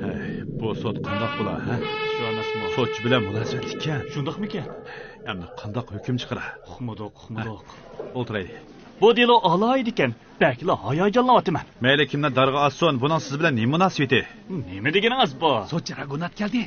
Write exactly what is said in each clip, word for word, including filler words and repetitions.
ھەي، بۇ سوت قانداق بولا، ھە؟ شۇ ئەمەسمۇ؟ سوتچى بىلەن مۇناسىۋەتلىككەن. شۇنداقمىكەن؟ ئەمدى قانداق ھۆكۈم چىقىرار؟ ئۇقمىدۇق، ئۇقمىدۇق. ئولتۇرايلى. بۇ دېلو ئالاھىدىكەن. بەكلا ھاياجانلىنىۋاتىمەن. مەيلى، كىمنى دارغا ئاسسۇن، بۇنىڭ سىز بىلەن نېمە مۇناسىۋىتى؟ نېمە دېگىنىڭىز بۇ؟ سوتچى راگۇنات كەلدى.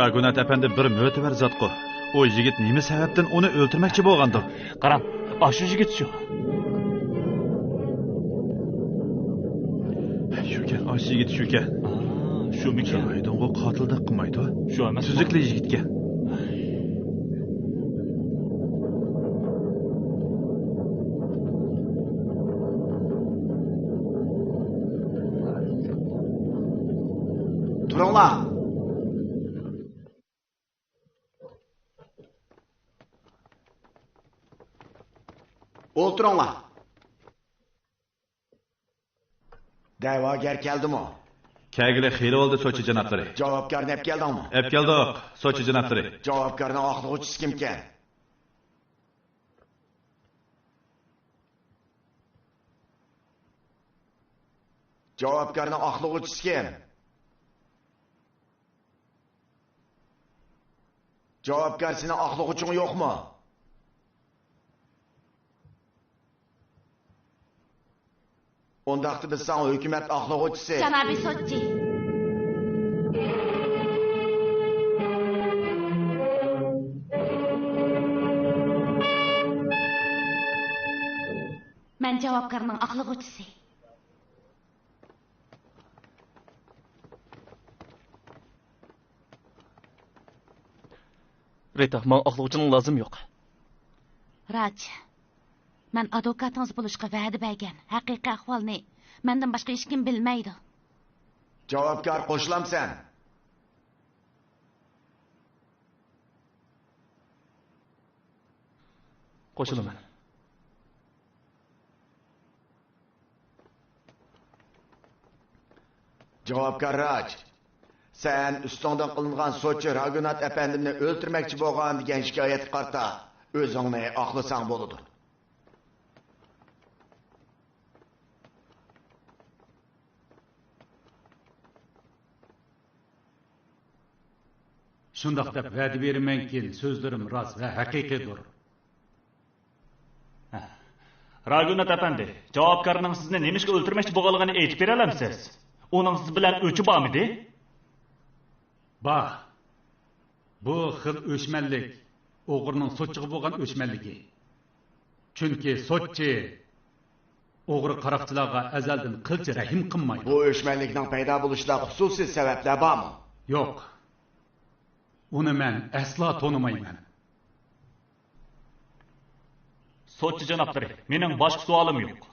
راگۇنات ئەپەندى بىر مۆتىۋەر زاتقۇ. ئۇ يىگىت نېمە سەۋەبتىن ئۇنى ئۆلتۈرمەكچى بولغاندۇ؟ قاراڭ، ئاشۇ يىگىت شۇ. شۇكەن، ئاشۇ يىگىت شۇكەن. ئا، شۇمىكەن؟ چىرايىدىنغۇ قاتىلدەك قىلمايدۇ. شۇ ئەمەس. تۈزۈكلا يىگىتكەن. تۇرۇڭلار. ئولتۇرۇڭلار. دەۋاگەر كەلدىمۇ؟ كەلگىلى خېلى بولدى، سوتچى جانابلىرى. جاۋابكارنى ئەپ كەلدىڭمۇ؟ ئەپ كەلدۇق، سوتچى جانابلىرى. جاۋابكارنىڭ ئاقلىغۇچىسى كىمكەن؟ جاۋابكارنىڭ ئاقلىغۇچىسى كىم؟ جاۋابكار، سېنىڭ ئاقلىغۇچىڭ يوقمۇ؟ ئۇنداقتا بىز ساڭا ھۆكۈمەت ئاقلىغۇچىسى. جانابىي سوتچى. مەن جاۋابكارنىڭ ئاقلىغۇچىسى. رىتا، ماڭا ئاقلىغۇچىنىڭ لازىمى يوق. راج، مەن ئادۋوكاتىڭىز بولۇشقا ۋەدە بەرگەن. ھەقىقىي ئەھۋالنى مەندىن باشقا ھېچكىم بىلمەيدۇ. جاۋابكار، قوشۇلامسەن؟ قوشۇلىمەن. جاۋابكار راج، سەن ئۈستۈڭدىن قىلىنغان سوتچى راگۇنات ئەپەندىمنى ئۆلتۈرمەكچى بولغان دېگەن شىكايەتكە قارىتا ئۆزۈڭنى ئاقلىساڭ بولىدۇ. شۇنداق دەپ ۋەدە بېرىمەنكىن، سۆزلىرىم راست ۋە ھەقىقىيدۇر. راگۇنات ئەپەندى، جاۋابكارنىڭ سىزنى نېمىشقا ئۆلتۈرمەكچى بولغانلىقىنى ئېيتىپ بېرەلەمسىز؟ ئۇنىڭ سىز بىلەن ئۆچى بارمىدى؟ بار. بۇ خىل ئۆچمەنلىك ئوغرىنىڭ سوتچىغا بولغان ئۆچمەنلىكى. چۈنكى سوتچى ئوغرى قاراقچىلارغا ئەزەلدىن قىلچە رەھىم قىلمايدۇ. بۇ ئۆچمەنلىكنىڭ پەيدا بولۇشىدا خۇسۇسىي سەۋەبلەر بارمۇ؟ يوق. ئۇنى مەن ئەسلا تونۇمايمەن. سوتچى جانابلىرى، مېنىڭ باشقا سوئالىم يوق.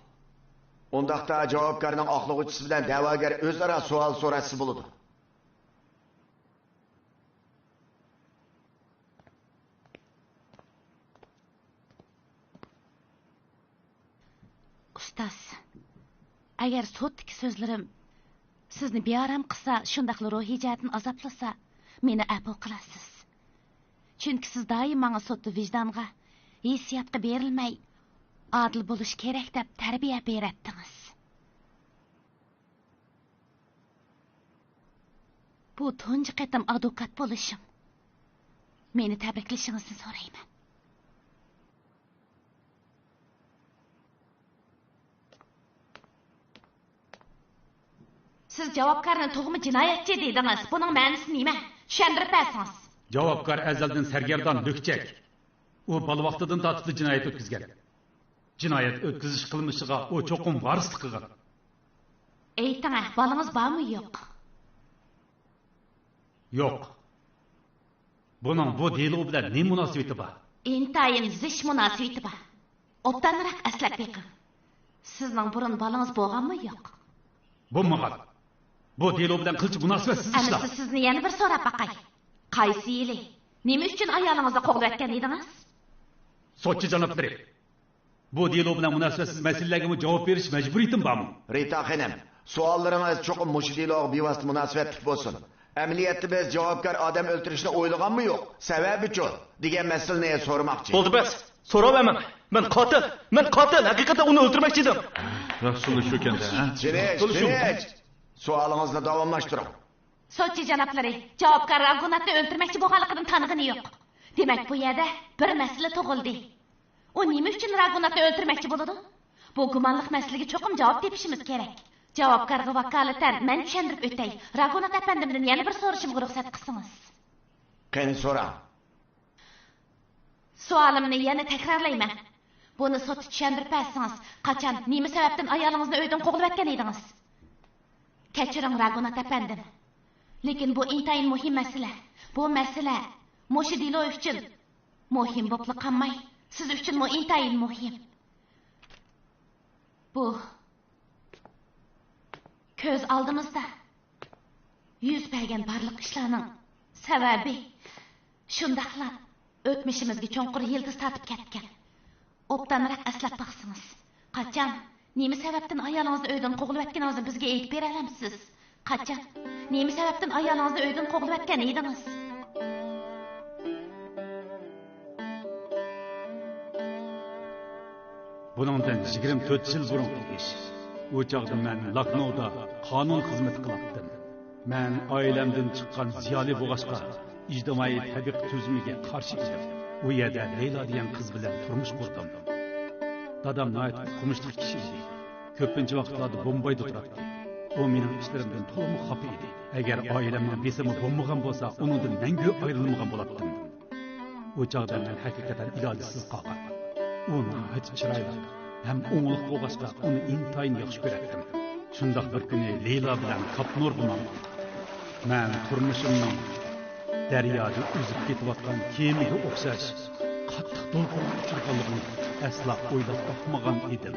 ئۇنداقتا جاۋابكارنىڭ ئاقلىغۇچىسى بىلەن دەۋاگەر ئۆزئارا سوئال سوراشسا بولىدۇ. ئۇستاز، ئەگەر سوتتىكى سۆزلىرىم سىزنى بىئارام قىلسا، شۇنداقلا روھىي جەھەتتىن ئازابلىسا، مېنى ئەپۇ قىلارسىز. چۈنكى سىز دائىم ماڭا سوتتا ۋىجدانغا، ھېسسىياتقا بېرىلمەي، ئادىل بولۇش كېرەك دەپ تەربىيە بېرەتتىڭىز. بۇ تۇنجى قېتىم ئادۋوكات بولۇشۇم. مېنى تەبرىكلىشىڭىزنى سورايمەن. سىز جاۋابكارنى تۇغما جىنايەتچى دېدىڭىز. بۇنىڭ مەنىسى نېمە؟ چۈشەندۈرۈپ بەرسىڭىز. جاۋابكار ئەزەلدىن سەرگەردان، لۈكچەك. ئۇ بالا ۋاقتىدىن تارتىپلا جىنايەت ئۆتكۈزگەن. جىنايەت ئۆتكۈزۈش قىلمىشىغا ئۇ چوقۇم ۋارىسلىق قىلغان. ئېيتىڭە، بالىڭىز بارمۇ يوق؟ يوق. بۇنىڭ بۇ دېلو بىلەن نېمە مۇناسىۋىتى بار؟ ئىنتايىن زىچ مۇناسىۋىتى بار. ئوبدانراق ئەسلەپ بېقىڭ. سىزنىڭ بۇرۇن بالىڭىز بولغانمۇ يوق؟ بولمىغان. بۇ دېلو بىلەن قىلچە مۇناسىۋەتسىز ئىشلار. ئەمىسە سىزنى يەنە بىر سوراپ باقاي. قايسى يىلى؟ نېمە ئۈچۈن ئايالىڭىزنى قوغلىۋەتكەن ئىدىڭىز؟ سوتچى جانابلىرى، بۇ دېلو بىلەن مۇناسىۋەتسىز مەسىلىلەرگىمۇ جاۋاب بېرىش مەجبۇرىيىتىم بارمۇ؟ رىتا خېنىم، سوئاللىرىڭىز چوقۇم مۇشۇ دېلوغا بىۋاسىتە مۇناسىۋەتلىك بولسۇن. ئەمەلىيەتتە بىز جاۋابكار ئادەم ئۆلتۈرۈشنى ئويلىغانمۇ يوق، سەۋەبىچۇ؟ دېگەن مەسىلىنى سورىماقچى. بولدى بەس، سوراۋەرمەڭ. مەن قاتىل، مەن قاتىل، ھەقىقەتەن ئۇنى ئۆلتۈرمەكچى ئىدىم. راستلا شۇكەن-دە، ھە؟ تىنچ، تىنچ. سوئالىڭىزنى داۋاملاشتۇرۇڭ. سوتچى جانابلىرى، جاۋابكار راگۇناتنى ئۆلتۈرمەكچى بولغانلىقىدىن تانغىنى يوق. دېمەك، بۇ يەردە بىر مەسىلە تۇغۇلدى. ئۇ نېمە ئۈچۈن راگۇناتنى ئۆلتۈرمەكچى بولىدۇ؟ بۇ گۇمانلىق مەسىلىگە چوقۇم جاۋاب تېپىشىمىز كېرەك. جاۋابكارغا ۋاكالىتەن مەن چۈشەندۈرۈپ ئۆتەي. راگۇنات ئەپەندىمدىن يەنە بىر سورىشىمغا رۇخسەت قىلسىڭىز. قېنى سوراڭ. سوئالىمنى يەنە تەكرارلايمەن. بۇنى سوتتا چۈشەندۈرۈپ بەرسىڭىز، قاچان، نېمە سەۋەبتىن ئايالىڭىزنى ئۆيدىن قوغلىۋەتكەن ئىدىڭىز؟ كەچۈرۈڭ، راگۇنات ئەپەندىم. لېكىن بۇ ئىنتايىن مۇھىم مەسىلە. بۇ مەسىلە مۇشۇ دېلو ئۈچۈن مۇھىم بوپلا قالماي، سىز ئۈچۈنمۇ ئىنتايىن مۇھىم. بۇ كۆز ئالدىمىزدا يۈز بەرگەن بارلىق ئىشلارنىڭ سەۋەبى، شۇنداقلا ئۆتمۈشىمىزگە چوڭقۇر يىلتىز تارتىپ كەتكەن. ئوبدانراق ئەسلەپ باقسىڭىز، قاچان، نېمە سەۋەبتىن ئايالىڭىزنى ئۆيدىن قوغلىۋەتكىنىڭىزنى بىزگە ئېيتىپ بېرەلەمسىز؟ قاچان، نېمە سەۋەبتىن ئايالىڭىزنى ئۆيدىن قوغلىۋەتكەن ئىدىڭىز؟ بۇنىڭدىن يىگىرمە تۆت يىل بۇرۇنقى ئىش. ئۇ چاغدا مەن لاكنودا قانۇن خىزمىتى قىلاتتىم. مەن ئائىلەمدىن چىققان زىيالىي بولغاچقا، ئىجتىمائىي تەبىقە تۈزۈمىگە قارشى ئىدىم. ئۇ يەردە لەيلا دېگەن قىز بىلەن تۇرمۇش قۇردۇم. دادام ناھايىتى ئوقۇمۇشلۇق كىشى ئىدى. كۆپىنچە ۋاقىتلاردا بومبايدا تۇراتتى. ئۇ مېنىڭ ئىشلىرىمدىن تولىمۇ خاپا ئىدى. ئەگەر ئائىلەمنىڭ بېسىمى بولمىغان بولسا، ئۇنىڭدىن مەڭگۈ ئايرىلمىغان بولاتتىم. ئۇ چاغدا مەن ھەقىقەتەن ئىلاجسىز قالغان. ئۇ ناھايىتى چىرايلىق ھەم ئوڭلۇق بولغاچقا، ئۇنى ئىنتايىن ياخشى كۆرەتتىم. شۇنداق بىر كۈنى لەيلا بىلەن كاپنورغا ماڭدۇق. مەن تۇرمۇشۇمنىڭ دەريادا ئۈزۈپ كېتىۋاتقان كېمىگە ئوخشاش قاتتىق دولقۇنغا ئۇچرىغانلىقىنى ئەسلا ئويلاپ باقمىغان ئىدىم.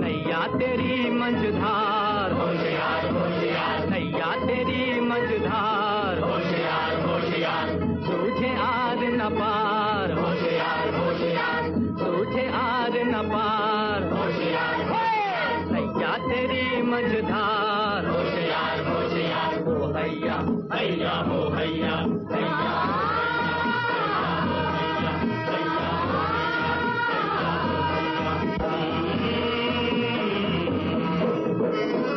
نیا تیری منجھدار، ہوشیار، ہوشیار۔ نیا تیری منجھدار، ہوشیار، ہوشیار۔ سوجھے آر نہ پار، ہوشیار، ہوشیار۔ سوجھے آر نہ پار، ہوشیار، ہوشیار۔ نیا تیری منجھدار، ہوشیار، ہوشیار۔ او ہیا، ہیا ہو ہیا۔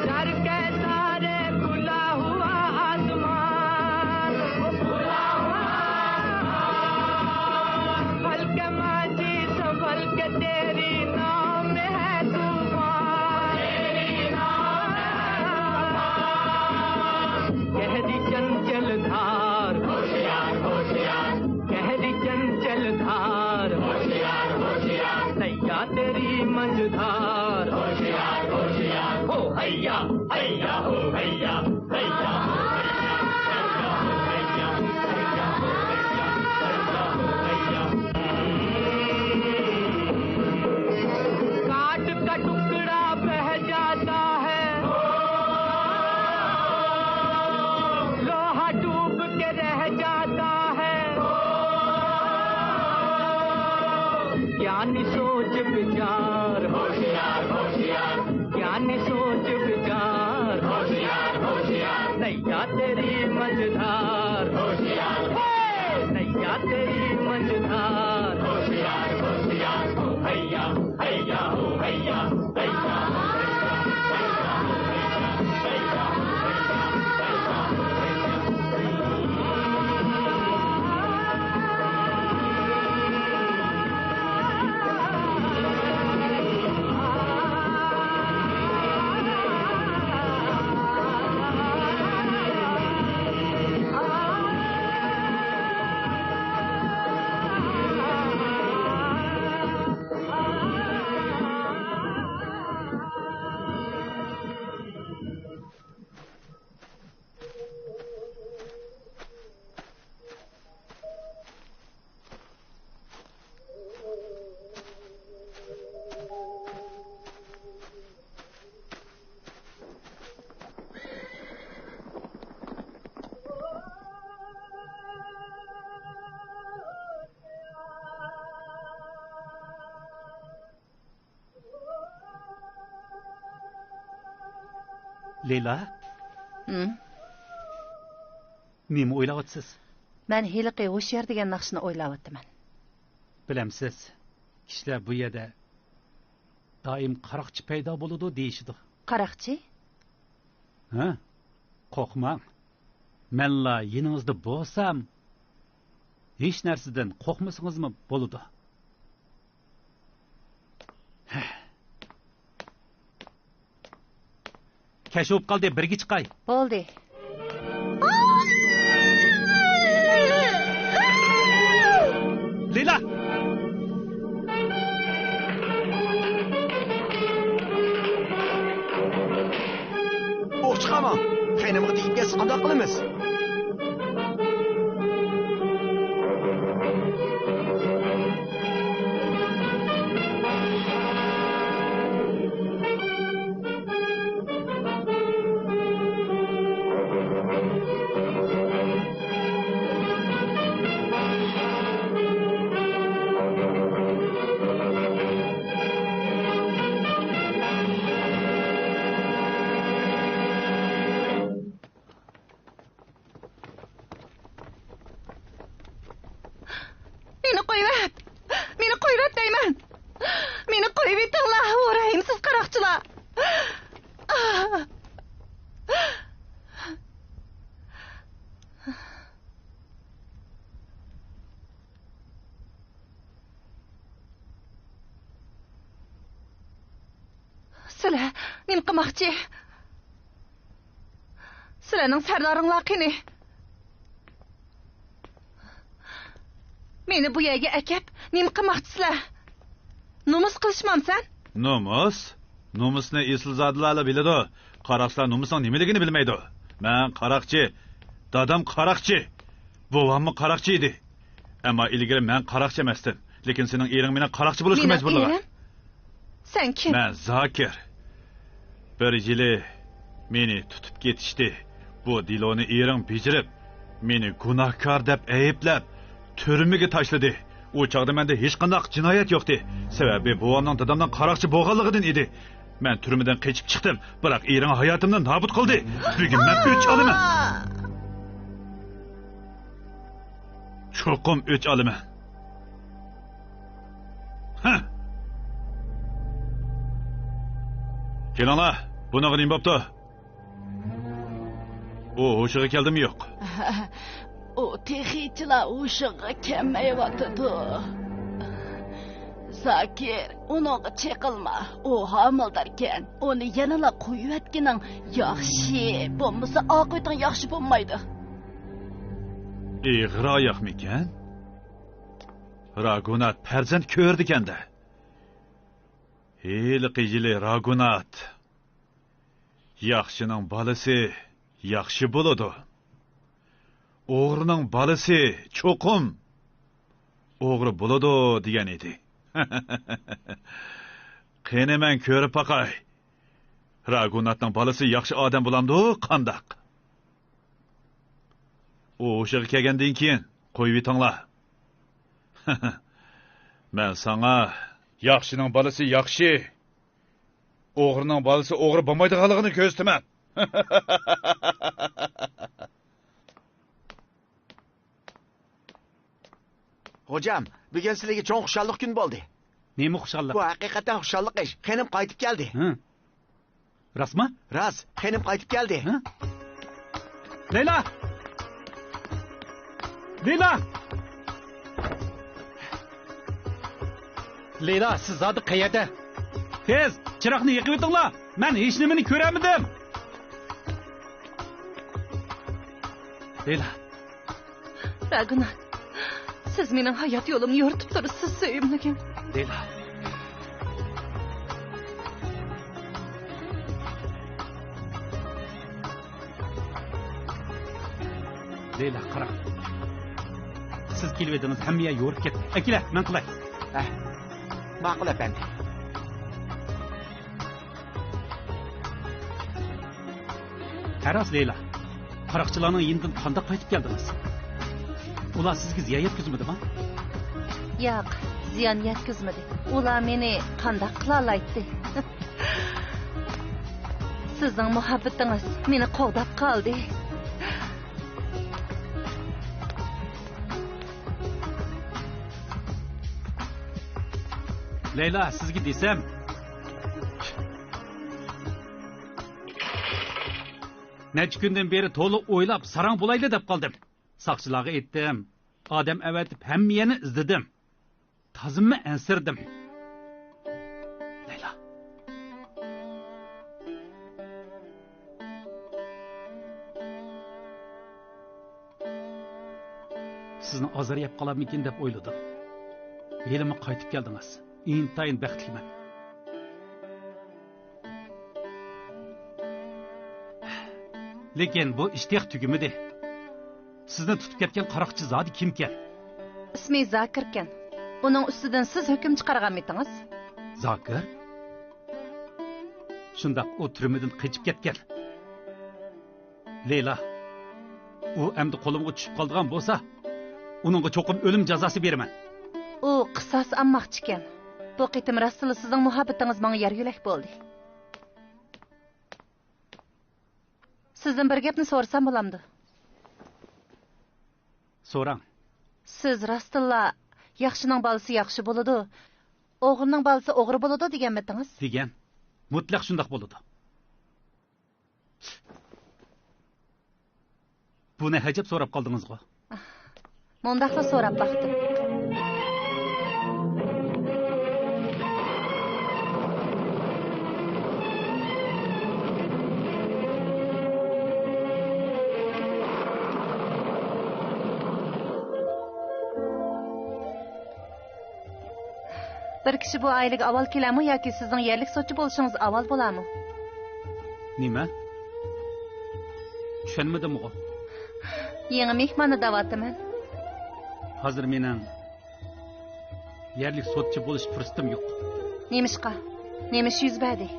ڈر کے سارے کھلا ہوا آسمان، کھلا ہوا آسمان۔ ہلکے ماجی سنبھل کے، تیری ناؤں میں ہے طوفان۔ تیری ناؤں میں ہے طوفان۔ گہری چنچل دھار، ہوشیار، ہوشیار۔ گہری چنچل دھار، ہوشیار، ہوشیار۔ نیا تیری منجھدار، ہوشیار، ہوشیار۔ ہو ہیا، ہیا ہو ہیا، ہیا ہو ہیا، ہیا ہو ہیا، ہیا ہو ہیا، ہیا ہو ہیا۔ کاٹ کا ٹکڑا بہ جاتا ہے، لوہا ڈوب کے رہ جاتا ہے۔ گیان سوچ وچار، ہوشیار، ہوشیار۔ گیان سوچ وچار، ہوشیار، ہوشیار۔ نیا تیری منجھدار، ہوشیار۔ نیا تیری منجھدار، لەيلا، ھىم؟ نېمە ئويلاۋاتىسىز؟ مەن ھېلىقى ھوشيار دېگەن ناخشىنى ئويلاۋاتىمەن. بىلەمسىز، كىشىلەر بۇ يەردە دائىم قاراقچى پەيدا بولىدۇ دېيىشىدۇ. قاراقچى؟ ھە؟ قورقماڭ. مەنلا يېنىڭىزدا بولسام، ھېچ نەرسىدىن قورقمىسىڭىزمۇ بولىدۇ. كەچ بولۇپ قالدى، بىرگە چىقاي. بولدى. لەيلا! ئوق چىقارماڭ. خېنىمغا تېگىپ كەتسە قانداق قىلىمىز؟ مېنى قويۇۋەت! مېنى قويۇۋەت دەيمەن! مېنى قويۇۋېتىڭلار، ئۇ رەھىمسىز قاراقچىلار! سىلەر نېمە قىلماقچى؟ سىلەرنىڭ سەردارىڭلار قېنى؟ مېنى بۇ يەرگە ئەكەپ نېمە قىلماقچىسىلەر؟ نومۇس قىلىشمامسەن؟ نومۇس؟ نومۇسنى ئېسىلزادىلارلا بىلىدۇ. قاراقچىلار نومۇسنىڭ نېمىلىكىنى بىلمەيدۇ. مەن قاراقچى، دادام قاراقچى، بوۋاممۇ قاراقچى ئىدى. ئەمما ئىلگىرى مەن قاراقچى ئەمەستىم. لېكىن سېنىڭ ئېرىڭ مېنى قاراقچى بولۇشقا مەجبۇرلىغان. مېنىڭ ئېرىم؟ سەن كىم؟ مەن زاكىر. بىر يىلى مېنى تۇتۇپ كېتىشتى. بۇ دېلونى ئېرىڭ بېجىرىپ، مېنى گۇناھكار دەپ ئەيىبلەپ، تۈرمىگە تاشلىدى. ئۇ چاغدا مەندە ھېچقانداق جىنايەت يوقتى. سەۋەبى بوۋامنىڭ دادامنىڭ قاراقچى بولغانلىقىدىن ئىدى. مەن تۈرمىدىن قېچىپ چىقتىم، بىراق ئېرىڭ ھاياتىمنى نابۇت قىلدى. بۈگۈن مەن ئۆچ ئالىمەن. چوقۇم ئۆچ ئالىمەن. ھە! كېلىڭلار، بۇنىڭغا نېمە بوپتۇ؟ ئۇ ھوشىغا كەلدىمۇ يوق؟ ئۇ تېخىچىلا ھوشىغا كەلمەيۋاتىدۇ. زاكىر، ئۇنىڭغا چېقىلما. ئۇ ھامىلىداركەن. ئۇنى يەنىلا قويۇۋەتكىنىڭ ياخشى. بولمىسا ئاقىۋىتىڭ ياخشى بولمايدۇ. ئېغىر ئاياقمىكەن؟ راگۇنات پەرزەنت كۆرىدىكەن-دە. ھېلىقى يىلى راگۇنات، ياخشىنىڭ بالىسى ياخشى بولىدۇ، ئوغرىنىڭ بالىسى چوقۇم ئوغرى بولىدۇ دېگەن ئىدى. قېنى، مەن كۆرۈپ باقاي، راگۇناتنىڭ بالىسى ياخشى ئادەم بولامدۇ قانداق؟ ئۇ ھوشىغا كەلگەندىن كېيىن قويۇۋېتىڭلار. مەن ساڭا ياخشىنىڭ بالىسى ياخشى، ئوغرىنىڭ بالىسى ئوغرى بولمايدىغانلىقىنى كۆرسىتىمەن. خوجام، بۈگۈن سىلىگە چوڭ خۇشاللىق كۈنى بولدى. نېمە خۇشاللىق؟ بۇ ھەقىقەتەن خۇشاللىق ئىش. خېنىم قايتىپ كەلدى. ھە؟ راستمۇ؟ راست، خېنىم قايتىپ كەلدى. ھە؟ لەيلا! لەيلا! لەيلا، سىز زادى قەيەردە؟ تېز، چىراغنى يېقىۋېتىڭلار! مەن ھېچنېمىنى كۆرەلمىدىم! لەيلا! راگۇنات، سىز مېنىڭ ھايات يولۇمنى يورۇتۇپ تۇرىسىز، سۆيۈملۈكۈم. لەيلا. لەيلا، قاراڭ. سىز كېلىۋىدىڭىز، ھەممە يەر يورۇپ كەتتى. ئەكېلە، مەن قىلاي. ھە. ماقۇل، ئەپەندى. ھە راست، لەيلا. قاراقچىلارنىڭ يېنىدىن قانداق قايتىپ كەلدىڭىز؟ ئۇلار سىزگە زىيان يەتكۈزمىدىما؟ ياق، زىيان يەتكۈزمىدى. ئۇلار مېنى قانداق قىلالايتتى؟ سىزنىڭ مۇھەببىتىڭىز مېنى قوغداپ قالدى. لەيلا، سىزگە دېسەم، نەچچە كۈندىن بېرى تولا ئويلاپ، ساراڭ بولايلى دەپ قالدىم. ساقچىلارغا ئېيتتىم. ئادەم ئەۋەتىپ، ھەممە يەرنى ئىزدىدىم. تازىمۇ ئەنسىرىدىم. لەيلا. سىزنى ئازار يەپ قالامىكىن دەپ ئويلىدىم. ھېلىمۇ قايتىپ كەلدىڭىز. ئىنتايىن بەختلىكمەن. لېكىن بۇ ئىش تېخى تۈگىمىدى. سىزنى تۇتۇپ كەتكەن قاراقچى زادى كىمكەن؟ ئىسمى زاكىركەن. ئۇنىڭ ئۈستىدىن سىز ھۆكۈم چىقارغانمىتىڭىز؟ زاكىر؟ شۇنداق، ئۇ تۈرمىدىن قېچىپ كەتكەن. لەيلا، ئۇ ئەمدى قولۇمغا چۈشۈپ قالىدىغان بولسا، ئۇنىڭغا چوقۇم ئۆلۈم جازاسى بېرىمەن. ئۇ قىساس ئالماقچىكەن. بۇ قېتىم راستلا سىزنىڭ مۇھەببىتىڭىز ماڭا يار يۆلەك بولدى. سىزدىن بىر گەپنى سورىسام بولامدۇ؟ سوراڭ. سىز راستتىنلا «ياخشىنىڭ بالىسى ياخشى بولىدۇ، ئوغرىنىڭ بالىسى ئوغرى بولىدۇ» دېگەنمىتىڭىز؟ دېگەن. مۇتلەق شۇنداق بولىدۇ. بۇنى ھەجەپ سوراپ قالدىڭىزغۇ؟ مۇنداقلا سوراپ باقتىم. بىر كىشى بۇ ئائىلىگە ئاۋۋال كېلەرمۇ ياكى سىزنىڭ يەرلىك سوتچى بولۇشىڭىز ئاۋۋال بولارمۇ؟ نېمە؟ چۈشەنمىدىمغۇ؟ يېڭى مېھماننى دەۋاتىمەن. ھازىر مېنىڭ يەرلىك سوتچى بولۇش پۇرسىتىم يوق. نېمىشقا؟ نېمە ئىش يۈز بەردى؟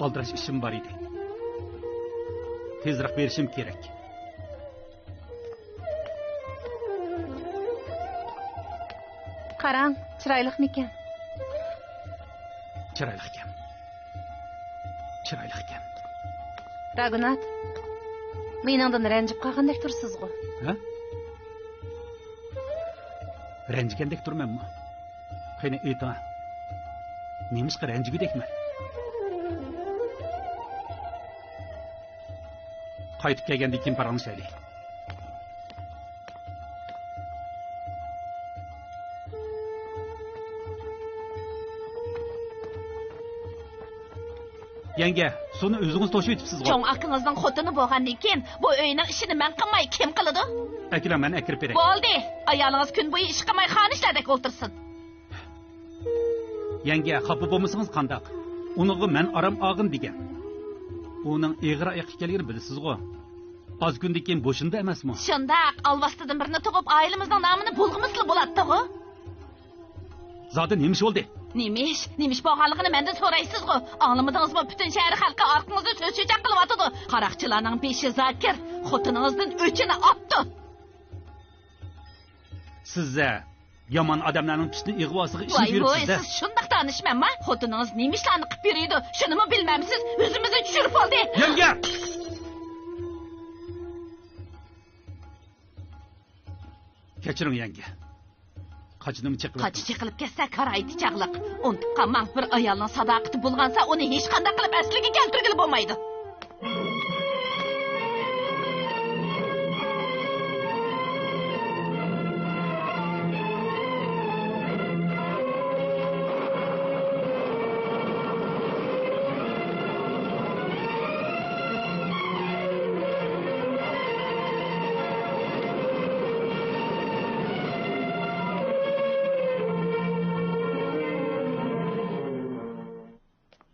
ئالدىراش ئىشىم بار ئىدى. تېزرەك بېرىشىم كېرەك. قاراڭ، چىرايلىقمىكەن؟ چىرايلىقكەن. چىرايلىقكەن. راگۇنات، مېنىڭدىن رەنجىپ قالغاندەك تۇرىسىزغۇ؟ ھە؟ رەنجىگەندەك تۇرىمەنمۇ؟ قېنى ئېيتىڭ، نېمىشقا رەنجىگۈدەكمەن؟ قايتىپ كەلگەندىن كېيىن پاراڭلىشايلى. يەڭگە، سۇنى ئۆزىڭىز توشۇۋېتىپسىزغۇ؟ چوڭ ئاكىڭىزنىڭ خوتۇنى بولغاندىن كېيىن، بۇ ئۆينىڭ ئىشىنى مەن قىلماي، كىم قىلىدۇ؟ ئەكېلىڭ، مەن ئەكىرىپ بېرەي. بولدى، ئايالىڭىز كۈن بويى ئىش قىلماي، خانىشلەردەك ئولتۇرسۇن. يەڭگە، خاپا بولمىسىڭىز قانداق؟ ئۇنىڭغا مەن ئارام ئالغىن دېگەن. ئۇنىڭ ئېغىر ئاياق ئىكەنلىكىنى بىلىسىزغۇ؟ ئاز كۈندىن كېيىن بوشىنىدۇ ئەمەسمۇ؟ شۇنداق، ئالۋاستىدىن بىرنى تۇغۇپ، ئائىلىمىزنىڭ نامىنى بۇلغىمىسىلا بولاتتىغۇ. زادى نېمە ئىش بولدى؟ نېمە ئىش؟ نېمە ئىش بولغانلىقىنى مەندىن سورايسىزغۇ؟ ئاڭلىمىدىڭىزمۇ؟ پۈتۈن شەھەر خەلقى ئارقىڭىزدا سۆز چۆچەك قىلىۋاتىدۇ. قاراقچىلارنىڭ بېشى زاكىر خوتۇنىڭىزدىن ئۆچىنى ئاپتۇ. سىز يامان ئادەملەرنىڭ پىتنە ئىغۋاسىغا ئىشىنىپ ۋاي ۋوي، يۈرۈپسىز-دە. سىز شۇنداق دانىشمەنما؟ خوتۇنىڭىز نېمە ئىشلارنى قىلىپ يۈرىدۇ، شۇنىمۇ بىلمەمسىز؟ ئۆزىمىزنى چۈشۈرۈپ بولدى. يەڭگە! كەچۈرۈڭ، يەڭگە. قاچىنىمۇ چېقىۋەتتىم. قاچا چېقىلىپ كەتسە، كارايتى چاغلىق. ئۇنتۇپ قالماڭ، بىر ئايالنىڭ ساداقىتى بۇلغانسا، ئۇنى ھېچقانداق قىلىپ ئەسلىگە كەلتۈرگىلى بولمايدۇ.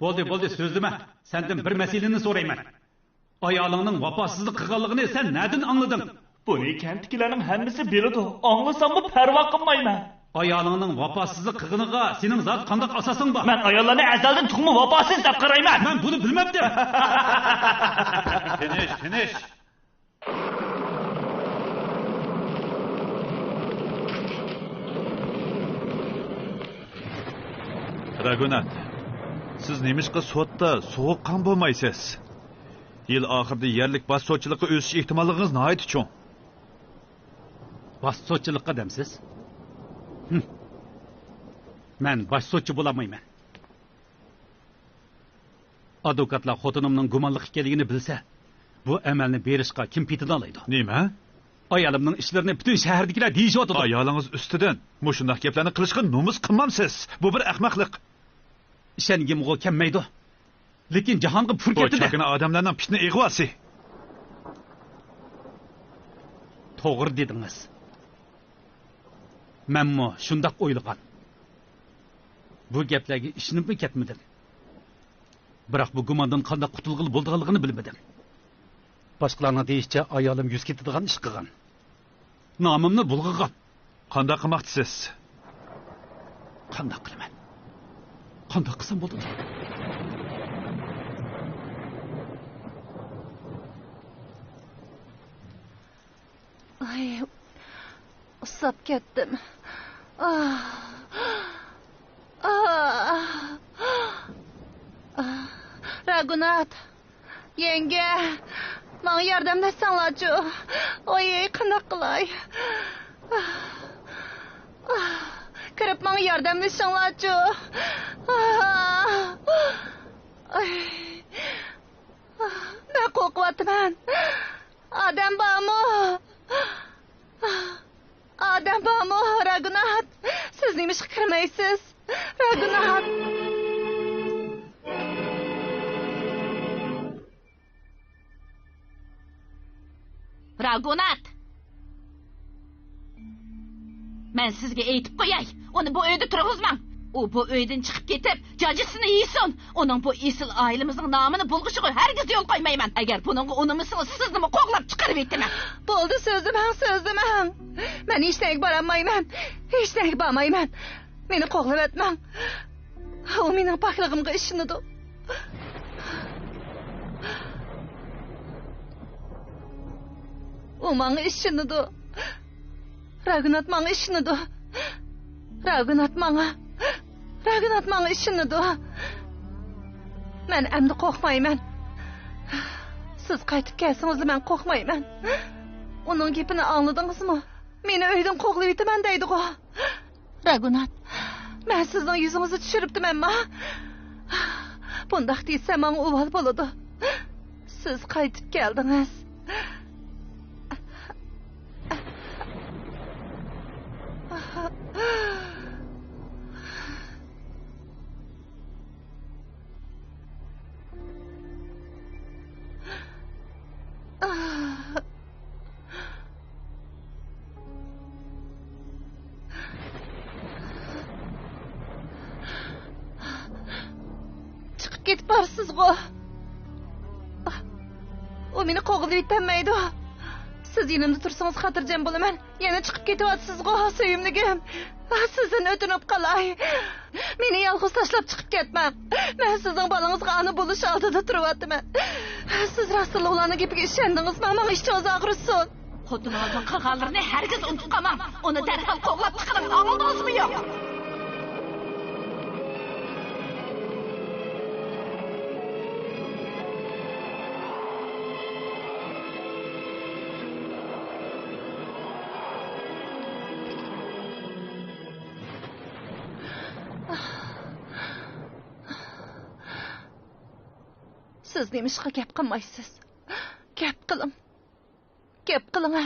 بولدى، بولدى، سۆزلىمە. سەندىن بىر مەسىلىنى سورايمەن. ئايالىڭنىڭ ۋاپاسىزلىق قىلغانلىقىنى سەن نەدىن ئاڭلىدىڭ؟ بۇنى كەنتتىكىلەرنىڭ ھەممىسى بىلىدۇ، ئاڭلىساممۇ پەرۋا قىلمايمەن. ئايالىڭنىڭ ۋاپاسىزلىق قىلغىنىغا سېنىڭ زادى قانداق ئاساسىڭ بار؟ مەن ئاياللارنى ئەزەلدىن تېخىمۇ ۋاپاسىز دەپ قارايمەن. مەن بۇنى بىلمەپتىم. تىنچ، تىنچ. راگۇنات، سىز نېمىشقا سوتتا سوغۇققان بولمايسىز؟ يىل ئاخىرىدا يەرلىك باش سوتچىلىققا ئۆسۈش ئېھتىماللىقىڭىز ناھايىتى چوڭ. باش سوتچىلىققا دەمسىز؟ ھىم. مەن باش سوتچى بولالمايمەن. ئادۋوكاتلار خوتۇنۇمنىڭ گۇمانلىق ئىكەنلىكىنى بىلسە، بۇ ئەمەلنى بېرىشقا كىم پېتىنالايدۇ؟ نېمە؟ ئايالىمنىڭ ئىشلىرىنى پۈتۈن شەھەردىكىلەر دېيىشىۋاتىدۇ. ئايالىڭىز ئۈستىدىن مۇشۇنداق گەپلەرنى قىلىشقا نومۇس قىلمامسىز؟ بۇ بىر ئەخمەقلىق. ئىشەنگۈمغۇ كەلمەيدۇ. لېكىن جاھانغا پۇر بۇ كەتتى-دە. چاكىنا ئادەملەرنىڭ پىتنە ئىغۋاسى. توغرا دېدىڭىز. مەنمۇ شۇنداق ئويلىغان. بۇ گەپلەرگە ئىشىنىپمۇ كەتمىدىم. بىراق بۇ گۇماندىن قانداق قۇتۇلغىلى بولىدىغانلىقىنى بىلمىدىم. باشقىلارنىڭ دېيىشىچە، ئايالىم يۈز كېتىدىغان ئىش قىلغان. نامىمنى بۇلغىغان. قانداق قىلماقچىسىز؟ قانداق قىلىمەن؟ قانداق قىلسام بولىدۇ؟ ئاي، ئۇسساپ كەتتىم. ئاھ. ئاھ. ئاھ. راگۇنات، يەڭگە، ماڭا ياردەملەشسەڭلارچۇ. ئوي، قانداق قىلاي؟ ئاھ. ئاھ. كىرىپ ماڭا ياردەملىشىڭلارچۇ. ئاھ. ئاي. مەن قورقۇۋاتىمەن. ئادەم بارمۇ؟ ئادەم بارمۇ؟ راگۇنات، سىز نېمىشقا كىرمەيسىز؟ راگۇنات. راگۇنات! مەن سىزگە ئېيتىپ قوياي، ئۇنى بۇ ئۆيدە تۇرغۇزماڭ. ئۇ بۇ ئۆيدىن چىقىپ كېتىپ، جاجىسىنى يېسۇن. ئۇنىڭ بۇ ئېسىل ئائىلىمىزنىڭ نامىنى بۇلغىشىغا ھەرگىز يول قويمايمەن. ئەگەر بۇنىڭغا ئۇنىمىسىڭىز، سىزنىمۇ قوغلاپ چىقىرىۋېتىمەن. بولدى، سۆزلىمەڭ، سۆزلىمەڭ. مەن ھېچنەگە بارالمايمەن. ھېچنەگە بارمايمەن. مېنى قوغلىۋەتمەڭ. ئۇ مېنىڭ پاكلىقىمغا ئىشىنىدۇ. ئۇ ماڭا ئىشىنىدۇ. راگۇنات ماڭا ئىشىنىدۇ. راگۇنات ماڭا، راگۇنات ماڭا ئىشىنىدۇ. مەن ئەمدى قورقمايمەن. سىز قايتىپ كەلسىڭىزلا مەن قورقمايمەن. ئۇنىڭ گېپىنى ئاڭلىدىڭىزمۇ؟ مېنى ئۆيدىن قوغلىۋېتىمەن دەيدىغۇ. راگۇنات، مەن سىزنىڭ يۈزىڭىزنى چۈشۈرۈپتىمەنما؟ بۇنداق دېسە ماڭا ئۇۋال بولىدۇ. سىز قايتىپ كەلدىڭىز. چىقىپ كېتىپ بارىسىزغۇ؟ ئۇ مېنى قوغلىۋېتەلمەيدۇ. سىز يېنىمدا تۇرسىڭىز خاتىرجەم بولىمەن. يەنە چىقىپ كېتىۋاتىسىزغۇ، سۆيۈملۈكۈم؟ سىزدىن ئۆتۈنۈپ قالاي. مېنى يالغۇز تاشلاپ چىقىپ كەتمەڭ. مەن سىزنىڭ بالىڭىزغا ئانا بولۇش ئالدىدا تۇرۇۋاتىمەن. سىز راستتىنلا ئۇلارنىڭ گېپىگە ئىشەندىڭىزمۇ؟ ماڭا ئىچىڭىز ئاغرىسۇن. خوتۇنىڭىزنىڭ قىلغانلىرىنى ھەرگىز ئۇنتۇپ قالماڭ. ئۇنى دەرھال قوغلاپ چىقىرىڭ، ئاڭلىدىڭىزمۇ يوق؟ سىز نېمىشقا گەپ قىلمايسىز؟ گەپ قىلىڭ. گەپ قىلىڭە.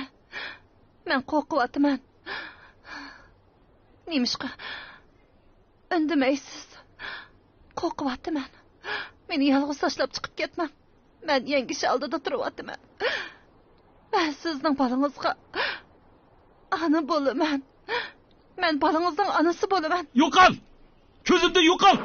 مەن قورقۇۋاتىمەن. نېمىشقا ئۈندىمەيسىز؟ قورقۇۋاتىمەن. مېنى يالغۇز تاشلاپ چىقىپ كەتمەڭ. مەن يەڭگىش ئالدىدا تۇرۇۋاتىمەن. مەن سىزنىڭ بالىڭىزغا ئانا بولىمەن. مەن بالىڭىزنىڭ ئانىسى بولىمەن. يوقال! كۆزۈمدىن يوقال!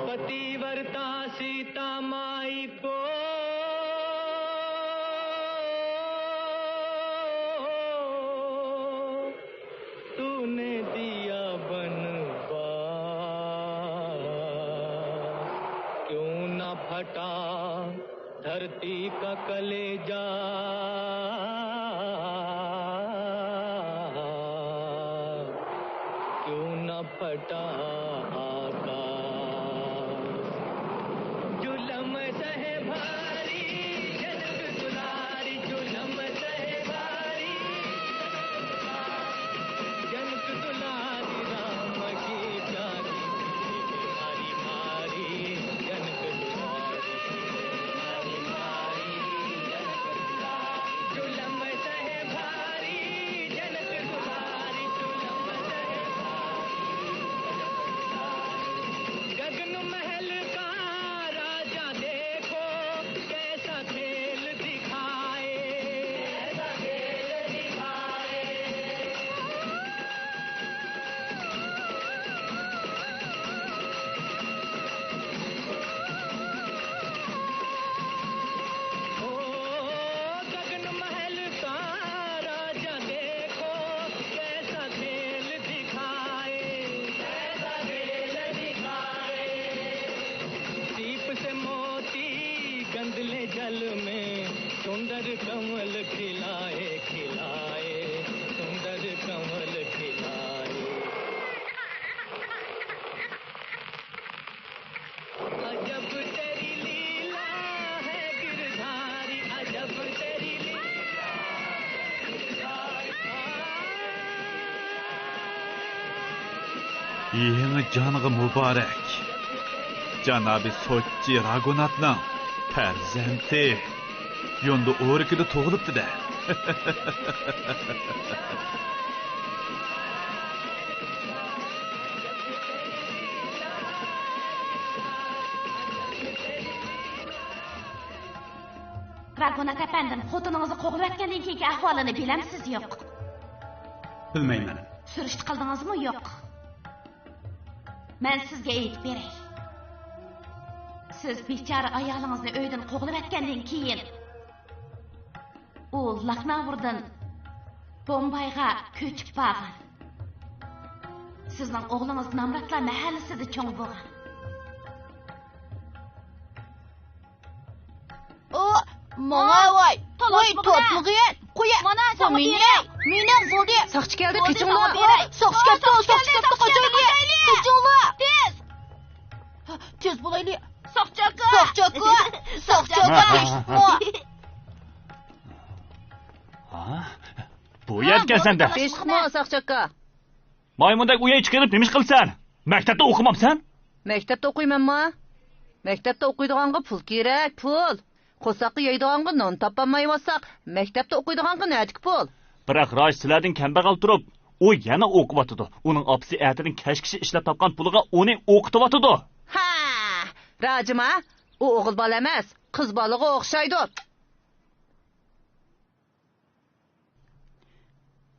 पतिव्रता सीता माई को तूने दिया बनवा। धरती का कलेजा क्यों न फटा आकाश। जुलम सहे भारी जनक दुलारी, जुलम सहे भारी जनक दुलारी, राम की प्यारी बीमारी मारी जनक दुलारी। गगन महल का राजा देखो, कैसा खेल दिखाए। ओ गगन महल का राजा देखो, कैसा खेल दिखाए। सीप से मोती गंदले जल में, सुंदर कमल खिलाए, खिलाए, सुंदर कमल खिलाए। अजब तेरी लीला है गिरधारी, अजब तेरी लीला। يېڭى جانغا مۇبارەك! جانابىي سوتچى راگۇناتنىڭ پەرزەنتى يوندى ئورىكىدا تۇغۇلۇپتۇ-دە. راگۇنات ئەپەندىم، خوتۇنىڭىزنى قوغلىۋەتكەندىن كېيىنكى ئەھۋالىنى بىلەمسىز يوق؟ بىلمەيمەن. سۈرۈشتە قىلدىڭىزمۇ يوق؟ مەن سىزگە ئېيتىپ بېرەي. سىز بىچارە ئايالىڭىزنى ئۆيدىن قوغلىۋەتكەندىن كېيىن، ئۇ لاكناۋۇردىن بومبايغا كۆچۈپ بارغان. سىزنىڭ ئوغلىڭىز نامراتلار مەھەللىسىدە چوڭ بولغان. ئۇ، ماڭا ۋاي، ۋاي، تۇتمىغىن. قويە، مانا، بۇ ساڭا مېنىڭ، بېرەي. مېنىڭ بولدى. ساقچى كەلدى، بولدى، قېچىڭلار. ساڭا بېرەي. ساقچى كەپتۇ، ساقچى كەپتۇ، قاچايلى. قېچىڭلار. تېز. تېز بولايلى. ساقچى ئاكا. ساقچى ئاكا. ساقچى ئاكا، تېز. ھا؟ بۇ يەردىكەنسەن-دە. تېشىقمۇ، ساقچى ئاكا. مايمۇندەك ئۇيا چىقىرىپ نېمە ئىش قىلىسەن؟ مەكتەپتە ئوقۇمامسەن؟ مەكتەپتە ئوقۇيمەنما؟ مەكتەپتە ئوقۇيدىغانغا پۇل كېرەك، پۇل. قورساققا يەيدىغانغا نان تاپالمايۋاتساق، مەكتەپتە ئوقۇيدىغانغا نەدىكى پۇل؟ بىراق راج سىلەردىن كەمبەغەل تۇرۇپ، ئۇ يەنە ئوقۇۋاتىدۇ. ئۇنىڭ ئاپىسى ئەتىدىن كەچكىچە ئىشلەپ تاپقان پۇلىغا ئۇنى ئوقۇتۇۋاتىدۇ. ھە، راجما، ئۇ ئوغۇل بالا ئەمەس، قىز بالىغا ئوخشايدۇ.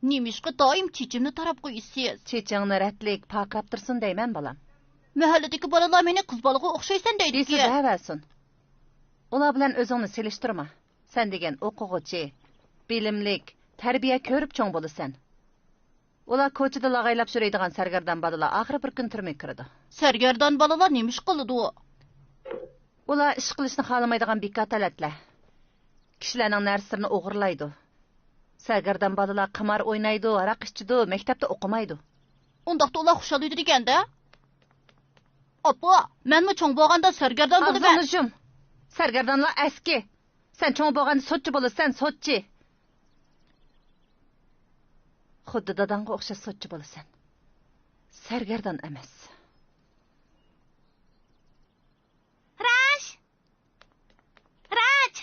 نېمىشقا دائىم چېچىمنى تاراپ قويىسىز؟ چېچىڭنى رەتلىك پارقىراپ تۇرسۇن دەيمەن، بالام. مەھەللىدىكى بالىلار مېنى قىز بالىغا ئوخشايسەن دەيدىكەن. دېسە دەۋەرسۇن. ئۇلار بىلەن ئۆزۈڭنى سېلىشتۇرما. سەن دېگەن ئوقۇغۇچى، بىلىملىك، تەربىيە كۆرۈپ چوڭ بولىسەن. ئۇلار كوچىدا لاغايلاپ يۈرىدىغان سەرگەردان بالىلار ئاخىرى بىر كۈن تۈرمىگە كىرىدۇ. سەرگەردان بالىلار نېمە ئىش قىلىدۇ؟ ئۇلار ئىش قىلىشنى خالىمايدىغان بىكار تەلەتلەر. كىشىلەرنىڭ نەرسىلىرىنى ئوغرىلايدۇ. سەرگەردان بالىلار قىمار ئوينايدۇ، ھاراق ئىچىدۇ، مەكتەپتە ئوقۇمايدۇ. ئۇنداقتا ئۇلار خۇشال ئۆتىدىكەن-دە. ئاپا، مەنمۇ چوڭ بولغاندا سەرگەردان بولىمەن. ئاغزىڭنى يۇم. سەرگەردانلار ئەسكى. سەن چوڭ بولغاندا سوتچى بولىسەن، سوتچى. خۇددى داداڭغا ئوخشاش سوتچى بولىسەن. سەرگەردان ئەمەس. راج! راج!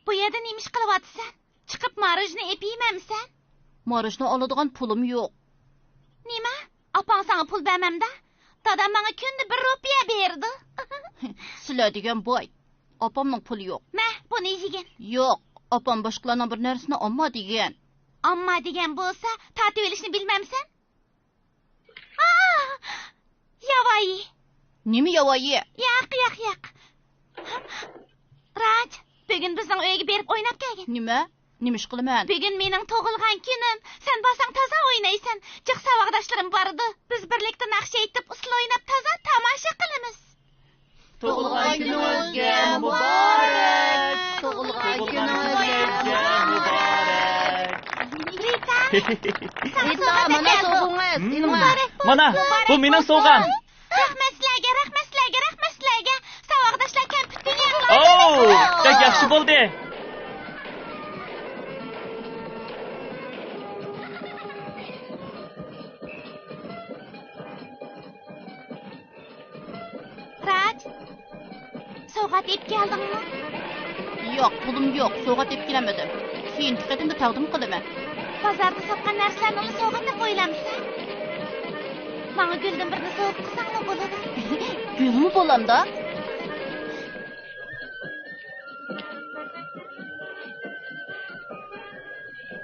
بۇ يەردە نېمە ئىش قىلىۋاتىسەن؟ چىقىپ ماروژنى ئېپىيمەمسەن؟ ماروژنى ئالىدىغان پۇلۇم يوق. نېمە؟ ئاپاڭ ساڭا پۇل بەرمەمدۇ؟ دادام ماڭا كۈندە بىر روپىيە بېرىدۇ. سىلەر دېگەن باي. ئاپامنىڭ پۇلى يوق. مە، بۇنى يېگىن. يوق، ئاپام باشقىلارنىڭ بىر نەرسىنى ئالما دېگەن. ئالما دېگەن بولسا، تارتىۋېلىشنى بىلمەمسەن؟ ئا! ياۋايى. نېمە ياۋايى؟ ياق، ياق، ياق. راج، بۈگۈن بىزنىڭ ئۆيگە بېرىپ ئويناپ كەلگىن. نېمە؟ نېمە ئىش قىلىمەن؟ بۈگۈن مېنىڭ تۇغۇلغان كۈنۈم. سەن بارساڭ تازا ئوينايسەن. جىق ساۋاقداشلىرىم بارىدۇ. بىز بىرلىكتە ناخشا ئېيتىپ، ئۇسسۇل ئويناپ تازا تاماشا قىلىمىز. تۇغۇلغان كۈنىڭىزگە مۇبارەك! تۇغۇلغان كۈنىڭىزگە مۇبارەك! رىتا! رىتا، مانا سوۋغىڭىز، ئېلىڭلار. مانا، بۇ مېنىڭ سوۋغام. رەھمەت سىلەرگە، رەھمەت سىلەرگە، رەھمەت سىلەرگە! ساۋاقداشلار كەمپۈتنى يەڭلار! ئوو، بەك ياخشى بولدى! راج، سوۋغات ئېلىپ كەلدىڭمۇ؟ ياق، پۇلۇم يوق، سوۋغات ئېلىپ كېلەلمىدىم. كېيىنكى قېتىمدا تەقدىم قىلىمەن. بازاردا ساتقان نەرسىلەرنىلا سوۋغات دەپ ئويلامسەن؟ ماڭا گۈلدىن بىرنى سوۋغا قىلساڭلا بولىدۇ. گۈلمۇ بولامدا؟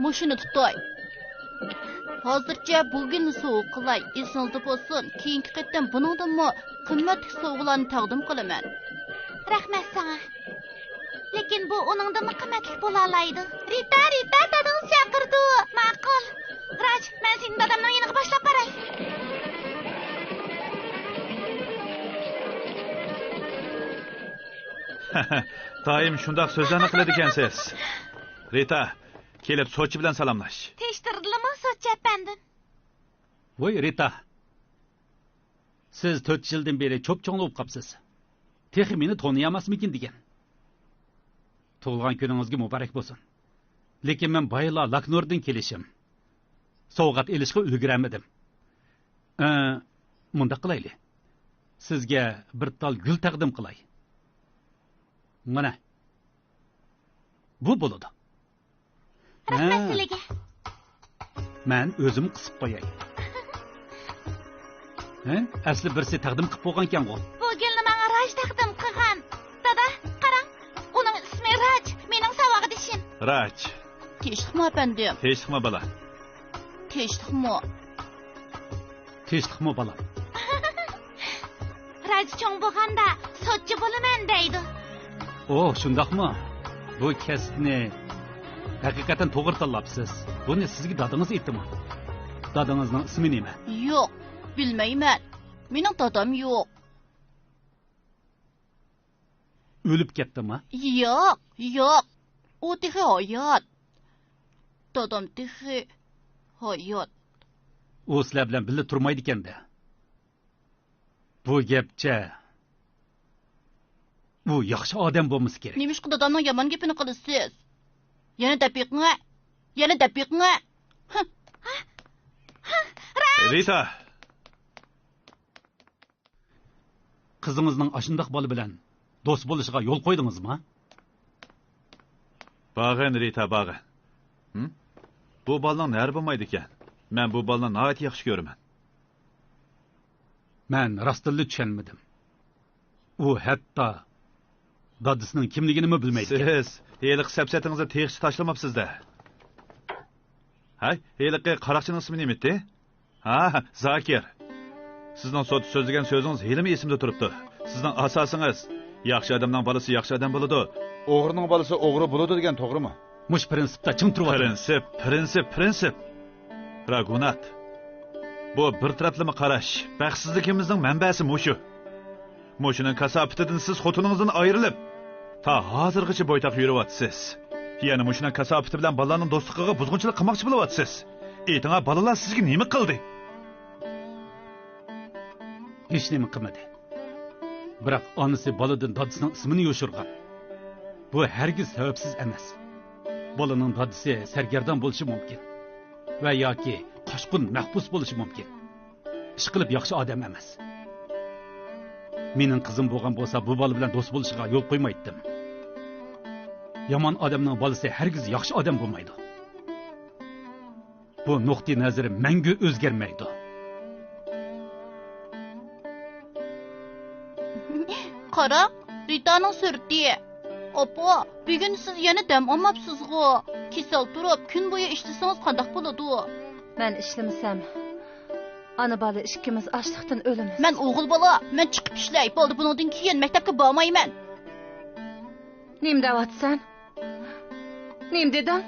مۇشۇنى تۇتاي. ھازىرچە بۇ گۈلنى سوۋغا قىلاي. ئېسىڭىزدە بولسۇن، كېيىنكى قېتىم بۇنىڭدىنمۇ قىممەتلىك سوۋغىلارنى تەقدىم قىلىمەن. رەھمەت ساڭا. لېكىن بۇ ئۇنىڭدىنمۇ قىممەتلىك بولالايدۇ. رىتا، رىتا، دادىڭىز چاقىرىدۇ. ماقۇل. راج، مەن سېنى دادامنىڭ يېنىغا باشلاپ باراي. دائىم شۇنداق سۆزلەرنى قىلىدىكەنسىز. رىتا، كېلىپ سوتچى بىلەن سالاملاش. تېشتىردىلىمۇ سوتچى ئەپەندىم؟ ۋوي، رىتا. سىز تۆت يىلدىن بېرى چوپچوڭلا بولۇپ قاپسىز. تېخى مېنى تونۇيالماسمىكىن دېگەن. تۇغۇلغان كۈنىڭىزگە مۇبارەك بولسۇن. لېكىن مەن بايىلا لاكنوردىن كېلىشىم. سوۋغات ئېلىشقا ئۈلگۈرەلمىدىم. ئە، مۇنداق قىلايلى. سىزگە بىر تال گۈل تەقدىم قىلاي. مانا. بۇ بولىدۇ. رەھمەت ھە. سىلىگە. مەن ئۆزۈم قىسىپ قوياي. ھە؟ ئەسلى بىرسى تەقدىم قىلىپ بولغانكەنغۇ. بۇ گۈلنى ماڭا راج تەقدىم قىلغان. دادا، قاراڭ. ئۇنىڭ ئىسمى راج. مېنىڭ ساۋاقدىشىم. راج. تىنچلىقمۇ، ئەپەندىم؟ تىنچلىقمۇ، بالا؟ تىنچلىقمۇ؟ تىنچلىقمۇ، بالام؟ راج چوڭ بولغاندا سوتچى بولىمەن دەيدۇ. ئو، شۇنداقمۇ؟ بۇ كەسىپنى ھەقىقەتەن توغرا تاللاپسىز. بۇنى سىزگە دادىڭىز ئېيتتىمۇ؟ دادىڭىزنىڭ ئىسمى نېمە؟ يوق، بىلمەيمەن. مېنىڭ دادام يوق. ئۆلۈپ كەتتىما؟ ياق، ياق. ئۇ تېخى ھايات. دادام تېخى ھايات. ئۇ سىلەر بىلەن بىللە تۇرمايدىكەن-دە. بۇ گەپچە. ئۇ ياخشى ئادەم بولمىسا كېرەك. نېمىشقا دادامنىڭ يامان گېپىنى قىلىسىز؟ يەنە دەپ بېقىڭە. يەنە دەپ بېقىڭە. ھە. رىتا! قىزىڭىزنىڭ ئاشۇنداق بالا بىلەن دوست بولۇشىغا يول قويدىڭىزمۇ؟ باغىن، رىتا، باغىن. ھىم؟ بۇ بالىنىڭ نەرى بولمايدىكەن. مەن بۇ بالىنى ناھايىتى ياخشى كۆرىمەن. مەن راستتىنلا چۈشەنمىدىم. ئۇ ھەتتا دادىسىنىڭ كىملىكىنىمۇ بىلمەيدىكەن. سىز ھېلىقى سەپسەتىڭىزنى تېخىچە تاشلىماپسىز-دە. ھەي، ھېلىقى قاراقچىنىڭ ئىسمى نېمىتى؟ ھا، زاكىر. سىزنىڭ سوتتا سۆزلىگەن سۆزىڭىز ھېلىمۇ ئېسىمدە تۇرۇپتۇ. سىزنىڭ ئاساسىڭىز، ياخشى ئادەمنىڭ بالىسى ياخشى ئادەم بولىدۇ، ئوغرىنىڭ بالىسى ئوغرى بولىدۇ دېگەن توغرىمۇ؟ مۇشۇ پرىنسىپتا چىڭ تۇرۇۋاتىمەن. پرىنسىپ، پرىنسىپ، پرىنسىپ. راگۇنات. بۇ بىر تەرەپلىمە قاراش. بەختسىزلىكىمىزنىڭ مەنبەسى مۇشۇ. مۇشۇنىڭ كاساپىتىدىن سىز خوتۇنىڭىزدىن ئايرىلىپ، تا ھازىرغىچە بويتاق يۈرۈۋاتىسىز. يەنە مۇشۇنىڭ كاساپىتى بىلەن بالىلارنىڭ دوستلۇقىغا بۇزغۇنچىلىق قىلماقچى بولۇۋاتىسىز. ئېيتىڭا، بالىلار سىزگە نېمە قىلدى؟ ھېچنېمە قىلمىدى. بىراق ئانىسى بالىدىن دادىسىنىڭ ئىسمىنى يوشۇرغان. بۇ ھەرگىز سەۋەبسىز ئەمەس. بالىنىڭ دادىسى سەرگەردان بولۇشى مۇمكىن. ۋە ياكى قاچقۇن مەھبۇس بولۇشى مۇمكىن. ئىشقىلىپ ياخشى ئادەم ئەمەس. مېنىڭ قىزىم بولغان بولسا، بۇ بالا بىلەن دوست بولۇشىغا يول قويمايتتىم. يامان ئادەمنىڭ بالىسى ھەرگىز ياخشى ئادەم بولمايدۇ. بۇ نۇقتىئىنەزىرىم مەڭگۈ ئۆزگەرمەيدۇ. قاراڭ، رىتانىڭ سۈرىتى. ئاپا، بۈگۈن سىز يەنە دەم ئالماپسىزغۇ؟ كېسەل تۇرۇپ، كۈن بويى ئىشلىسىڭىز قانداق بولىدۇ؟ مەن ئىشلىمىسەم، ئانا-بالا ئىككىمىز ئاچلىقتىن ئۆلىمىز. مەن ئوغۇل بالا، مەن چىقىپ ئىشلەي. بولدى، بۇنىڭدىن كېيىن مەكتەپكە بارمايمەن. نېمە دەۋاتىسەن؟ نېمە دېدىڭ؟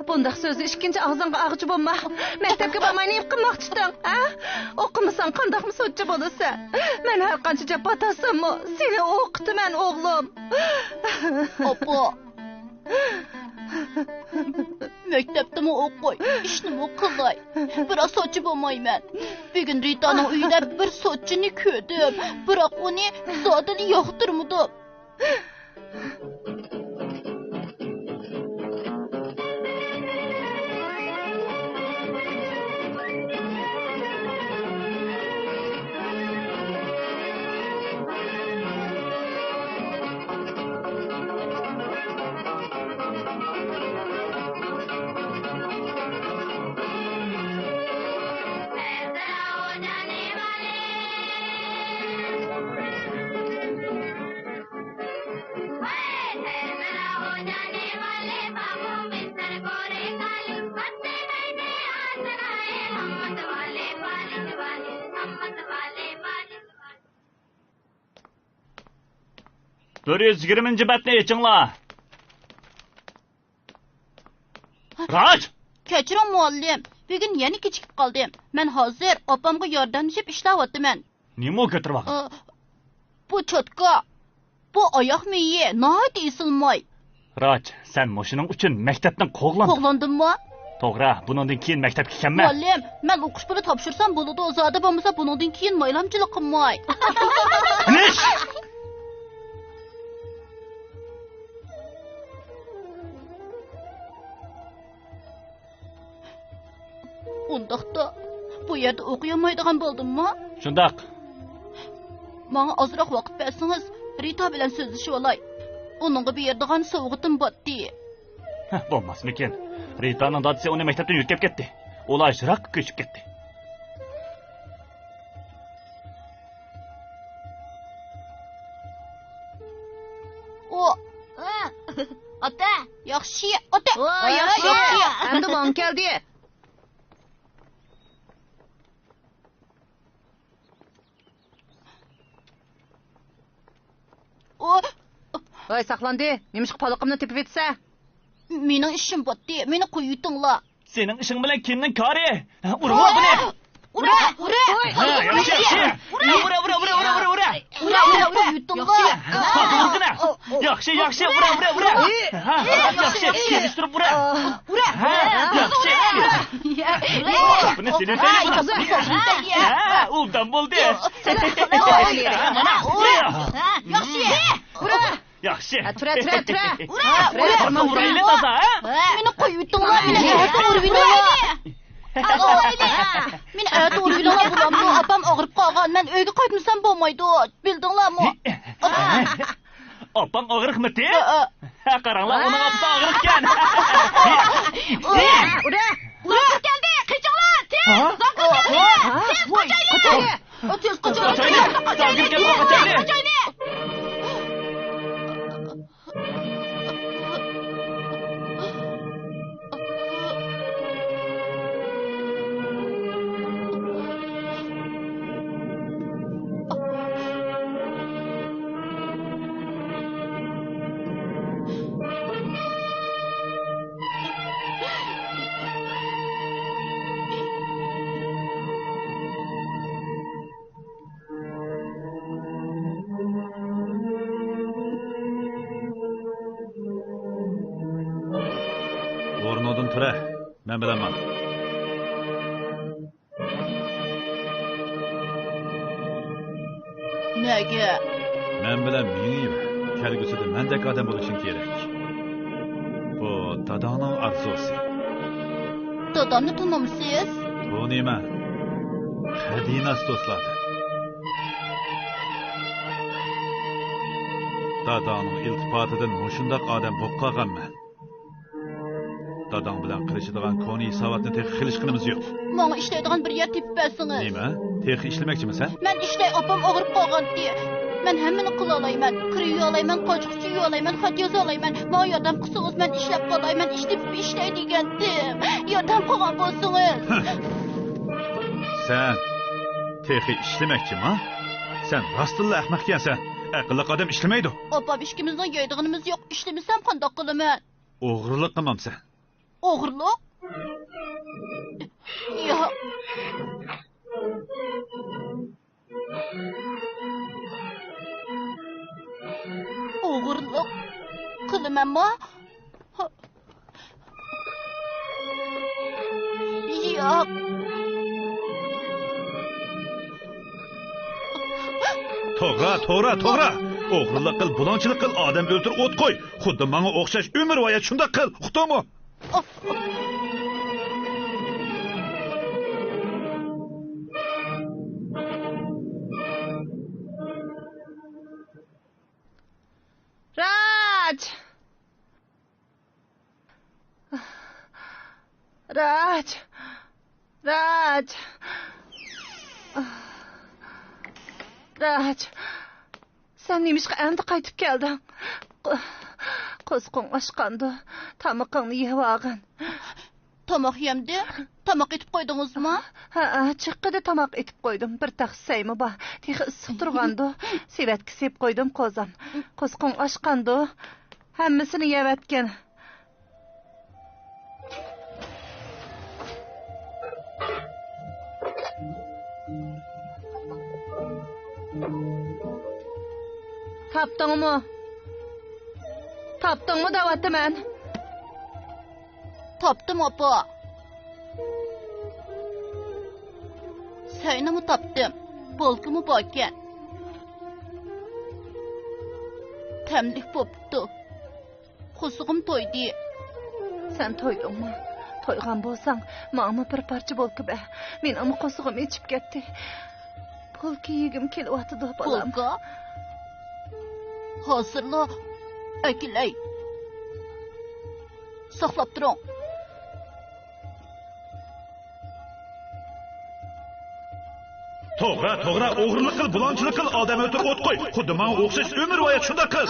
بۇنداق سۆزنى ئىككىنچى ئاغزىڭغا ئالغۇچە بولما. مەكتەپكە بارماي نېمە قىلماقچىتىڭ، ھە؟ ئوقۇمىساڭ قانداقمۇ سوتچى بولىسەن؟ مەن ھەرقانچە جاپا تارتساممۇ، سېنى ئوقۇتىمەن، ئوغلۇم. ئاپا، مەكتەپتىمۇ ئوقۇي، ئىشنىمۇ قىلاي، بىراق سوتچى بولمايمەن. بۈگۈن رىتانىڭ ئۆيىدە بىر سوتچىنى كۆردۈم، بىراق ئۇنى زادىلا ياقتۇرمىدىم. بىر يۈز يىگىرمىنچى بەتنى ئېچىڭلار. راج! كەچۈرۈڭ، مۇئەللىم. بۈگۈن يەنە كېچىكىپ قالدىم. مەن ھازىر ئاپامغا ياردەملىشىپ ئىشلەۋاتىمەن. نېمە كۆتۈرۈۋالغان؟ ئا، بۇ چوتكا، بۇ ئاياغ مېيى ناھايىتى ئېسىل ماي. راج، سەن مۇشۇنىڭ ئۈچۈن مەكتەپتىن قوغلاندىڭ. قوغلاندىممۇ؟ توغرا، بۇنىڭدىن كېيىن مەكتەپكە كەلمە. مۇئەللىم، مەن ئوقۇش پۇلى تاپشۇرسام بولىدۇ، زادى بولمىسا بۇنىڭدىن كېيىن مايلامچىلىق قىلماي. تىنىش! ئۇنداقتا، بۇ يەردە ئوقۇيالمايدىغان بولدۇممۇ؟ شۇنداق. ماڭا ئازراق ۋاقىت بەرسىڭىز، رىتا بىلەن سۆزلىشىۋالاي. ئۇنىڭغا بېرىدىغان سوۋغىتىم باتتى. ھە، بولماسمىكىن؟ رىتانىڭ دادىسى ئۇنى مەكتەپتىن يۆتكەپ كەتتى. ئۇلار يىراققا كۆچۈپ كەتتى. ئۇ. ئاتا! ياخشى، ئاتا! ۋاي، ياخشى، ياخشى. ئەمدى ماڭا كەلدى. ئۇ. ۋاي، ساقلاندى. نېمىشقا پالىقىمنى تېپىۋېتىسەن؟ مېنىڭ ئىشىم باتتى. مېنى قويۇۋېتىڭلار. سېنىڭ ئىشىڭ بىلەن كىمنىڭ كارى؟ ئۇرۇڭلار بۇنى! ئۇرە! ئۇرە! ھە، ياخشى، ياخشى. ئۇرە، ئۇرە، ئۇرە، ئۇرە، ئۇرە، ئۇرە! ئۇرە، ئۇرە، قويۇۋېتىڭلار. ياخشى، ياخشى، ئۇرە، ئۇرە، ئۇرە! ھە، ياخشى، ياخشى، كېلىشتۈرۈپ ئۇرە! ئۇرە! ھە، ياخشى. بۇنى سېلىۋېتەيلى، بۇنى. ھە، ئوبدان بولدى. مانا، ئۇرە! ياخشى! ئۇرە! ياخشى. ھە، تۇرە، تۇرە، تۇرە. ئۇرە، ئۇرە، ئۇرە، ئۇرە. ئۇرايلى تازا، ھە؟ مېنى قويۇۋېتىڭلار، مېنى ئەتە ئۇرۇۋېلىڭلار. مېنى ئەتە ئۇرۇۋېلىڭلار، بولامدۇ؟ ئاپام ئاغرىپ قالغان، مەن ئۆيگە قايتمىسام بولمايدۇ. بىلدىڭلارمۇ؟ ئاپاڭ ئاغرىقمىتى؟ ھە، ھە. ھە، قاراڭلار، ئۇنىڭ ئاپىسى ئاغرىقكەن. ئۇرە، ئۇرە. زاكىر كەلدى، قېچىڭلار، تېز! ھە؟ زاكىر كەلدى، ھە؟ تېز قاچايلى! قاچايلى! ئۇ تېز قاچايلى! قاچايلى! زاكىر كەلدى، قاچايلى! قاچايلى! ئورنۇڭدىن تۇرە، مەن بىلەن ماڭ. نەگە؟ مەن بىلەن مېڭىۋەر. كەلگۈسىدە مەندەك ئادەم بولۇشۇڭ كېرەك. بۇ داداڭنىڭ ئارزۇسى. دادامنى تونۇمسىز؟ تونۇيمەن. قەدىناس دوستلاردىن. داداڭنىڭ ئىلتىپاتىدىن مۇشۇنداق ئادەم بولۇپ قالغانمەن. داداڭ بىلەن قىلىشىدىغان كونا ھېساباتنى تېخى قىلىشقىنىمىز يوق. ماڭا ئىشلەيدىغان بىر يەر تېپىپ بەرسىڭىز. نېمە؟ تېخى ئىشلىمەكچىمىسەن؟ مەن ئىشلەي، ئاپام ئاغرىپ قالغانتى. مەن ھەممىنى قىلالايمەن. كىر يۇيالايمەن، قاچا-قۇچا يۇيالايمەن، خەت يازالايمەن. ماڭا ياردەم قىلسىڭىز، مەن ئىشلەپ قالاي، مەن ئىش تېپىپ ئىشلەي دېگەنتىم. ياردەم قىلغان بولسىڭىز. سەن تېخى ئىشلىمەكچىما؟ سەن راستتىنلا ئەخمەقكەنسەن. ئەقىللىق ئادەم ئىشلىمەيدۇ. ئاپام ئىككىمىزنىڭ يەيدىغىنىمىز يوق، ئىشلىمىسەم قانداق قىلىمەن؟ ئوغرىلىق قىلمامسەن؟ ئوغرىلىق؟ ياق. ئوغرىلىق قىلىمەنمۇ؟ ياق. توغرا، توغرا، توغرا. ئوغرىلىق قىل، بۇلاڭچىلىق قىل، ئادەم ئۆلتۈر، ئوت قوي. خۇددى ماڭا ئوخشاش ئۆمۈر ھايات شۇنداق قىل، ئۇقتۇڭمۇ؟ راج! راج! راج! راج! سەن نېمىشقا ئەمدى قايتىپ كەلدىڭ؟ قو-، قورسىقىڭ ئاچقاندۇ؟ تامىقىڭنى يېۋالغىن. تاماق يەمدى؟ تاماق ئېتىپ قويدىڭىزمۇ؟ ھە، چىققىدە تاماق ئېتىپ قويدۇم. بىر تەخسە سەيمۇ بار. تېخى ئىسسىق تۇرغاندۇ؟ سېۋەتكە سېلىپ قويدۇم، قوزام. قورسىقىڭ ئاچقاندۇ؟ ھەممىسىنى يەۋەتكىن. تاپتىڭمۇ؟ تاپتىڭمۇ دەۋاتىمەن. تاپتىم، ئاپا. سەينىمۇ تاپتىم. بولكىمۇ باركەن. تەملىك بوپتۇ. قورسىقىم تويدى. سەن تويدۇڭمۇ؟ تويغان بولساڭ، ماڭىمۇ بىر پارچە بولكا بەر. مېنىڭمۇ قورسىقىم ئېچىپ كەتتى. بولكا يېگۈم كېلىۋاتىدۇ، بالام. بولكا؟ ھازىرلا ئەكېلەي. ساقلاپ تۇرۇڭ. توغرا، توغرا، ئوغرىلىق قىل، بۇلاڭچىلىق قىل، ئادەم ئۆلتۈر، ئوت قوي. خۇددى ماڭا ئوخشاش ئۆمۈر ھايات شۇنداق قىل.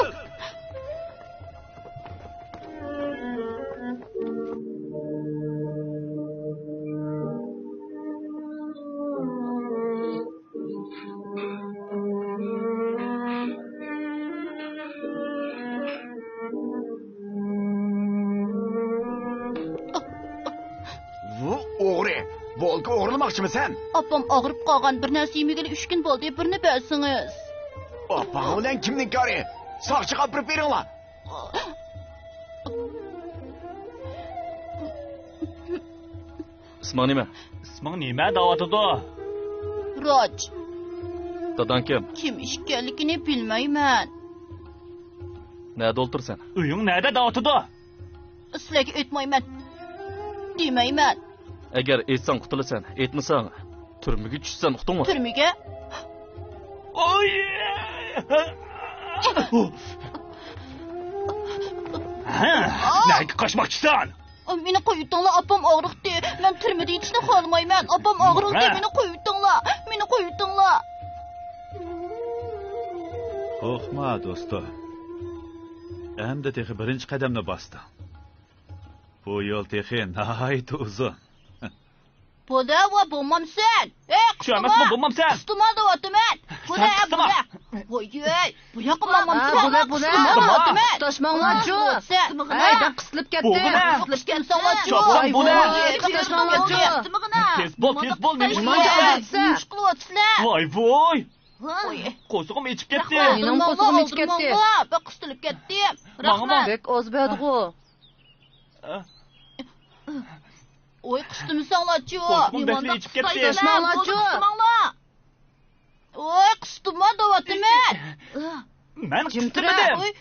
ۋۇ، ئوغرى! بولكا ئوغرىلىماقچىمۇ سەن؟ ئاپام ئاغرىپ قالغان، بىر نەرسە يېمىگىلى ئۈچ كۈن بولدى، بىرنى بەرسىڭىز. ئاپاڭ بىلەن كىمنىڭ كارى؟ ساقچىغا ئاپىرىپ بېرىڭلار. ئىسمىڭ نېمە؟ ئىسمىڭ نېمە دەۋاتىدۇ؟ راج. داداڭ كىم؟ كىم ئىكەنلىكىنى بىلمەيمەن. نەدە ئولتۇرىسەن؟ ئۆيۈڭ نەدە دەۋاتىدۇ؟ سىلەرگە ئېيتمايمەن. دېمەيمەن. ئەگەر ئېيتساڭ قۇتۇلىسەن، ئېيتمىساڭ تۈرمىگە چۈشىسەن، ئۇقتۇڭمۇ؟ تۈرمىگە؟ ئاي! ھە؟ نەگە قاچماقچىسەن؟ مېنى قويۇۋېتىڭلار، ئاپام ئاغرىقتى. مەن تۈرمىدە يېتىشنى خالىمايمەن. ئاپام ئاغرىقتى، ھە؟ مېنى قويۇۋېتىڭلار. مېنى قويۇۋېتىڭلار. قورقما، دوستۇم. ئەمدى تېخى بىرىنچى قەدەمنى باستىڭ. بۇ يول تېخى ناھايىتى ئۇزۇن. بولە ۋە بولمامسەن؟ ئەي، چۈشەنمەسمۇ بولمامسەن؟ قىستىما دەۋاتىمەن. بولە، سەن قىستىما. بولە. ۋوي، بۇ ياققا ماڭمامسەن؟ بولە، بولە. قىستىما دەۋاتىمەن. قىستاشماڭلارچۇ. ھەي، بەك قىستىلىپ كەتتى. بولغىنا. قىستىلىپ كەتتىڭلارچۇ. چاپسان بولە. ۋوي، قىستاشماڭلارچۇ. تېز بول، تېز بول، نېمە ئىش قىلىۋاتىسەن؟ نېمە ئىش قىلىۋاتىسىلەر؟ ۋاي، ۋوي. ۋوي. قورسىقىم ئېچىپ كەتتى. مېنىڭ قورسىقىم ئېچىپ كەتتى. بەك قىستىلىپ كەتتىم. ماڭىمۇ. بەك ئاز بەردىغۇ. ۋوي، قىستىمىساڭلارچۇ. قورسىقىم بەكلا ئېچىپ كەتتى. قىستىماڭلارچۇ. قىستىماڭلار. ۋوي، قىستىما دەۋاتىمەن. مەن قىستىمىدىم. ۋوي.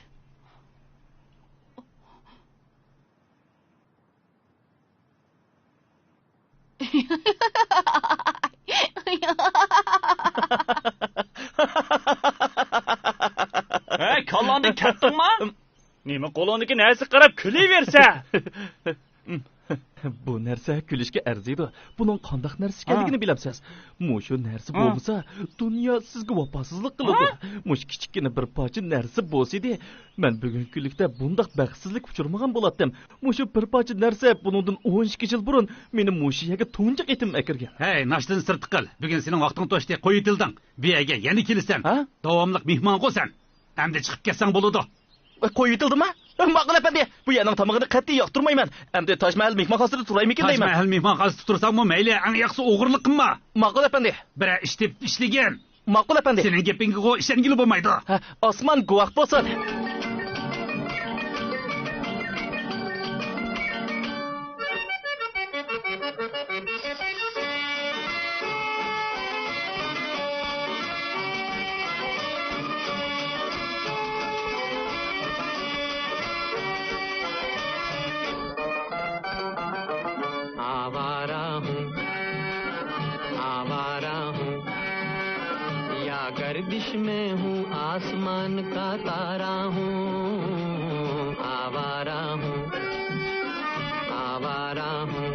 ھەي، كاللاڭدىن كەتتىڭما؟ نېمە قولۇڭدىكى نەرسىگە قاراپ كۈلۈۋېرىسەن؟ بۇ نەرسە كۈلۈشكە ئەرزىيدۇ. بۇنىڭ قانداق نەرسە ئىكەنلىكىنى ھا. بىلەمسىز؟ مۇشۇ نەرسە ھا. بولمىسا، دۇنيا سىزگە ۋاپاسىزلىق قىلىدۇ. ھا؟ مۇشۇ كىچىككىنە بىر پارچە نەرسە بولسىدى، مەن بۈگۈنكى كۈنلۈكتە بۇنداق بەختسىزلىككە ئۇچرىمىغان بولاتتىم. مۇشۇ بىر پارچە نەرسە بۇنىڭدىن ئون ئىككى يىل بۇرۇن مېنى مۇشۇ يەرگە تۇنجى قېتىم ئەكىرگەن. ھەي، ناشتىنى سىرتتا قىل. بۈگۈن سېنىڭ ۋاقتىڭ توشتى، قويۇۋېتىلدىڭ. بۇ يەرگە يەنە كېلىسەن. ھا؟ داۋاملىق مېھمانغۇ سەن. ئەمدى چىقىپ كەتسەڭ بولىدۇ. قويۇۋېتىلدىما؟ ماقۇل ئەپەندى، بۇ يەرنىڭ تامىقىنى قەتئىي ياقتۇرمايمەن. ئەمدى تاج مەھەل مېھمانخانىسىدا تۇرايمىكىن دەيمەن. تاج مەھەل مېھمانخانىسىدا تۇرساڭمۇ مەيلى، ئەڭ ياخشىسى ئوغرىلىق قىلما. ماقۇل ئەپەندى. بىرەر ئىش تېپىپ ئىشلىگىن. ماقۇل ئەپەندى. سېنىڭ گېپىڭگىغۇ ئىشەنگىلى بولمايدۇ. ھە، ئاسمان گۇۋاھ بولسۇن. آوارہ ہوں، آوارہ ہوں، یا گردش میں ہوں، آسمان کا تارا ہوں. آوارہ ہوں، آوارہ ہوں،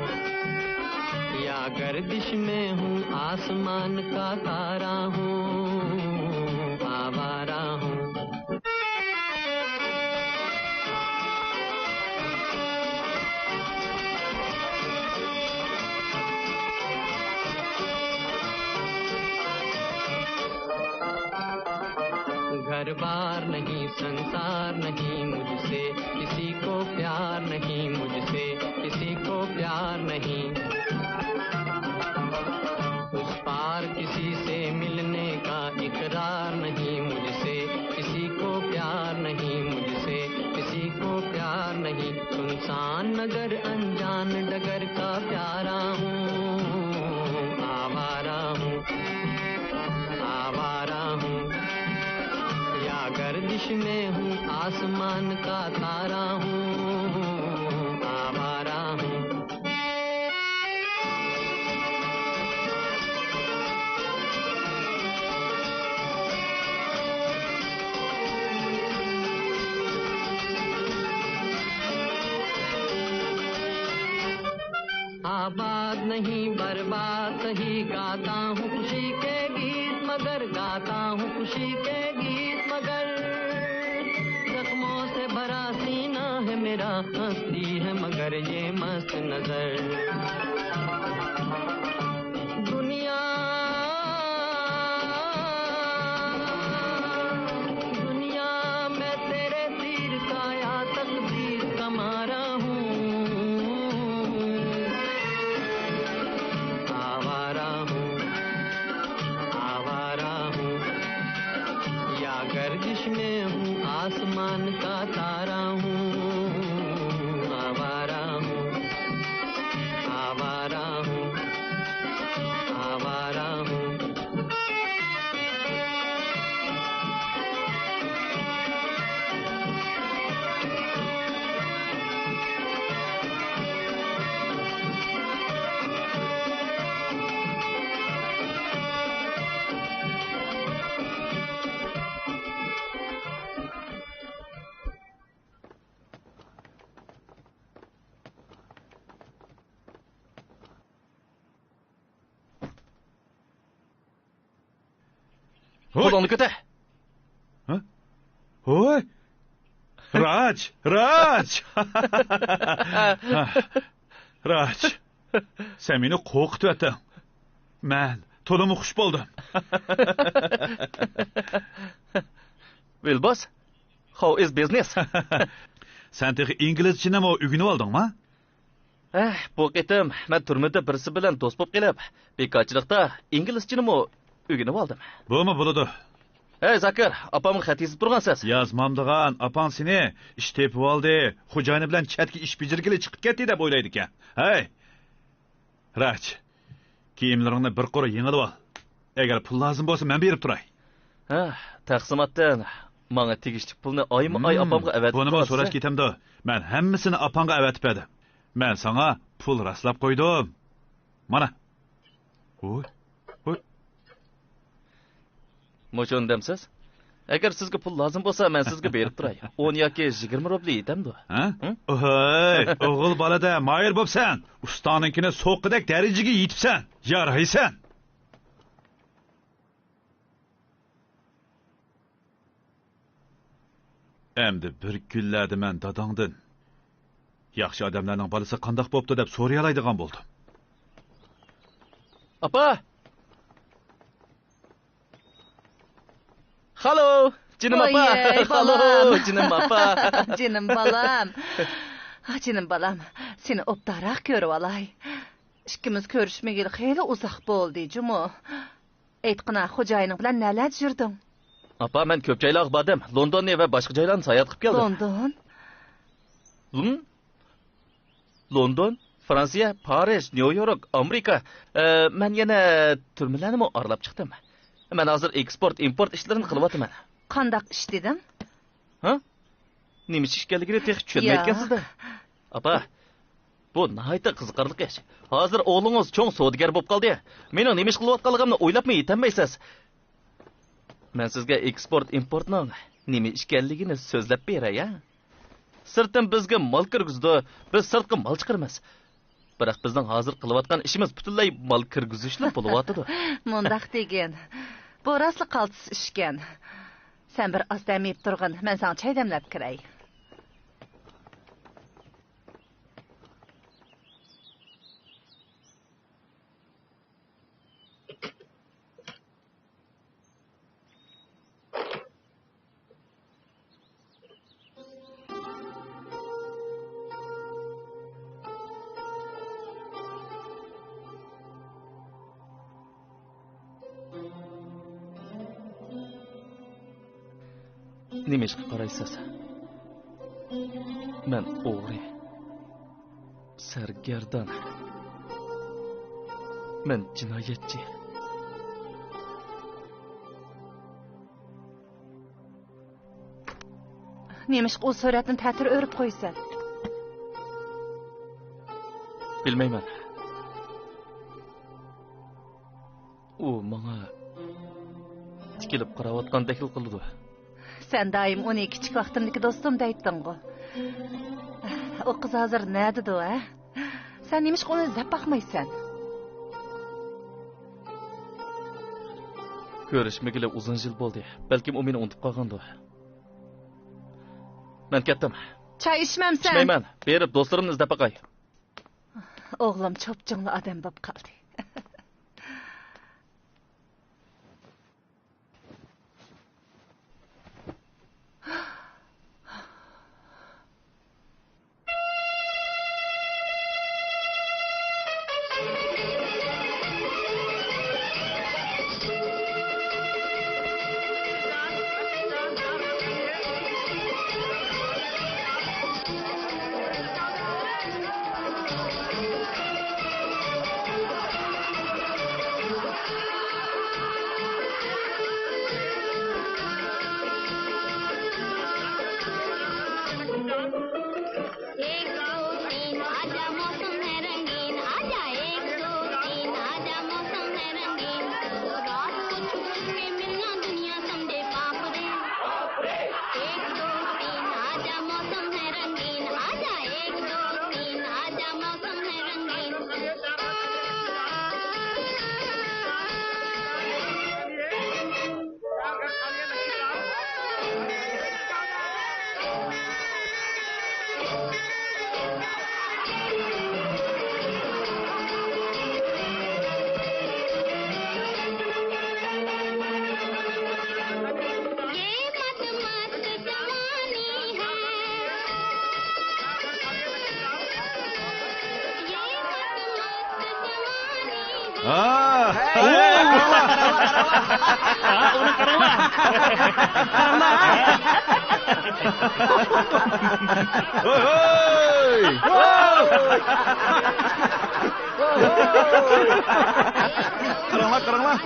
یا گردش میں ہوں، آسمان کا تارا ہوں. آوارہ ہوں. گھر بار نہیں، سنسار نہیں، مجھ سے کسی کو پیار نہیں، مجھ سے کسی کو پیار نہیں. اس پار کسی سے ملنے کا اقرار نہیں، مجھ سے کسی کو پیار نہیں، مجھ سے کسی کو پیار نہیں. سنسان نگر، انجان ڈگر کا پیارا ہوں. آوارہ ہوں، آوارہ ہوں، یا گردش میں ہوں، آسمان کا تارا ہوں. آوارہ ہوں. آباد نہیں، برباد سہی، گاتا ہوں خوشی کے گیت، مگر گاتا ہوں خوشی کے گیت، مگر زخموں سے بھرا سینہ ہے میرا، ہنستی ہے مگر یہ مست نظر. دنیا، دنیا، میں تیرے تیر کا یا تقدیر کا مارا ہوں. آوارہ ہوں، آوارہ ہوں، یا گردش میں ہوں، آسمان کا تارا ہوں. آوارہ ہوں، آوارہ ہوں، آوارہ ہوں. ھوي! قولۇڭنى كۆتەر! ھە؟ ھوي! راج! راج! راج! سەن مېنى قورقۇتۇۋەتتىڭ. مەن تولىمۇ خۇش بولدۇم. ۋىلباس، how is business? سەن تېخى ئىنگلىزچىنىمۇ ئۆگىنىۋالدىڭما؟ ھە، بۇ قېتىم مەن تۈرمىدە بىرسى بىلەن دوست بولۇپ قېلىپ، بىكارچىلىقتا ئىنگلىزچىنىمۇ ئۆگىنىۋالدىم. بۇمۇ بولىدۇ. ھەي، زاكىر، ئاپامغا خەت يېزىپ تۇرغانسىز. يازمامدىغان، ئاپاڭ سېنى ئىش تېپىۋالدى، خوجايىنى بىلەن چەتكە ئىش بېجىرگىلى چىقىپ كەتتى دەپ ئويلايدىكەن. ھەي، راج، كىيىملىرىڭنى بىر قۇر يېڭىلىۋال. ئەگەر پۇل لازىم بولسا، مەن بېرىپ تۇراي. ھە، تەقسىماتتىن ماڭا تېگىشلىك پۇلنى ئايمۇ ئاي ھىم، ئاپامغا ئەۋەتىپ بۇنىمۇ سوراش كېتەمدۇ؟ مەن ھەممىسىنى ئاپاڭغا ئەۋەتىپ بەردىم. مەن ساڭا پۇل راسلاپ قويدۇم. مانا. ھوي، ھوي. مۇشۇنى دەمسىز؟ ئەگەر سىزگە پۇل لازىم بولسا، مەن سىزگە بېرىپ تۇراي. ئون ياكى يىگىرمە روبلى يېتەمدۇ؟ ھە؟ ھە؟ ھوي، ئوغۇل بالىدە ماھىر بوپسەن. ئۇستاڭنىڭكىنى سوققىدەك دەرىجىگە يېتىپسەن. يارايسەن. ئەمدى بىر كۈنلەردە مەن داداڭدىن، ياخشى ئادەملەرنىڭ بالىسى قانداق بوپتۇ دەپ سورىيالايدىغان بولدۇم. ئاپا! خالو! جېنىم ئاپا! ئويەي، خالو، بالام! جېنىم ئاپا! جېنىم بالام! جېنىم بالام، سېنى ئوبدانراق كۆرۈۋالاي. ئىككىمىز كۆرۈشمىگىلى خېلى ئۇزاق بولدى جۇمۇ. ئېيتقىنا، خوجايىنىڭ بىلەن نەلەردە يۈردۈڭ؟ ئاپا، مەن كۆپ جايلارغا باردىم. لوندوننى ۋە باشقا جايلارنى ساياھەت قىلىپ كەلدىم. لوندون؟ ھىم؟ لوندون، فرانسىيە، پارىژ، نيۇ يورك، ئامېرىكا. ئە، مەن يەنە تۈرمىلەرنىمۇ ئارىلاپ چىقتىم. مەن ھازىر ئېكسپورت، ئىمپورت ئىشلىرىنى قىلىۋاتىمەن. قانداق ئىش دېدىڭ؟ ھە؟ نېمە ئىش ئىكەنلىكىنى تېخى چۈشەنمەيدىكەنسىز-دە. ياق. ئاپا، بۇ ناھايىتى قىزىقارلىق ئىش. ھازىر ئوغلىڭىز چوڭ سودىگەر بولۇپ قالدى. مېنىڭ نېمە ئىش قىلىۋاتقانلىقىمنى ئويلاپمۇ يېتەلمەيسىز. مەن سىزگە ئېكسپورت ئىمپورتنىڭ نېمە ئىكەنلىكىنى سۆزلەپ بېرەي، ھە؟ سىرتتىن بىزگە مال كىرگۈزىدۇ، بىز سىرتقا مال چىقىرىمىز. بىراق بىزنىڭ ھازىر قىلىۋاتقان ئىشىمىز پۈتۈنلەي مال كىرگۈزۈشلا بولۇۋاتىدۇ. مۇنداق دېگىن، بۇ راستلا قالتىس ئىشكەن. سەن بىر ئاز دەم ئېلىپ تۇرغىن، مەن ساڭا چاي دەملەپ كىرەي. نېمە ئىشقا قارايسىز؟ مەن ئوغرى. سەرگەردان. مەن جىنايەتچى. نېمىشقا ئۇ سۈرەتنى تەتۈر ئۆرۈپ قويىسەن؟ بىلمەيمەن. ئۇ ماڭا تىكىلىپ قاراۋاتقاندەكلا قىلىدۇ. سەن دائىم ئۇنى كىچىك ۋاقتىمدىكى دوستۇم دەيتتىڭغۇ. ئۇ قىز ھازىر نەدىدۇ، ھە؟ سەن نېمىشقا ئۇنى ئىزدەپ باقمايسەن؟ كۆرۈشمىگىلى ئۇزۇن يىل بولدى. بەلكىم ئۇ مېنى ئۇنتۇپ قالغاندۇ. مەن كەتتىم. چاي ئىچمەمسەن؟ ئىچمەيمەن. بېرىپ دوستلىرىمنى ئىزدەپ باقاي. ئوغلۇم چوپچوڭلا ئادەم بولۇپ قالدى. ھا. ھا، ئۇنى قاراڭلار. قاراڭلار. ھوي، ھوي. قاراڭلار، قاراڭلار.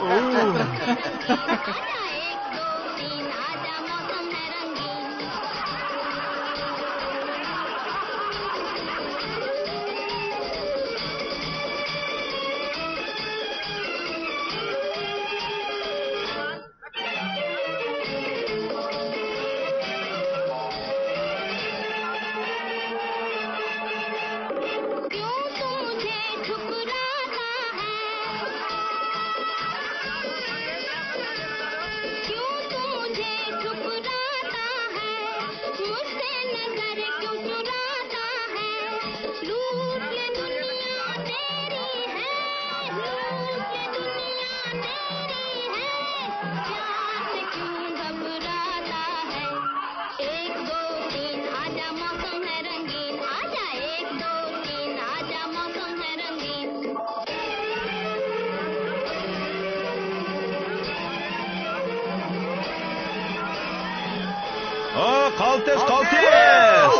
ھا، قالتىس، قالتىس!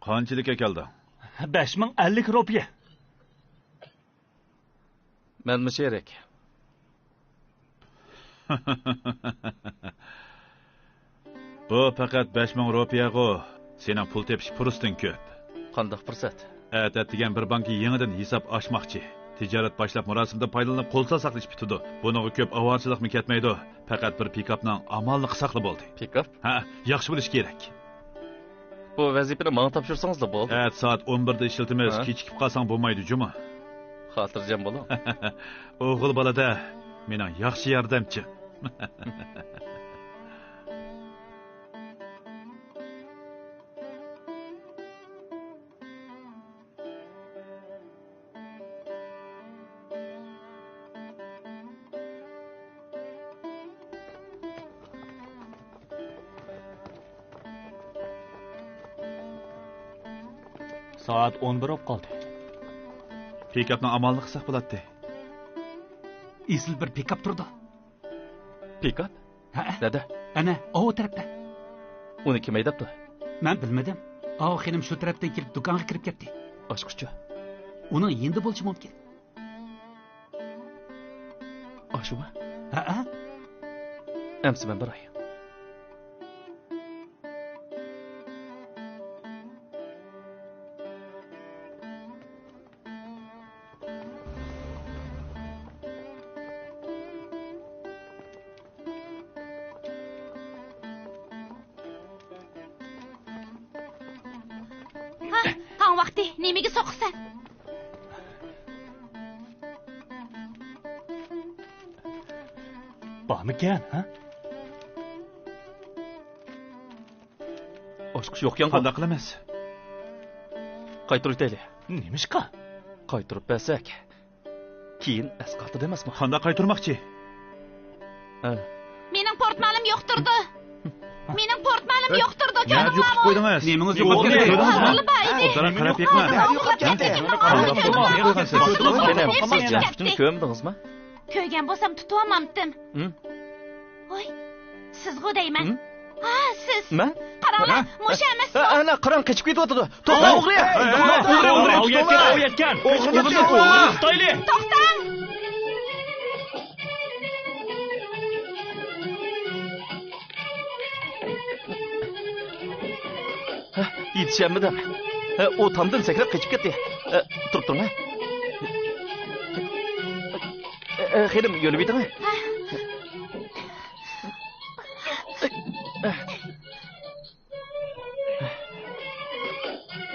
قانچىلىك ئەكەلدىڭ؟ بەش مىڭ ئەللىك روپىيە. مەنمۇ شېرىك. بۇ پەقەت بەش مىڭ روپىيەغۇ. سېنىڭ پۇل تېپىش پۇرسىتىڭ كۆپ. قانداق پۇرسەت؟ ئەتە دېگەن بىر بانكا يېڭىدىن ھېساب ئاچماقچى. تىجارەت باشلاپ مۇراسىمدىن پايدىلىنىپ قول ساق ساقلىشىپ پۈتىدۇ. بۇنىڭغا كۆپ ئاۋارىچىلىقمۇ كەتمەيدۇ. پەقەت بىر پىكاپنىڭ ئامالىنى قىلساقلا بولدى. پىكاپ؟ ھە، ياخشى بولۇشى كېرەك. بۇ ۋەزىپىنى ماڭا تاپشۇرسىڭىزلا بولدى. ئەتە سائەت ئون بىردە ئىشلىتىمىز. ھە؟ كېچىكىپ قالساڭ بولمايدۇ جۇمۇ. خاتىرجەم بولۇڭ. ئوغۇل بالا-دە، مېنىڭ ياخشى ياردەمچىم. سائەت ئون بىر بولۇپ قالدى. پىكاپنىڭ ئامالىنى قىلساق بولاتتى. ئېسىل بىر پىكاپ تۇرىدۇ. پىكاپ؟ ھە. نەدە؟ ئەنە، ئاۋۇ تەرەپتە. ئۇنى كىم ھەيدەپتۇ؟ مەن بىلمىدىم. ئاۋۇ خېنىم شۇ تەرەپتىن كېلىپ دۇكانغا كىرىپ كەتتى. ئاچقۇچۇ؟ ئۇنىڭ يېنىدا بولۇشى مۇمكىن. ئاشۇمۇ؟ ھەئە. ئەمسە مەن باراي. ھا، تاڭ ۋاقتى، نېمىگە سوقىسەن؟ بارمىكەن، ھە؟ ئاچقۇچ يوقكەنغۇ؟ قانداق قىلىمىز؟ قايتۇرۇۋېتەيلى. نېمىشقا؟ قايتۇرۇپ بەرسەك، كېيىن ئەسقاتىدۇ ئەمەسمۇ؟ قانداق قايتۇرماقچى؟ ھە. مېنىڭ پورتمالىم يوق تۇرىدۇ. مېنىڭ پورتمالىم يوق تۇرىدۇ، نەدە يوقىتىپ كۆردۈڭلارمۇ؟ قويدىڭىز؟ نېمىڭىز يوقاپ كەتتى؟ ھازىرلا بار ئىدى. ئوبدانراق قاراپ بېقىڭ. ھازىرلا ئوبدانراق قاراپ بېقىڭ. قانداق قويدۇڭىز؟ قانداق قويدۇڭىز؟ كۆرمىدىڭىزمۇ؟ كۆرگەن بولسام تۇتۇۋالمامتىم. ھىم؟ ۋاي، سىزغۇ دەيمەن. ھىم؟ ھا، سىز. مەن؟ قاراڭلار، مۇشۇ ئەمەسمۇ؟ ھە، ئەنە، قاراڭ، قېچىپ كېتىۋاتىدۇ. توختا، ئوغرى! ئوغرى، ئوغرى، ئوغرى، ئوغرى، يەتكەن، يەتكەن. ئوغرىنى تۇتۇڭلار. توختاڭ! ھە، يېتىشەلمىدىم. ھە، ئۇ تامدىن سەكرەپ قېچىپ كەتتى. ھە، تۇرۇپ تۇرۇڭ، ھە. ھە، ھە، خېنىم، يۆلىۋېتىڭ.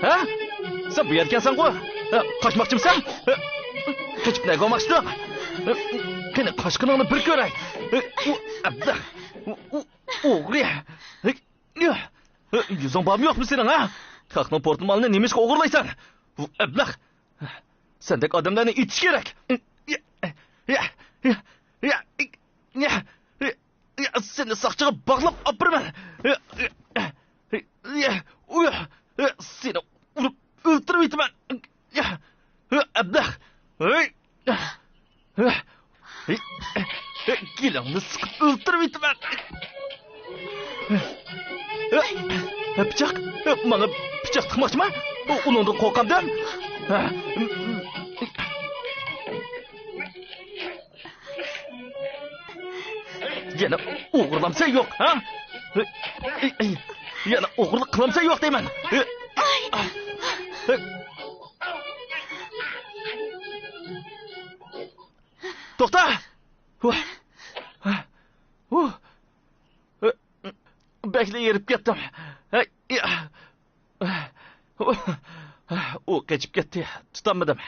ھە؟ سەن بۇ يەردىكەنسەنغۇ؟ ھە، قاچماقچىمسەن؟ ھە؟ قېچىپ نەگە بارماقچىدىڭ؟ ھە؟ قېنى، قاچقىنىڭنى بىر كۆرەي. ھە؟ ئۇ ئەبلەخ. ئۇ، ئۇ، ئوغرى. ھە؟ يۈزۈڭ بارمۇ يوقمۇ سېنىڭ، ھە؟ خەقنىڭ پورتمالىنى نېمىشقا ئوغرىلايسەن؟ ئۇ ئەبلەخ. سەندەك ئادەملەرنى ئېتىش كېرەك. يا، سېنى ساقچىغا باغلاپ ئاپىرىمەن. يا، يا، يا، يا، سېنى ئۇرۇپ ئۆلتۈرۈۋېتىمەن. يا، يا، ئەبلەخ. يا، يا، يا، گېلىڭنى سىقىپ ئۆلتۈرۈۋېتىمەن. پىچاق؟ ماڭا پىچاق تىقماقچىما؟ ئۇنىڭدىن قورقامدىم. يەنە ئوغرىلامسەن يوق، ھە؟ يەنە ئوغرىلىق قىلامسەن يوق دەيمەن. توختا! بەكلا ھېرىپ كەتتىم. ئۇ قېچىپ كەتتى، تۇتالمىدىم.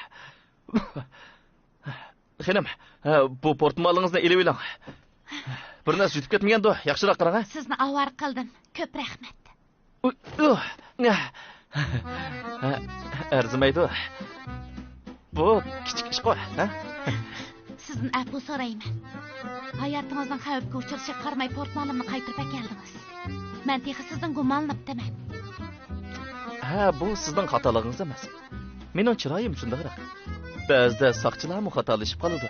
خېنىم، بۇ پورتمالىڭىزنى ئېلىۋېلىڭ. بىر نەرسە يۇتۇپ كەتمىگەندۇ؟ ياخشىراق قاراڭ، ھە؟ سىزنى ئاۋارە قىلدىم. كۆپ رەھمەت. ئۇ، ئۇ، ئەرزىمەيدۇ. بۇ كىچىك ئىشقۇ، ھە؟ سىزدىن ئەپۇ سورايمەن. ھاياتىڭىزنىڭ خەۋپكە ئۇچرىشىغا قارىماي، پورتمالىمنى قايتۇرۇپ ئەكەلدىڭىز. مەن تېخى سىزدىن گۇمانلىنىپتىمەن. ھە، بۇ سىزنىڭ خاتالىقىڭىز ئەمەس. مېنىڭ چىرايىم شۇنداقراق. بەزىدە ساقچىلارمۇ خاتالىشىپ قالىدۇ.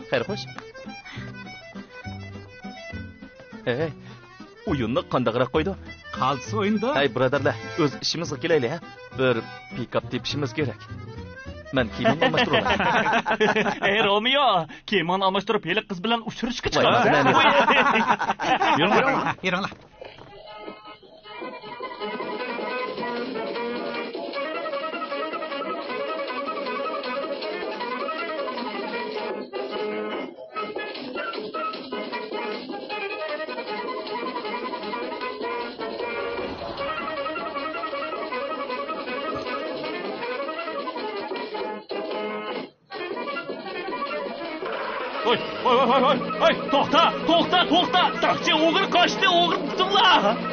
خەير خوش. ھەي، ئويۇننى قانداقراق قويدۇم؟ قالتىس ئوينىدۇق. ھەي، بۇرادەرلەر، ئۆز ئىشىمىزغا كېلەيلى، ھە؟ بىر پىكاپ تېپىشىمىز كېرەك. مەن كىيىمىمنى ئالماشتۇرۇۋالاي. ئەي، رومېئو، كىيىمىڭنى ئالماشتۇرۇپ، ھېلىقى قىز بىلەن ئۇچرىشىشقا چىق. ۋاي، مانا. يۈرۈڭلار، يۈرۈڭلار. ھوي، ھوي، ھوي، ھوي، ھوي، ھوي، توختا، توختا، توختا! ساقچى، ئوغرى قاچتى، ئوغرىنى تۇتۇڭلار!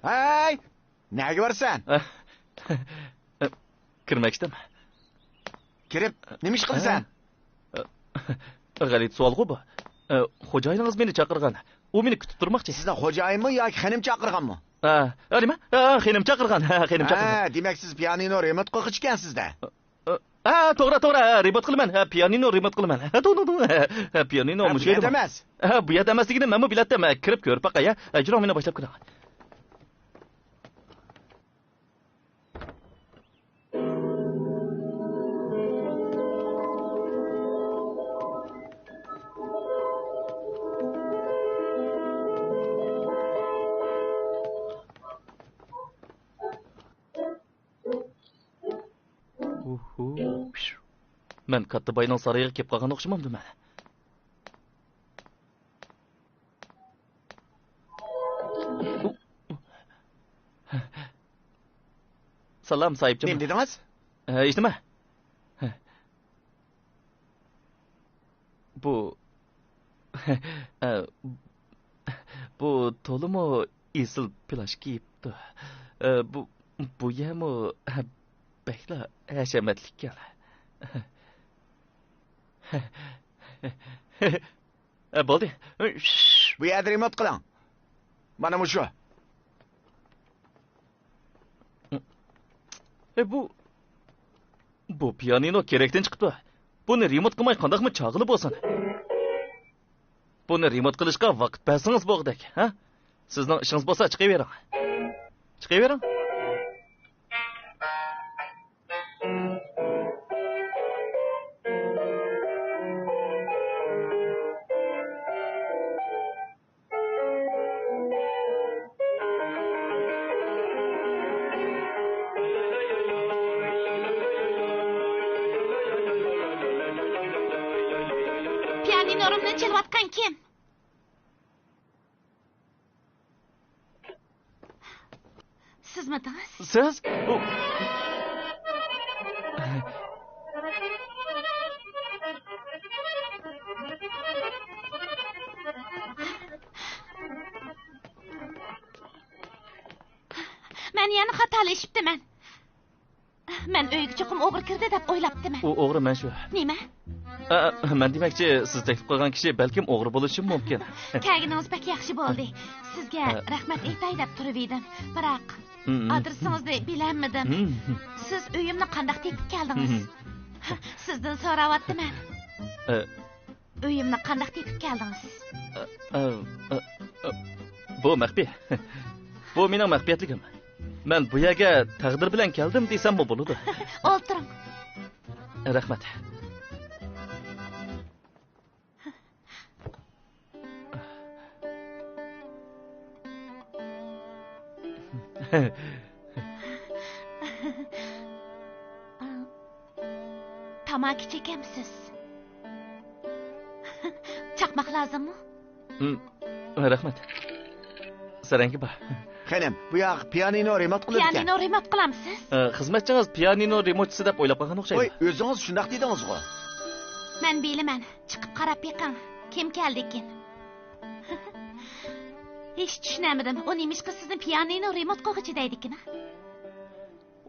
ھەي! نەگە بارىسەن؟ كىرمەكچىدىم. كىرىپ نېمە ئىش قىلىسەن؟ غەلىتە سوئالغۇ بۇ. خوجايىنىڭىز مېنى چاقىرغان. ئۇ مېنى كۈتۈپ تۇرماقچى. سىزنى خوجايىنمۇ ياكى خېنىم چاقىرغانمۇ؟ ھە، نېمە؟ ھە، خېنىم چاقىرغان. ھە، خېنىم چاقىرغان. ھە، دېمەك، سىز پىيانىنو رېمونت قىلغۇچى ئىكەنسىز-دە. ھە، توغرا، توغرا، ھە، رېمونت قىلىمەن. ھە، پىيانىنو رېمونت قىلىمەن. ھە، توغرا، توغرا. ھە، ھە، پىيانىنو ھە، مۇشۇ بۇ يەردە يەردىمۇ. ئەمەس. ھە، بۇ يەردە ئەمەس دېگىنىم، مەنمۇ بىلەتتىم. ھە، كىرىپ كۆرۈپ باقاي، ھە. ھە، جۇراڭ، مېنى باشلاپ كىرىڭ. ئوھو. مەن كاتتا باينىڭ سارىيىغا كېلىپ قالغان ئوخشىمامدىمەن؟ سالام، ساھىبجان. نېمە دېدىڭىز؟ ھە، ھېچنېمە. بۇ، بۇ تولىمۇ ئېسىل پىلاش كىيىپتۇ. بۇ، بۇ يەرمۇ بەكلا ھەشەمەتلىككەن. بولدى. بۇ يەردە رېمونت قىلىڭ. مانا مۇشۇ. ئە، بۇ، بۇ پىيانىنو كېرەكتىن چىقىپتۇ. بۇنى رېمونت قىلماي قانداقمۇ چاغىلى بولسۇن؟ بۇنى رېمونت قىلىشقا ۋاقىت بەرسىڭىز بولغۇدەك، ھە؟ سىزنىڭ ئىشىڭىز بولسا چىقىۋېرىڭ. چىقىۋېرىڭ. پىيانىنو رولىنى چېلىۋاتقان كىم؟ سىزمىدىڭىز؟ سىز؟ ئۇ، مەن يەنە خاتالىشىپتىمەن. مەن ئۆيگە چوقۇم ئوغرى كىردى دەپ ئويلاپتىمەن. ئۇ ئوغرى مەن شۇ. نېمە؟ ئە، ئە، مەن دېمەكچى، سىز تەكلىپ قىلغان كىشى بەلكىم ئوغرى بولۇشىمۇ مۇمكىن. كەلگىنىڭىز بەك ياخشى بولدى. سىزگە ئە. رەھمەت ئېيتاي دەپ تۇرۇۋىدىم. بىراق، ھىم، ھىم. ئادرېسىڭىزنى بىلەلمىدىم. ھىم، ھىم. سىز ئۆيۈمنى قانداق تېپىپ كەلدىڭىز؟ ھىم، ھىم. سىزدىن سوراۋاتىمەن. ئە. ئۆيۈمنى قانداق تېپىپ كەلدىڭىز؟ ئە، ئە، ئە، ئە، بۇ مەخپىي. بۇ مېنىڭ مەخپىيەتلىكىم. مەن بۇ يەرگە تەقدىر بىلەن كەلدىم دېسەممۇ بولىدۇ. ئولتۇرۇڭ. رەھمەت. تاماكا چېكەمسىز؟ چاقماق لازىممۇ؟ ھىم، رەھمەت. سەرەڭگە بار. خېنىم، بۇ ياق پىيانىنو رېمونت قىلىدىكەن. پىيانىنو رېمونت قىلامسىز؟ ئە، خىزمەتچىڭىز پىيانىنو رېمونتچىسى دەپ ئويلاپ قالغان ئوخشايدۇ. ۋوي، ئۆزىڭىز شۇنداق دېدىڭىزغۇ. مەن بىلىمەن. چىقىپ قاراپ بېقىڭ. كىم كەلدىكىن؟ ھېچ چۈشىنەلمىدىم. ئۇ نېمىشقا سىزنى پىيانىنو رېمونت قىلغۇچى دەيدىكىن؟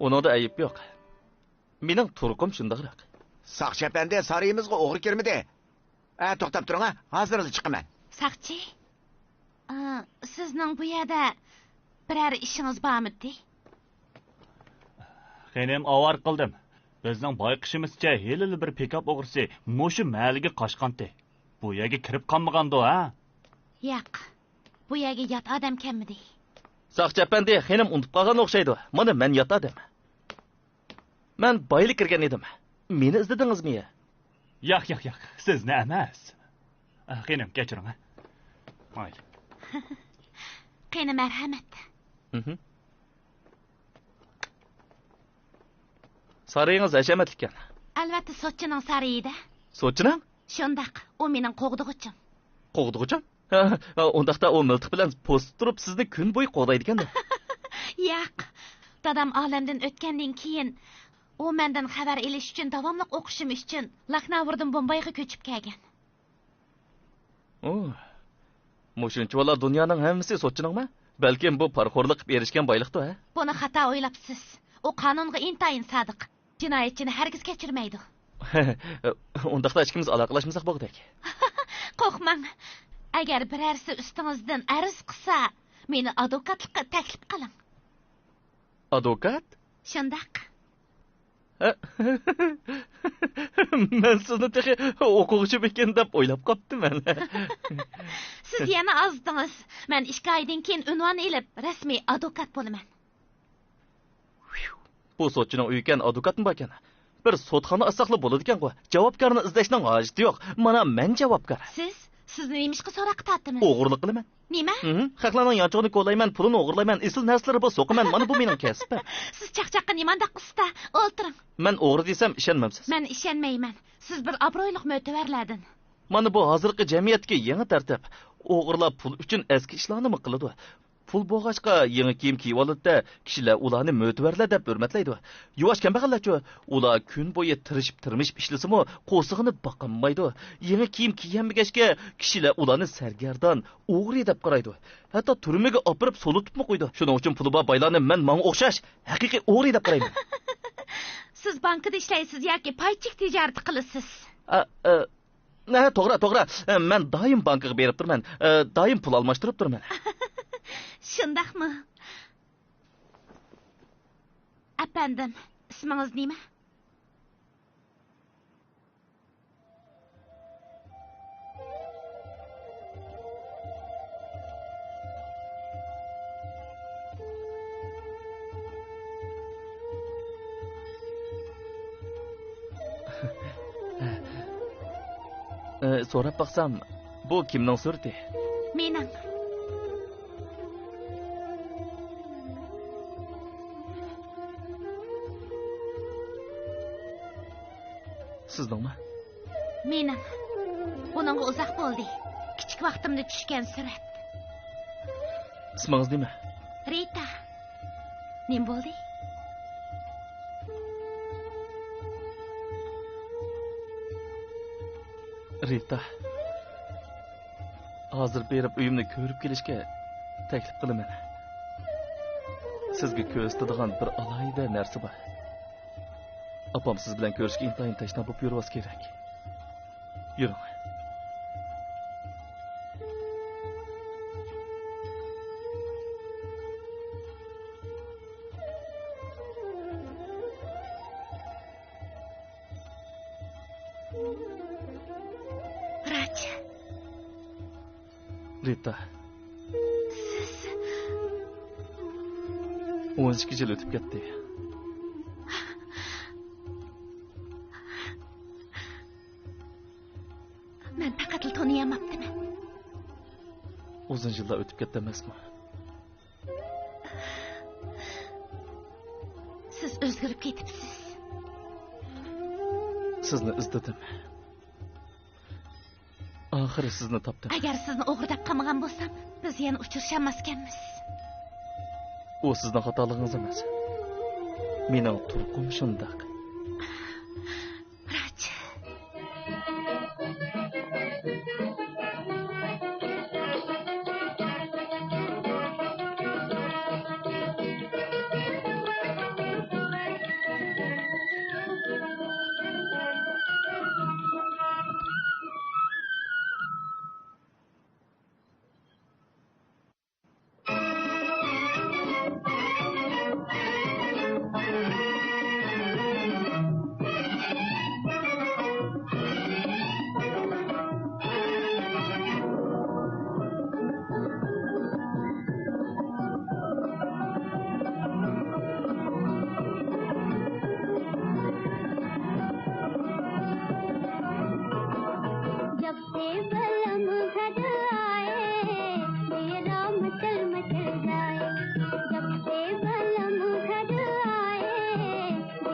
ئۇنىڭدا ئەيىب يوق. مېنىڭ تۇرقۇم شۇنداقراق. ساقچى ئەپەندى، سارىيىمىزغا ئوغرى كىرمىدى. ئە، توختاپ تۇرۇڭ ھە، ھازىرلا چىقىمەن. ساقچى؟ ئا، سىزنىڭ بۇ يەردە بىرەر ئىشىڭىز بارمىدى؟ خېنىم، ئاۋارە قىلدىم. بىزنىڭ بايقىشىمىزچە، ھېلىلا بىر پىكاپ ئوغرىسى مۇشۇ مەھەللىگە قاچقانتى. بۇ يەرگە كىرىپ قالمىغاندۇ، ھە؟ ياق، بۇ يەرگە يات ئادەم كەلمىدى. ساقچى ئەپەندى، خېنىم ئۇنتۇپ قالغان ئوخشايدۇ. مانا مەن يات ئادەم. مەن بايىلا كىرگەن ئىدىم. مېنى ئىزدىدىڭىزمۇ يا؟ ياق، ياق، ياق، سىزنى ئەمەس. ئا، خېنىم، كەچۈرۈڭ، ھە. مايلى. قېنى، مەرھەمەت. مھم. سارىيىڭىز ھەشەمەتلىككەن. ئەلۋەتتە، سوتچىنىڭ سارىيىدە. سوتچىنىڭ؟ شۇنداق، ئۇ مېنىڭ قوغدىغۇچىم. قوغدىغۇچىڭ؟ ھە، ھە، ئۇنداقتا ئۇ مىلتىق بىلەن پوستتا تۇرۇپ سىزنى كۈن بويى قوغدايدىكەن-دە. ياق. دادام ئالەمدىن ئۆتكەندىن كېيىن، ئۇ مەندىن خەۋەر ئېلىش ئۈچۈن داۋاملىق ئوقۇشۇم ئۈچۈن لاكناۋۇردىن بومبايغا كۆچۈپ كەلگەن. ئۇ، مۇشۇنچىۋالا دۇنيانىڭ ھەممىسى سوتچىنىڭمۇ؟ بەلكىم بۇ پارىخورلۇق قىلىپ ئېرىشكەن بايلىقتۇ، ھە؟ بۇنى خاتا ئويلاپسىز. ئۇ قانۇنغا ئىنتايىن سادىق. جىنايەتچىنى ھەرگىز كەچۈرمەيدۇ. ئۇنداقتا ئىككىمىز ئالاقىلەشمىسەك بولغۇدەك. قورقماڭ. ئەگەر بىرەرسى ئۈستىڭىزدىن ئەرز قىلسا، مېنى ئادۋوكاتلىققا تەكلىپ قىلىڭ. ئادۋوكات؟ شۇنداق. مەن سىزنى تېخى ئوقۇغۇچىمىكىن دەپ ئويلاپ قاپتىمەن. سىز يەنە ئازدىڭىز. مەن ئىككى ئايدىن كېيىن ئۇنۋان ئېلىپ، رەسمىي ئادۋوكات بولىمەن. بۇ سوتچىنىڭ ئۆيىكەن، ئادۋوكاتمۇ باركەن. بىر سوتخانا ئاچساقلا بولىدىكەنغۇ. جاۋابكارنى ئىزدەشنىڭ ھاجىتى يوق. مانا مەن جاۋابكار. سىز؟ سىزنى نېمىشقا سوراققا تارتىمىز؟ ئوغرىلىق قىلىمەن. نېمە؟ مھم. خەقلەرنىڭ يانچۇقىنى كولايمەن، پۇلىنى ئوغرىلايمەن، ئېسىل نەرسىلەرنى بولسا سوقىمەن. مانا بۇ مېنىڭ كەسپىم. سىز چاقچاققا نېمانداق ئۇستا؟ ئولتۇرۇڭ. مەن ئوغرى دېسەم ئىشەنمەمسىز؟ مەن ئىشەنمەيمەن. سىز بىر ئابرۇيلۇق مۆتىۋەرلەردىن. مانا بۇ ھازىرقى جەمئىيەتتىكى يېڭى تەرتىپ. ئوغرىلار پۇل ئۈچۈن ئەسكى ئىشلارنىمۇ قىلىدۇ. پۇل بولغاچقا يېڭى كىيىم كىيىۋالىدۇ-دە، كىشىلەر ئۇلارنى مۆتىۋەرلەر دەپ ھۆرمەتلەيدۇ. يۇۋاش كەمبەغەللەرچۇ؟ ئۇلار كۈن بويى تىرىشىپ، تىرمىشىپ ئىشلىسىمۇ، قورسىقىنى باقالمايدۇ. يېڭى كىيىم كىيەلمىگەچكە، كىشىلەر ئۇلارنى سەرگەردان، ئوغرى دەپ قارايدۇ. ھەتتا تۈرمىگە ئاپىرىپ سولىتىپمۇ قويىدۇ. شۇنىڭ ئۈچۈن پۇلى بار بايلارنى مەن ماڭا ئوخشاش ھەقىقىي ئوغرى دەپ قارايمەن. سىز بانكىدا ئىشلەيسىز ياكى پايچىك تىجارىتى قىلىسىز؟ ئا، ئا، ھە، توغرا، توغرا. مەن دائىم بانكىغا بېرىپ تۇرىمەن. دائىم پۇل ئالماشتۇرۇپ تۇرىمەن. شۇنداقمۇ؟ ئەپەندىم، ئىسمىڭىز نېمە؟ ئە، سوراپ باقسام، بۇ كىمنىڭ سۈرىتى؟ مېنىڭ. سىزنىڭمۇ؟ مېنىڭ. بۇنىڭغا ئۇزاق بولدى. كىچىك ۋاقتىمدا چۈشكەن سۈرەت. ئىسمىڭىز نېمە؟ رىتا. نېمە بولدى؟ رىتا. ھازىر بېرىپ ئۆيۈمنى كۆرۈپ كېلىشكە تەكلىپ قىلىمەن. سىزگە كۆرسىتىدىغان بىر ئالاھىدە نەرسە بار. ئاپام سىز بىلەن كۆرۈشكە ئىنتايىن تەشنا بولۇپ يۈرۈۋالسا كېرەك. يۈرۈڭ. راچ. رىتا. سىز. ئون ئىككى يىل ئۆتۈپ كەتتى. مەن پەقەتلا تونۇيالماپتىمەن. ئۇزۇن يىللار ئۆتۈپ كەتتى ئەمەسمۇ؟ ئۆزگىرىپ كېتىپسىز. سىزنى ئىزدىدىم. ئاخىرى سىزنى تاپتىم. ئەگەر سىزنى ئوغرى دەپ قالمىغان بولسام، بىز يەنە ئۇچرىشالماسكەنمىز. ئۇ سىزنىڭ خاتالىقىڭىز ئەمەس. مېنىڭ تۇرقۇم شۇنداق. راج. جب سے بلم گھر آئے، میرا مچل مچل جائے۔ جب سے بلم گھر آئے،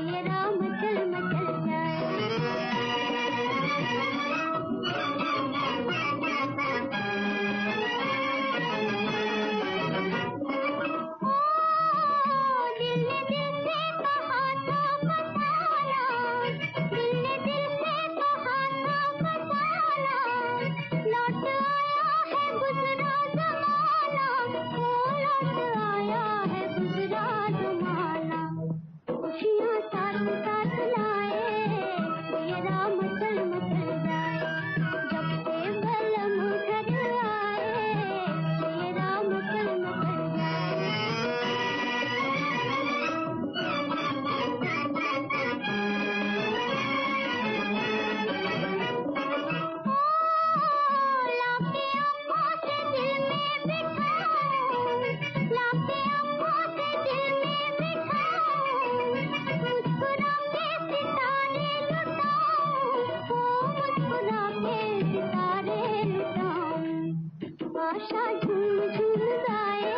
میرا مچل مچل جائے۔ او دل نے دل سے کہا تھا پتہ نہ، دل نے دل سے کہا تھا پتہ نہ، لوٹ آیا ہے گزرا زمانہ، او لوٹ آیا ہے گزرا زمانہ۔ خوشیاں ساتھ ساتھ لائے، میرا مچل مچل جائے۔ جب سے بلم گھر آئے، میرا مچل مچل جائے۔ آشا جھوم جھوم گائے،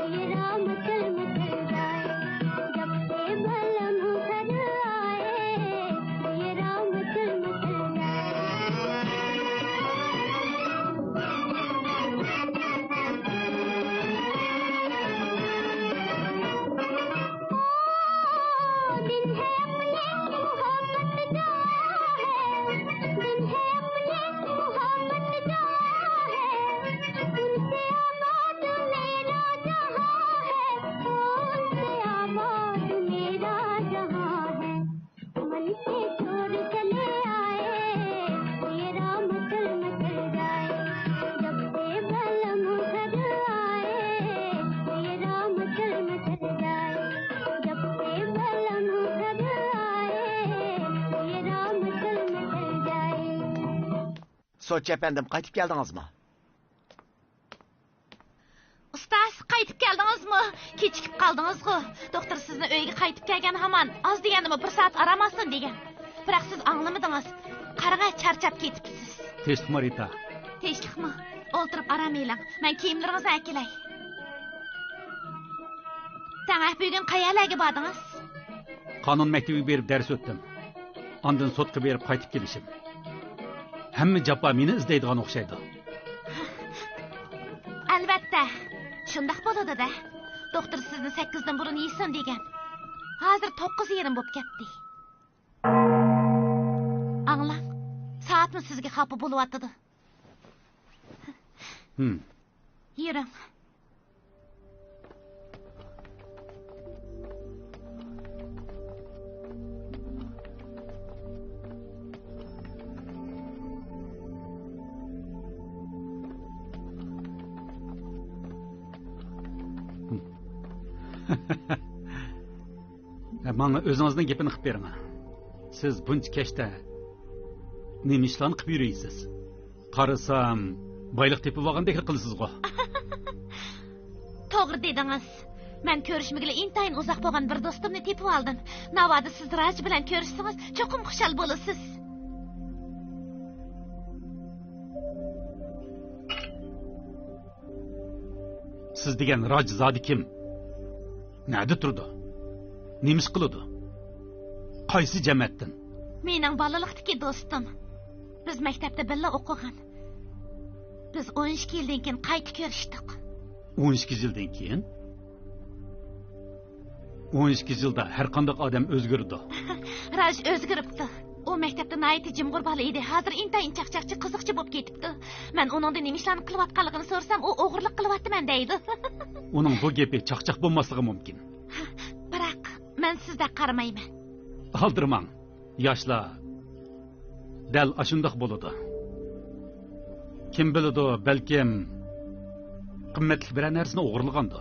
میرا مچل مچل جائے۔ جب سے بلم گھر آئے، میرا مچل مچل جائے۔ دن ہے اپنی محبت جا ہے، دن ہے اپنی محبت جا ہے، ان سے آباد میرا جہاں ہے، ان سے آباد میرا جہاں ہے۔ من سے چور چلے آئے، میرا مچل مچل جائے۔ جب سے بلم گھر آئے، میرا مچل مچل جائے۔ جب سے بلم گھر آئے، میرا مچل مچل جائے۔ سوتچى ئەپەندىم، قايتىپ كەلدىڭىزمۇ؟ ئۇستاز، قايتىپ كەلدىڭىزمۇ؟ كېچىكىپ قالدىڭىزغۇ. دوختۇر سىزنى ئۆيگە قايتىپ كەلگەن ھامان ئاز دېگەندىمۇ بىر سائەت ئارام ئالسۇن دېگەن. بىراق سىز ئاڭلىمىدىڭىز. قاراڭە، چارچاپ كېتىپسىز. تىنچلىقمۇ، رىتا؟ تىنچلىقمۇ؟ ئولتۇرۇپ ئارام ئېلىڭ. مەن كىيىملىرىڭىزنى ئەكېلەي. دەڭە، بۈگۈن قەيەرلەرگە باردىڭىز؟ قانۇن مەكتىۋىگە بېرىپ دەرس ئۆتتۈم. ئاندىن سوتقا بېرىپ قايتىپ كېلىشىم. ھەممە جاپا مېنى ئىزدەيدىغان ئوخشايدۇ. ئەلۋەتتە، شۇنداق بولىدۇ-دە. دوختۇر سىزنى سەككىزدىن بۇرۇن يېسۇن دېگەن. ھازىر توققۇز يېرىم بولۇپ كەتتى. ئاڭلاڭ، سائەتمۇ سىزگە خاپا بولۇۋاتىدۇ. ھىم. يۈرۈڭ. ماڭا ئۆزىڭىزنىڭ گېپىنى قىلىپ بېرىڭ. سىز بۇنچە كەچتە نېمە ئىشلارنى قىلىپ يۈرۈيسىز؟ قارىسام، بايلىق تېپىۋالغاندەكلا قىلىسىزغۇ. توغرا دېدىڭىز. مەن كۆرۈشمىگىلى ئىنتايىن ئۇزاق بولغان بىر دوستۇمنى تېپىۋالدىم. ناۋادا سىز راج بىلەن كۆرۈشسىڭىز، چوقۇم خۇشال بولىسىز. سىز دېگەن راج زادى كىم؟ نەدە تۇرىدۇ؟ نېمە ئىش قىلىدۇ؟ قايسى جەمەتتىن؟ مېنىڭ بالىلىقتىكى دوستۇم. بىز مەكتەپتە بىللە ئوقۇغان. بىز ئون ئىككى يىلدىن كېيىن قايتا كۆرۈشتۇق. ئون ئىككى يىلدىن كېيىن؟ ئون ئىككى يىلدا ھەر قانداق ئادەم ئۆزگىرىدۇ. راژ ئۆزگىرىپتۇ. ئۇ مەكتەپتە ناھايىتى جىمغۇر بالا ئىدى. ھازىر ئىنتايىن چاقچاقچى، قىزىقچى بولۇپ كېتىپتۇ. مەن ئۇنىڭدىن نېمە ئىشلارنى قىلىۋاتقانلىقىنى سورىسام، ئۇ ئوغرىلىق قىلىۋاتىمەن دەيدۇ. ئۇنىڭ بۇ گېپى چاقچاق بولماسلىقى مۇمكىن. بىراق، مەن سىزدەك قارىمايمەن. ئالدىرىماڭ. ياشلار دەل ئاشۇنداق بولىدۇ. كىم بىلىدۇ، بەلكىم قىممەتلىك بىرەر نەرسىنى ئوغرىلىغاندۇ.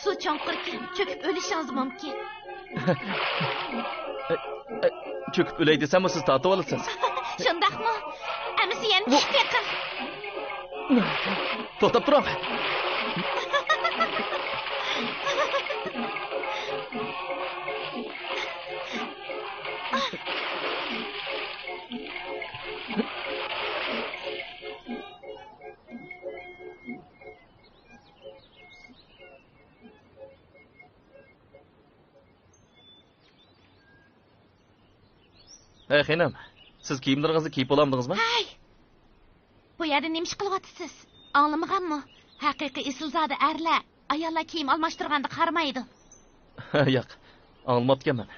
سۇ چوڭقۇركەن، چۆكۈپ ئۆلۈشىڭىز مۇمكىن. چۆكۈپ ئۆلەي دېسەممۇ سىز تارتىۋالىسىز. شۇنداقمۇ؟ ئەمىسە يەنە چۈشۈپ بېقىڭ. توختاپ تۇرۇڭ. ھەي خېنىم، سىز كىيىملىرىڭىزنى كىيىپ بولامدىڭىزمۇ؟ ھەي! بۇ يەردە نېمە ئىش قىلىۋاتىسىز؟ ئاڭلىمىغانمۇ؟ ھەقىقىي ئېسىلزادە ئەرلەر ئاياللار كىيىم ئالماشتۇرغاندا قارىمايدۇ. ياق، ئاڭلىماپتىكەنمەن.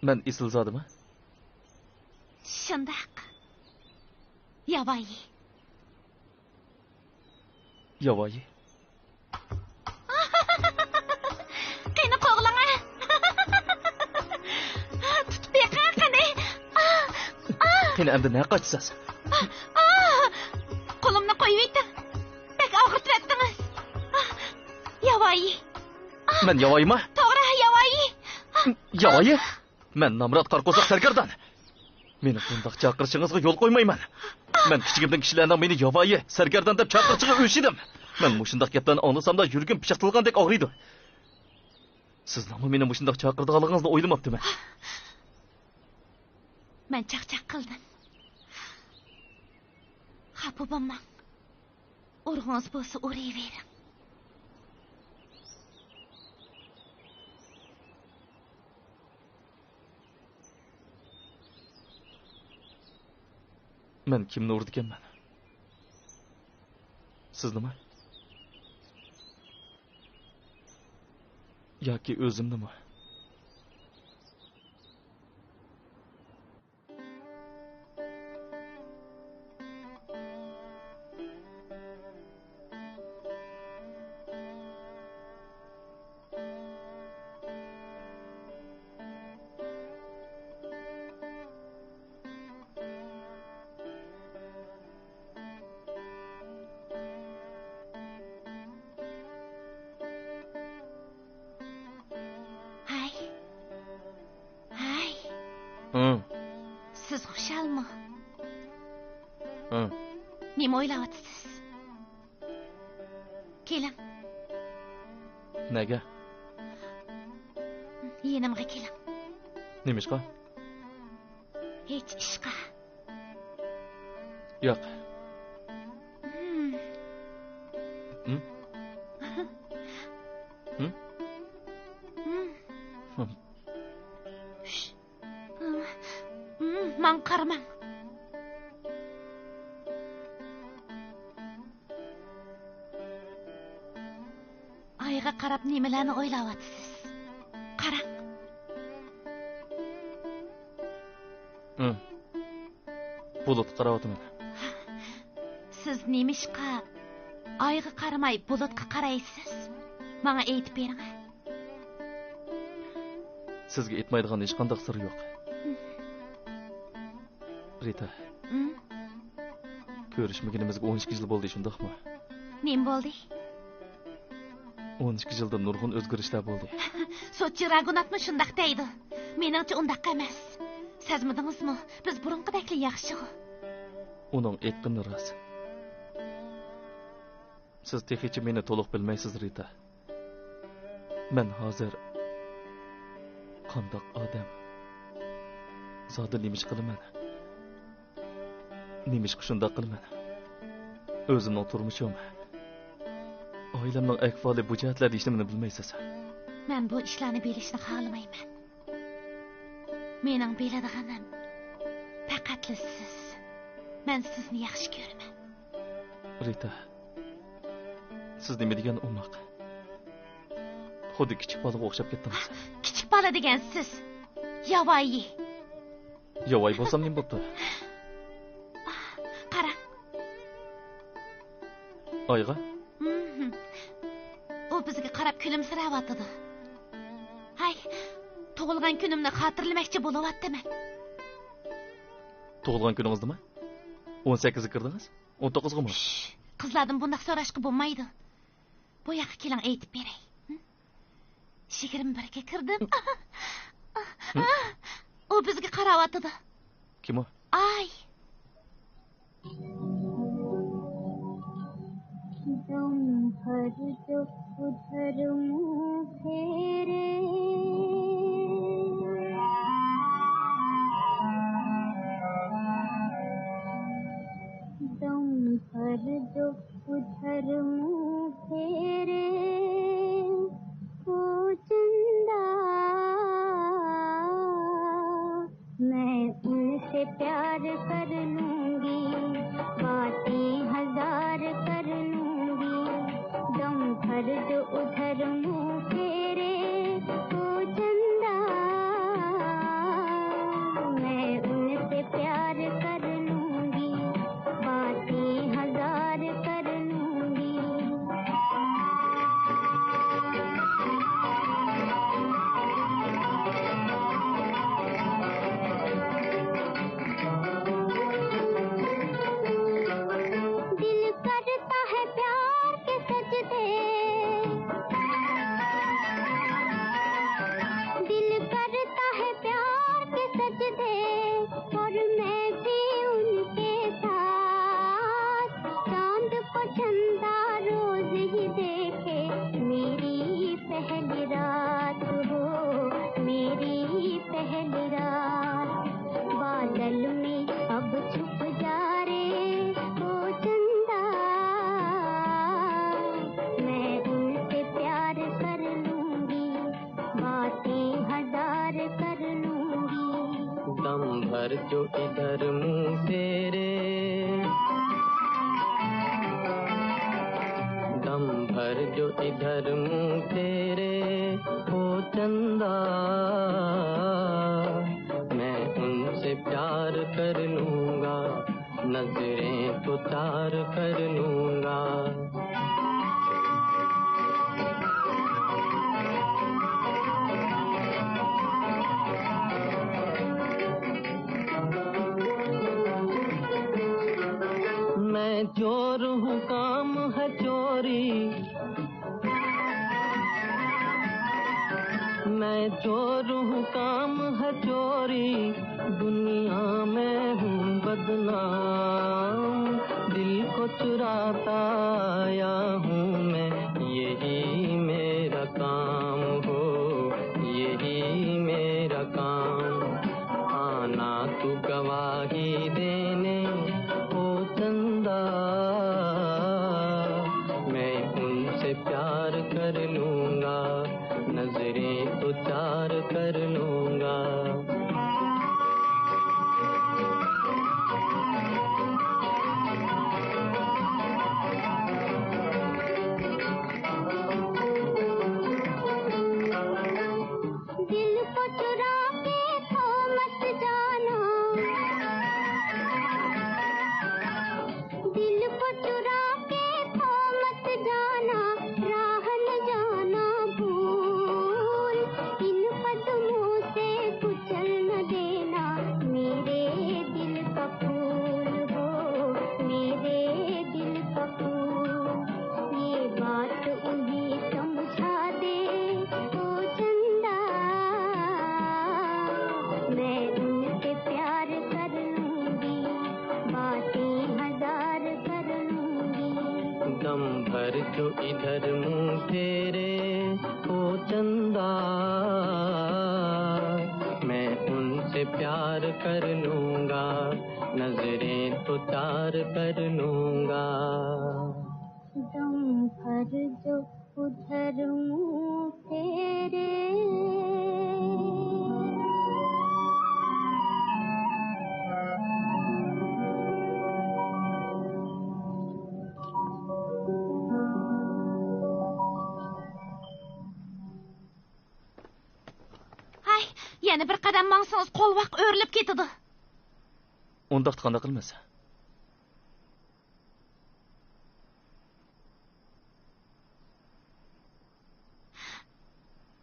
مەن ئېسىلزادىمۇ؟ شۇنداق. ياۋايى. ياۋايى. قېنى قوغلىڭە. تۇتۇپ بېقىڭ قېنى. قېنى ئەمدى نە قاچىسىز؟ قولۇمنى قويۇۋېتىڭ. بەك ئاغرىتىۋەتتىڭىز. ياۋايى. مەن ياۋايىما؟ توغرا، ياۋايى. ياۋايى؟ مەن نامرات قارا قورساق سەرگەردان. مېنى بۇنداق چاقىرىشىڭىزغا يول قويمايمەن. مەن كىچىكىمدىن كىشىلەرنىڭ مېنى ياۋايى، سەرگەردان دەپ چاقىرىشىغا ئۆچ ئىدىم. مەن مۇشۇنداق گەپلەرنى ئاڭلىساملا يۈرىكىم پىچاق تىلغاندەك ئاغرىيدۇ. سىزنىڭمۇ مېنى مۇشۇنداق چاقىرىدىغانلىقىڭىزنى ئويلىماپتىمەن. مەن چاقچاق قىلدىم. خاپا بولماڭ. ئۇرغۇڭىز بولسا ئۇرۇۋېرىڭ. مەن كىمنى ئۇرىدىكەنمەن؟ سىزنىمۇ؟ ياكى ئۆزۈمنىمۇ؟ ھىم. سىز خۇشالمۇ؟ ھىم. نېمە ئويلاۋاتىسىز؟ كېلىڭ. نەگە؟ يېنىمغا كېلىڭ. نېمىشقا؟ ھېچ ئىشقا. ياق. ھىم. ھىم؟ ھىم؟ ھىم. ھىم. شش. ھىم. ماڭا قارىماڭ. ئايغا قاراپ نېمىلەرنى ئويلاۋاتىسىز؟ قاراڭ. ھىم. بۇلۇتقا قاراۋاتىمەن. سىز نېمىشقا ئايغا قارىماي بۇلۇتقا قارايسىز؟ ماڭا ئېيتىپ بېرىڭە. سىزگە ئېيتمايدىغان ھېچقانداق سىر يوق. رىتا. ھىم؟ كۆرۈشمىگىنىمىزگە ئون ئىككى يىل بولدى، شۇنداقمۇ؟ نېمە بولدى؟ ئون ئىككى يىلدا نۇرغۇن ئۆزگىرىشلەر بولدى. سوتچى راگۇناتمۇ شۇنداق دەيدۇ. مېنىڭچە ئۇنداق ئەمەس. سەزمىدىڭىزمۇ؟ بىز بۇرۇنقىدەكلا ياخشىغۇ. ئۇنىڭ ئېيتقىنى راست. سىز تېخىچە مېنى تولۇق بىلمەيسىز، رىتا. مەن ھازىر قانداق ئادەم؟ زادى نېمە ئىش قىلىمەن؟ نېمىشقا شۇنداق قىلىمەن؟ ئۆزۈمنىڭ تۇرمۇشۇم، ئائىلەمنىڭ ئەھۋالى، بۇ جەھەتلەردە ھېچنېمىنى بىلمەيسىز. مەن بۇ ئىشلارنى بىلىشنى خالىمايمەن. مېنىڭ بىلىدىغىنىم پەقەتلا سىز. مەن سىزنى ياخشى كۆرىمەن. رىتا، سىز نېمە دېگەن ئوماق. خۇددى كىچىك بالىغا ئوخشاپ كەتتىڭىز. كىچىك بالا دېگەن سىز. ياۋايى. ياۋايى بولسام نېمە بوپتۇ؟ قاراڭ. ئايغا؟ مم. ئۇ بىزگە قاراپ كۈلۈمسىرەۋاتىدۇ. ھاي، تۇغۇلغان كۈنۈمنى خاتىرىلىمەكچى بولۇۋاتىمەن. تۇغۇلغان كۈنىڭىزنىمۇ؟ ئون سەككىزگە كىردىڭىز؟ ئون توققۇزغىمۇ؟ شش، قىزلاردىن بۇنداق سوراشقا بولمايدۇ. بۇ ياققا كېلىڭ، ئېيتىپ بېرەي. ھىم؟ يىگىرمە بىرگە كىردىم. ھىم؟ ئۇ بىزگە قاراۋاتىدۇ. كىم ئۇ؟ ئاي. دم بھر جو ادھر منہ پھیرے، دم بھر جو ادھر منہ پھیرے، او چندا، میں ان سے پیار کر لوں گی، باتیں ہزار کر لوں گی، دم بھر جو ادھر منہ پھیرے، او چندا، میں ان سے پیار کر لوں گی، باتیں ہزار کر لوں گی۔ دل کرتا ہے پیار کے سجدے، دل کرتا ہے پیار کے سجدے، اور میں بھی ان کے ساتھ۔ چاند کو چندا روز ہی دیکھے، میری پہلی رات ہو، میری پہلی رات۔ بادل میں اب چھپ جا رے، او چندا، میں ان سے پیار کر لوں گی، باتیں ہزار کر لوں گی۔ دم بھر جو ادھر منہ تیرے، دم بھر جو ادھر منہ تیرے، او چندا، میں ان سے پیار کر لوں گا، نظریں تو چار کر لوں گا۔ میں چور ہوں، کام ہے چوری۔ میں چور ہوں، کام ہے چوری، دنیا میں ہوں بدنام۔ دل کو چراتا آیا ہوں میں، یہی میرا کام ہو، یہی میرا کام۔ آنا تو گواہی دینے، او چندا، میں ان سے پیار کر لوں گا، نظریں تو چار کر لوں گا۔ دل کو چرا کے کھو مت جانا، دل کو چرا کے کھو مت جانا، راہ نہ جانا بھول۔ ان قدموں سے کچل نہ دینا، میرے دل کا پھول ہو، میرے دل کا پھول۔ یہ بات انہیں سمجھا دے، او چندا، میں ان سے پیار کر لوں گی، باتیں ہزار کر لوں گی۔ دم بھر جو ادھر منہ پھیرے، او چندا، میں ان سے پیار کر لوں گا، نظریں تو چار کر لوں گا۔ دم بھر جو ادھر منہ پھیرے۔ ھاي، يەنە بىر قەدەم ماڭسىڭىز قولۋاق ئۆرۈلۈپ كېتىدۇ. ئۇنداقتا قانداق قىلىمىز؟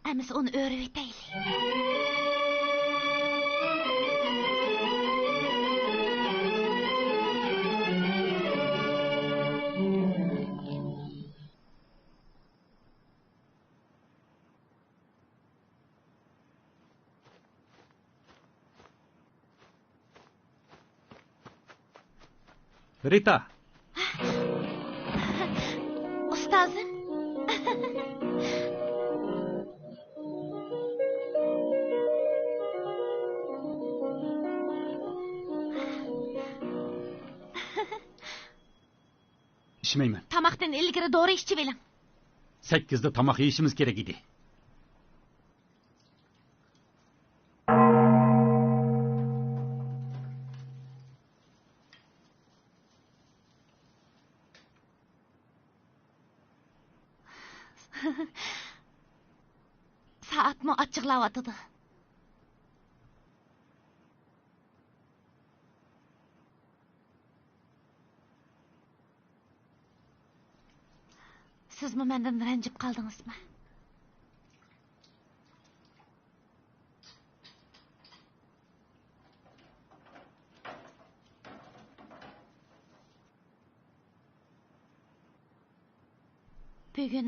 ئەمىسە ئۇنى ئۆرۈۋېتەيلى. رىتا! ئۇستازىم! ئىچمەيمەن. تاماقتىن ئىلگىرى دورا ئىچىۋېلىڭ. سەككىزدە تاماق يېيىشىمىز كېرەك ئىدى. سائەتمۇ ئاچچىقلاۋاتىدۇ. سىزمۇ مەندىن رەنجىپ قالدىڭىزمۇ؟ بۈگۈن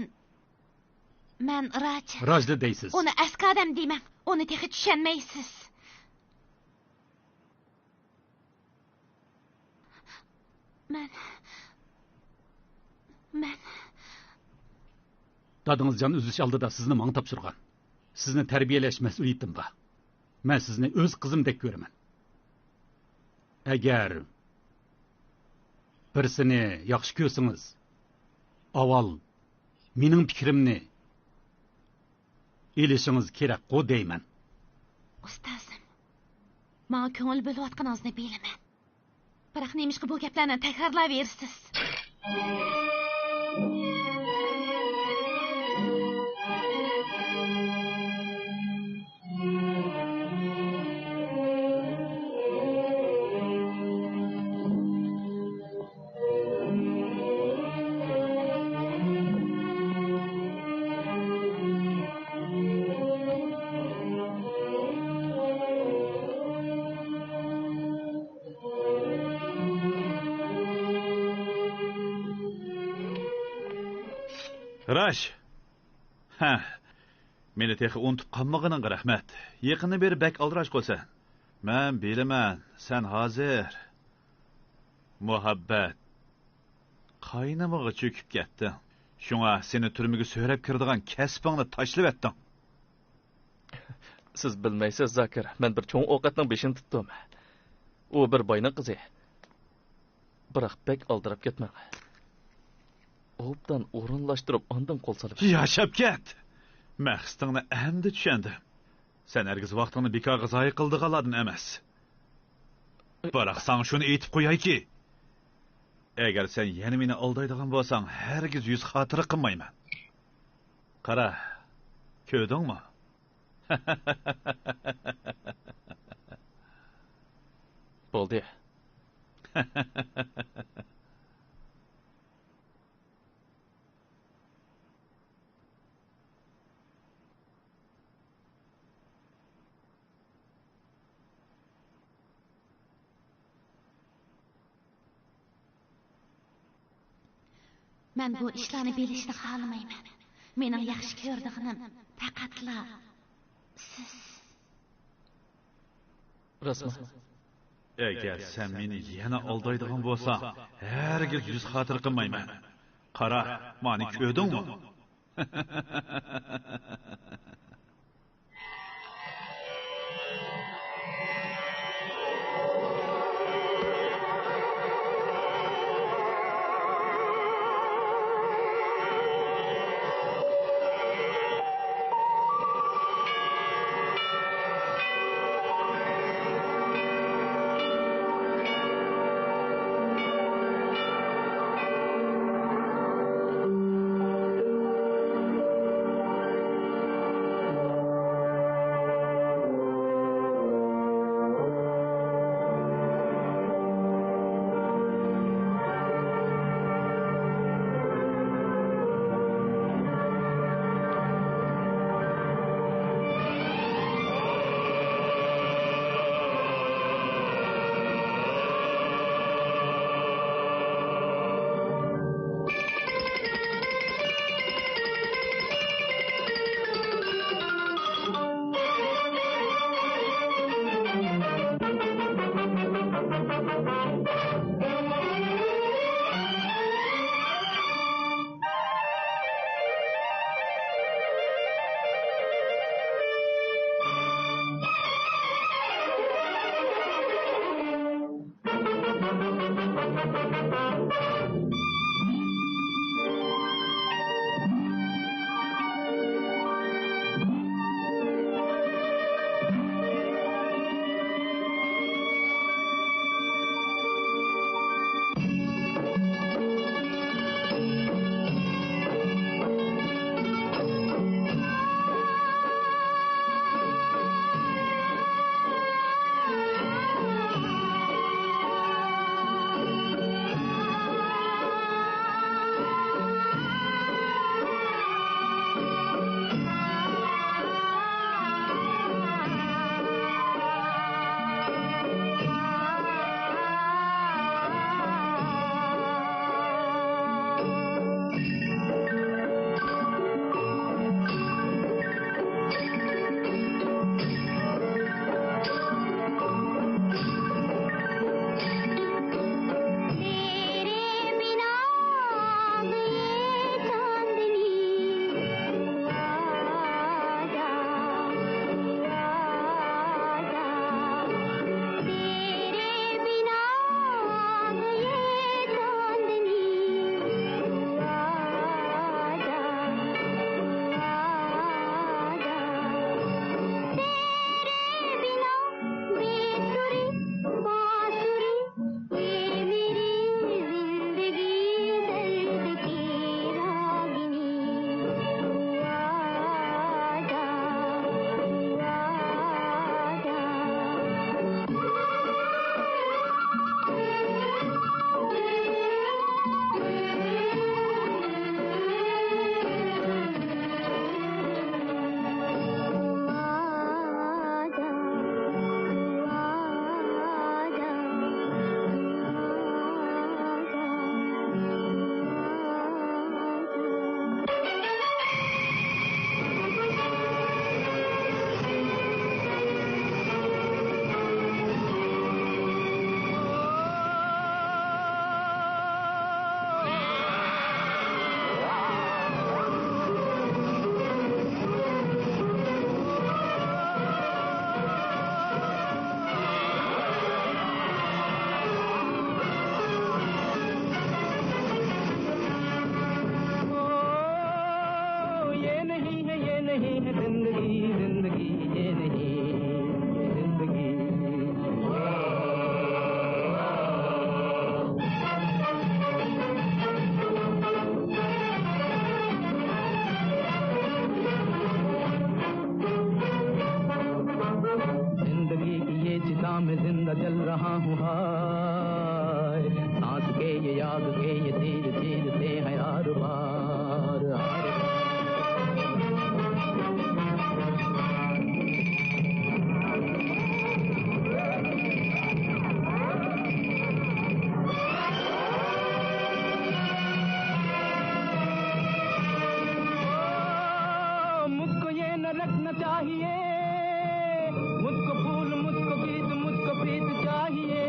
مەن راج. راجنى دەيسىز. ئۇنى ئەسكى ئادەم دېمەڭ. ئۇنى تېخى چۈشەنمەيسىز. مەن، مەن. دادىڭىز جان ئۈزۈش ئالدىدا سىزنى ماڭا تاپشۇرغان. سىزنى تەربىيەلەش مەسئۇلىيىتىم بار. مەن سىزنى ئۆز قىزىمدەك كۆرىمەن. ئەگەر بىرسىنى ياخشى كۆرسىڭىز، ئاۋۋال مېنىڭ پىكرىمنى ئېلىشىڭىز كېرەكقۇ دەيمەن. ئۇستازىم، ماڭا كۆڭۈل بۆلۈۋاتقىنىڭىزنى بىلىمەن. بىراق نېمىشقا بۇ گەپلەرنى تەكرارلاۋېرىسىز؟ راش. ھە. مېنى تېخى ئۇنتۇپ قالمىغىنىڭغا رەھمەت. يېقىندىن بېرى بەك ئالدىراشقۇسەن. مەن بىلىمەن، سەن ھازىر مۇھەببەت قاينىمىغا چۆكۈپ كەتتىڭ. شۇڭا سېنى تۈرمىگە سۆرەپ كىرىدىغان كەسپىڭنى تاشلىۋەتتىڭ. سىز بىلمەيسىز، زاكىر. مەن بىر چوڭ ئوقەتنىڭ بېشىنى تۇتتۇم. ئۇ بىر باينىڭ قىزى. بىراق بەك ئالدىراپ كەتمەڭ. ئوبدان ئورۇنلاشتۇرۇپ، ئاندىن قول سالىمەن. ياشاپ كەت! مەقسىتىڭنى ئەمدى چۈشەندىم. سەن ھەرگىز ۋاقتىڭنى بىكارغا زايە قىلىدىغانلاردىن ئەمەس. بىراق ساڭا شۇنى ئېيتىپ قويايكى، ئەگەر سەن يەنە مېنى ئالدايدىغان بولساڭ، ھەرگىز يۈز خاتىرە قىلمايمەن. قارا، كۆردۈڭمۇ؟ بولدى. مەن بۇ ئىشلارنى بىلىشنى خالىمايمەن. مېنىڭ ياخشى كۆرىدىغىنىم پەقەتلا سىز. راستمۇ؟ ئەگەر سەن مېنى يەنە ئالدايدىغان بولساڭ، ھەرگىز يۈز خاتىرە قىلمايمەن. قارا، مانى كۆردۈڭمۇ؟ हाँ हूँ हाय, सांस के ये आग के ये तीर चीरते हैं आर पार, आर पार। ओ, मुझको ये न रखना चाहिए, मुझको फूल, मुझको गीत, मुझको प्रीत चाहिए।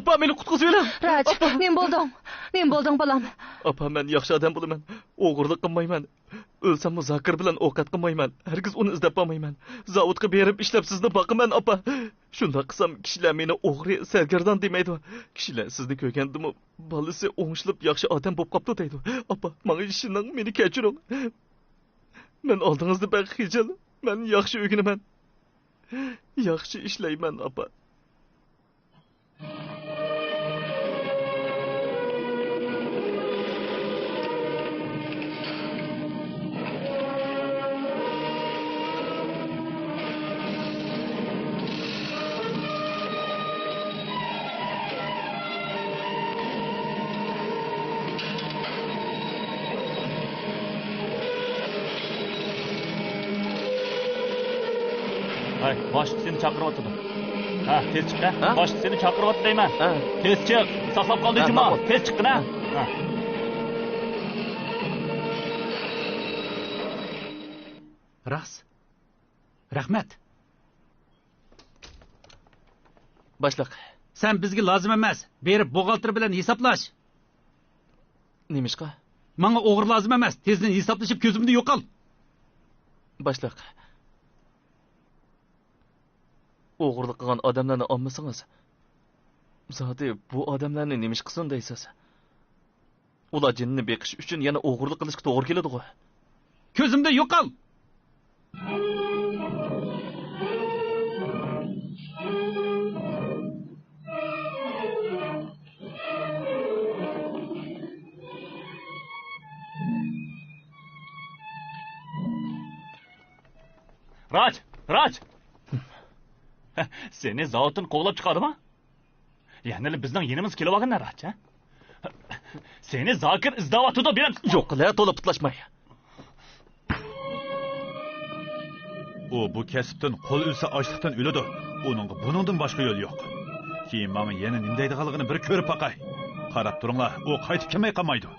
ئاپا، مېنى قۇتقۇزۇۋېلىڭ! راج، ئاپا! نېمە بولدۇڭ؟ نېمە بولدۇڭ، بالام؟ ئاپا، مەن ياخشى ئادەم بولىمەن. ئوغرىلىق قىلمايمەن. ئۆلسەممۇ زاكىر بىلەن ئوقەت قىلمايمەن. ھەرگىز ئۇنى ئىزدەپ بارمايمەن. زاۋۇتقا بېرىپ ئىشلەپ سىزنى باقىمەن، ئاپا. شۇنداق قىلسام، كىشىلەر مېنى ئوغرى، سەرگەردان دېمەيدۇ. كىشىلەر سىزنى كۆرگەندىمۇ، بالىسى ئوڭشىلىپ ياخشى ئادەم بولۇپ قاپتۇ دەيدۇ. ئاپا، ماڭا ئىشىنىڭ، مېنى كەچۈرۈڭ. مەن ئالدىڭىزدا بەك خىجىل. مەن ياخشى ئۆگىنىمەن. ياخشى ئىشلەيمەن، ئاپا. ھەي، باشلىق سېنى چاقىرىۋاتىدۇ. ھە، تېز چىق، ھە؟ ھە؟ باشلىق سېنى چاقىرىۋاتىدۇ دەيمەن. ھە. تېز چىق، ساقلاپ قالدى ھە، جۇما. ماقۇل. تېز چىققىنا. ھە. ھە. راست. رەھمەت. باشلىق. سەن بىزگە لازىم ئەمەس. بېرىپ بوغالتىر بىلەن ھېسابلاش. نېمىشقا؟ ماڭا ئوغرى لازىم ئەمەس. تېزدىن ھېسابلىشىپ كۆزۈمدىن يوقال. باشلىق. ئوغرىلىق قىلغان ئادەملەرنى ئالمىسىڭىز، زادى بۇ ئادەملەرنى نېمە ئىش قىلسۇن دەيسىز؟ ئۇلار جېنىنى بېقىش ئۈچۈن يەنە ئوغرىلىق قىلىشقا توغرا كېلىدىغۇ. كۆزۈمدىن يوقال! راج! راج! سېنى زاۋۇتتىن قوغلاپ چىقاردىما؟ يەنىلا بىزنىڭ يېنىمىزغا كېلىۋالغىن، راج، ھە؟ سېنى زاكىر ئىزدەۋاتىدۇ، بىلەمسەن؟ يوق، قىلە، تولا پۇتلاشماي. ئۇ بۇ كەسىپتىن قول ئۈزسە ئاچلىقتىن ئۆلىدۇ. ئۇنىڭغا بۇنىڭدىن باشقا يول يوق. كېيىن ماڭا يەنە نېمە دەيدىغانلىقىنى بىر كۆرۈپ باقاي. قاراپ تۇرۇڭلار، ئۇ قايتىپ كەلمەي قالمايدۇ.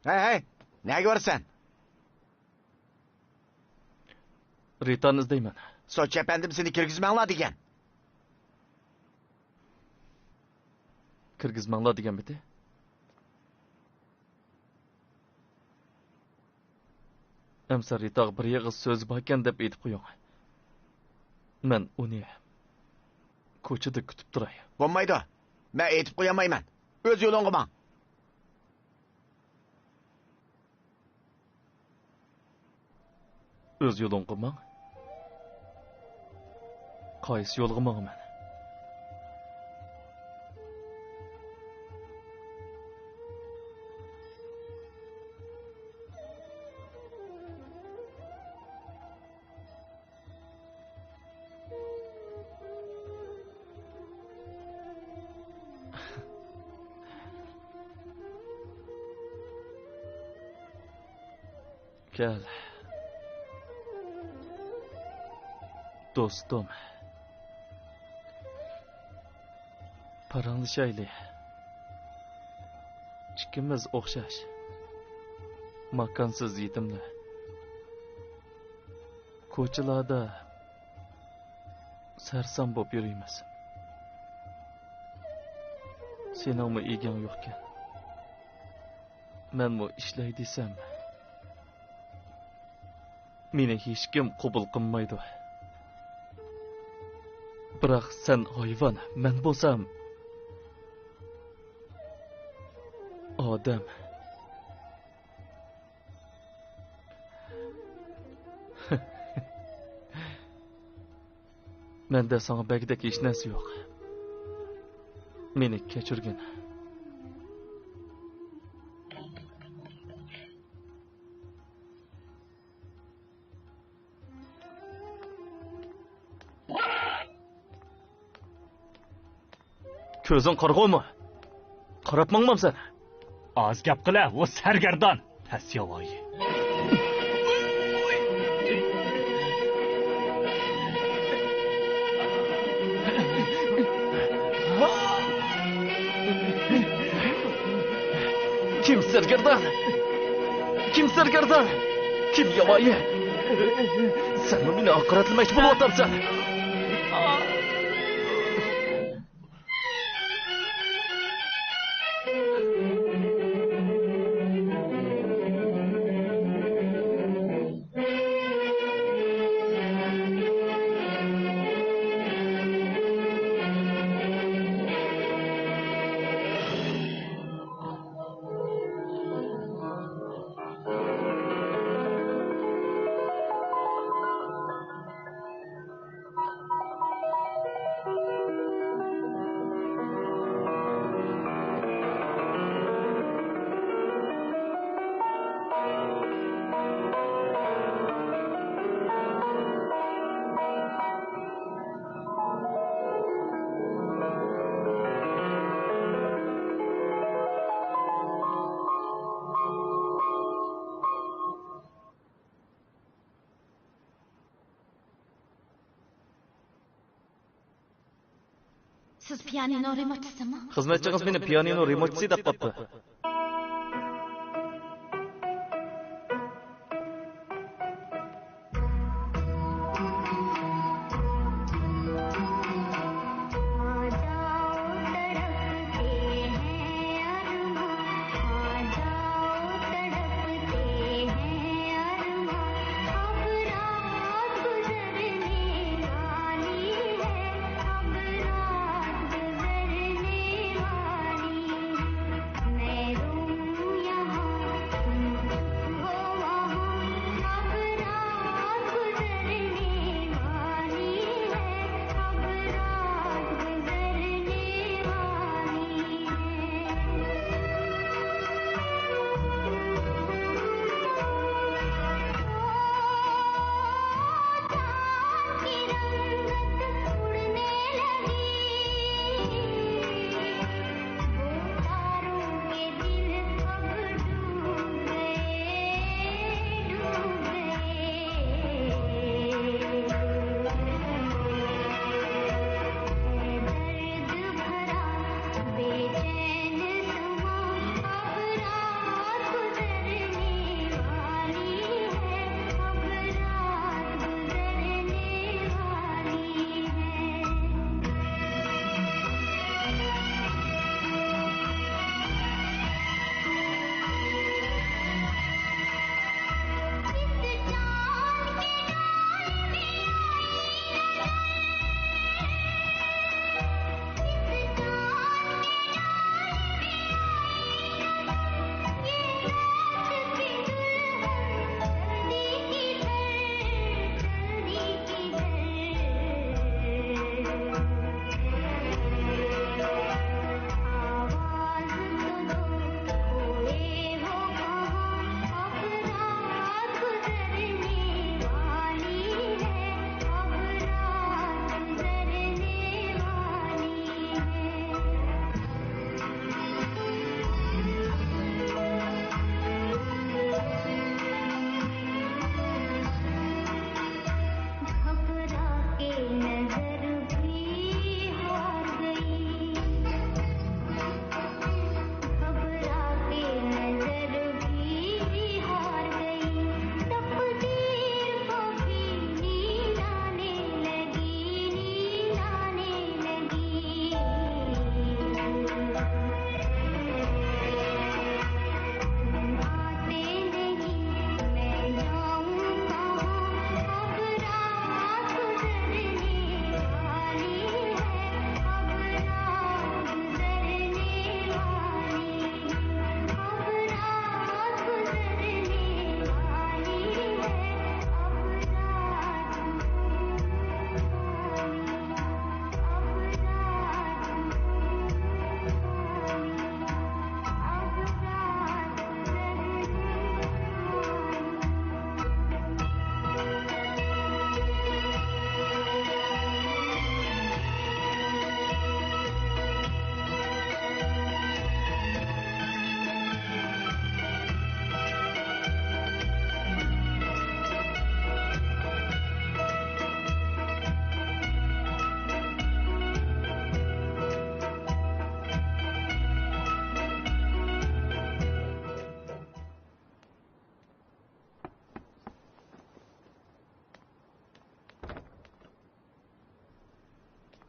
ھەي، ھەي، نەگە بارىسەن؟ رىتانى ئىزدەيمەن. سوتچى ئەپەندىم سېنى كىرگۈزمەڭلار دېگەن. كىرگۈزمەڭلار دېگەنمىدى؟ ئەمسە رىتاغا بىر ئېغىز سۆزى باركەن دەپ ئېيتىپ قويۇڭ. مەن ئۇنى كوچىدا كۈتۈپ تۇراي. بولمايدۇ. مەن ئېيتىپ قويالمايمەن. ئۆز يولۇڭغا ماڭ. ئۆز يولۇڭغا ماڭ. قايسى يولغا ماڭىمەن؟ كەل، دوستۇم. پاراڭلىشايلى. ئىككىمىز ئوخشاش. ماكانسىز يېتىملەر. كوچىلاردا سەرسان بولۇپ يۈرىمىز. سېنىڭمۇ ئىگەڭ يوقكەن. مەنمۇ ئىشلەي دېسەم، مېنى ھېچكىم قوبۇل قىلمايدۇ. بىراق سەن ھايۋان، مەن بولسام ئادەم. مەندە ساڭا بەگدەك ھېچ نەرسە يوق. مېنى كەچۈرگىن. كۆزۈڭ قارىغۇمۇ؟ قاراپ ماڭمامسەن؟ ئاز گەپ قىلە، ئۇ سەرگەردان. پەس ياۋايى. كىم سەرگەردان؟ كىم سەرگەردان؟ كىم ياۋايى؟ سەنمۇ مېنى ھاقارەتلىمەكچى بولۇۋاتامسەن؟ سىز پىيانىنو رېمونتچىسىمۇ؟ خىزمەتچىڭىز مېنى پىيانىنو رېمونتچىسى دەپ قاپتۇ.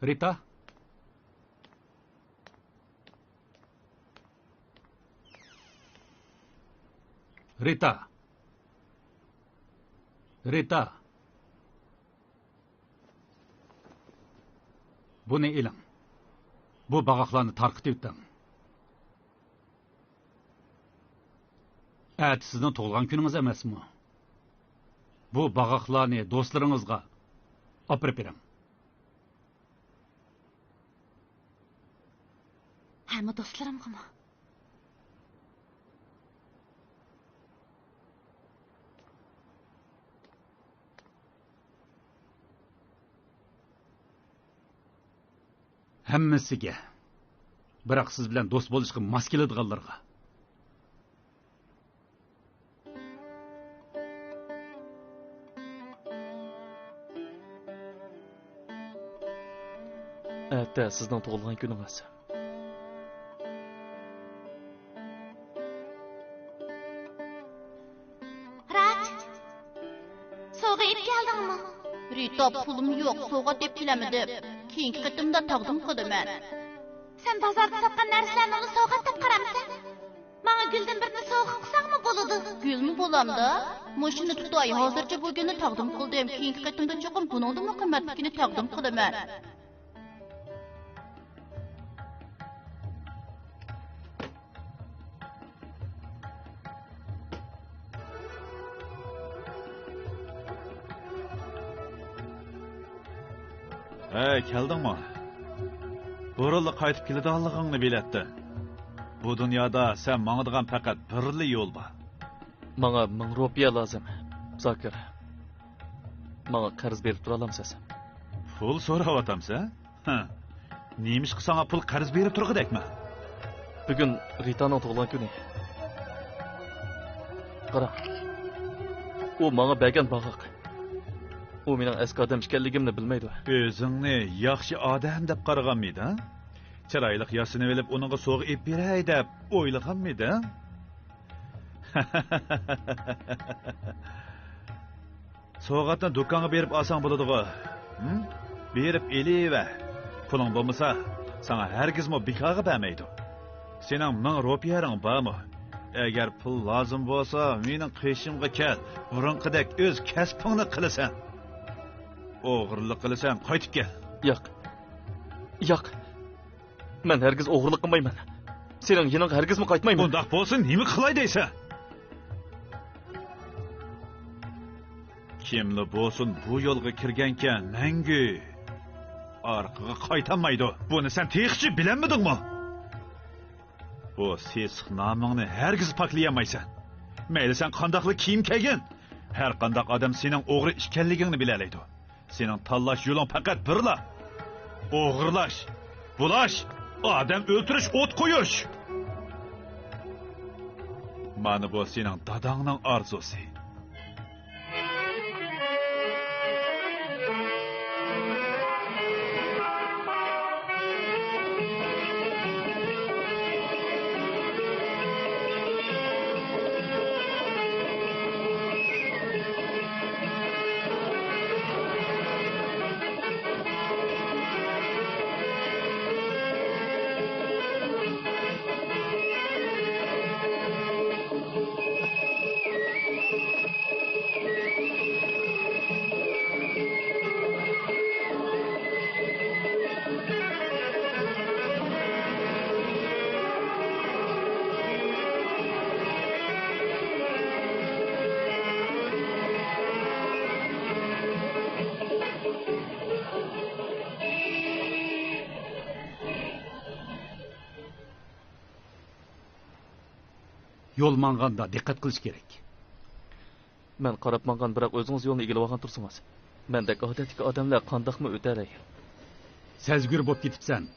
رىتا؟ رىتا! رىتا! بۇنى ئېلىڭ. بۇ باغاقلارنى تارقىتىۋېتىڭ. ئەتە سىزنىڭ تۇغۇلغان كۈنىڭىز ئەمەسمۇ؟ بۇ باغاقلارنى دوستلىرىڭىزغا ئاپىرىپ بېرىڭ. ھەممە دوستلىرىمغىمۇ؟ ھەممىسىگە. بىراق سىز بىلەن دوست بولۇشقا ماس كېلىدىغانلارغا. ئەتە سىزنىڭ تۇغۇلغان كۈنىڭىز. راج، سوۋغا ئېلىپ كەلدىڭمۇ؟ رىتا، پۇلۇم يوق، سوۋغات ئېلىپ كېلەلمىدىم. كېيىنكى قېتىمدا تەقدىم قىلىمەن. سەن بازاردا ساتقان نەرسىلەرنىلا سوۋغات دەپ قارامسەن؟ ماڭا گۈلدىن بىرنى سوۋغا قىلساڭمۇ بولىدۇ. گۈلمۇ بولامدا؟ مۇشۇنى تۇتاي، ھازىرچە بۇ گۈلنى تەقدىم قىلدىم، كېيىنكى قېتىمدا چوقۇم بۇنىڭدىنمۇ قىممەتلىكىنى تەقدىم قىلىمەن. ھەي، كەلدىڭمۇ؟ بۇرۇنلا قايتىپ كېلىدىغانلىقىڭنى بىلەتتىم. بۇ دۇنيادا سەن ماڭىدىغان پەقەت بىرلا يول بار. ماڭا مىڭ روپىيە لازىم، زاكىر. ماڭا قەرز بېرىپ تۇرالامسىز؟ پۇل سوراۋاتامسەن؟ ھە. نېمىشقا ساڭا پۇل قەرز بېرىپ تۇرغۇدەكمەن؟ بۈگۈن رىتانىڭ تۇغۇلغان كۈنى. قارا. ئۇ ماڭا بەرگەن باغاق. ئۇ مېنىڭ ئەسكى ئادەم ئىكەنلىكىمنى بىلمەيدۇ. ئۆزۈڭنى ياخشى ئادەم دەپ قارىغانمىدىڭ؟ چىرايلىق ياسىنىۋېلىپ، ئۇنىڭغا سوۋغا ئېلىپ بېرەي دەپ ئويلىغانمىدىڭ؟ سوۋغاتنى دۇكانغا بېرىپ ئالساڭ بولىدىغۇ؟ ھىم؟ بېرىپ ئېلىۋەر. پۇلۇڭ بولمىسا، ساڭا ھەرگىزمۇ بىكارغا بەرمەيدۇ. سېنىڭ مىڭ روپىيەڭ بارمۇ؟ ئەگەر پۇل لازىم بولسا، مېنىڭ قېشىمغا كەل. بۇرۇنقىدەك ئۆز كەسپىڭنى قىلىسەن. ئوغرىلىق قىلىسەن، قايتىپ كەل. ياق. ياق. مەن ھەرگىز ئوغرىلىق قىلمايمەن. سېنىڭ يېنىڭغا ھەرگىزمۇ قايتمايمەن. ئۇنداق بولسا نېمە قىلاي دەيسەن؟ كىملا بولسۇن بۇ يولغا كىرگەنكەن مەڭگۈ ئارقىغا قايتالمايدۇ. بۇنى سەن تېخىچە بىلەلمىدىڭمۇ؟ بۇ سېسىق نامىڭنى ھەرگىز پاكلىيالمايسەن. مەيلى سەن قانداقلا كىيىم كىيگىن، ھەر قانداق ئادەم سېنىڭ ئوغرى ئىكەنلىكىڭنى بىلەلەيدۇ. سېنىڭ تاللاش يولۇڭ پەقەت بىرلا. ئوغرىلاش، بۇلاش، ئادەم ئۆلتۈرۈش، ئوت قويۇش. مانا بۇ سېنىڭ داداڭنىڭ ئارزۇسى. يول ماڭغاندا دىققەت قىلىش كېرەك. مەن قاراپ ماڭغان، بىراق ئۆزىڭىز يولنى ئىگىلىۋالغان تۇرسىڭىز. مەندەك ئادەتتىكى ئادەملەر قانداقمۇ ئۆتەلەي؟ سەزگۈر بولۇپ كېتىپسەن.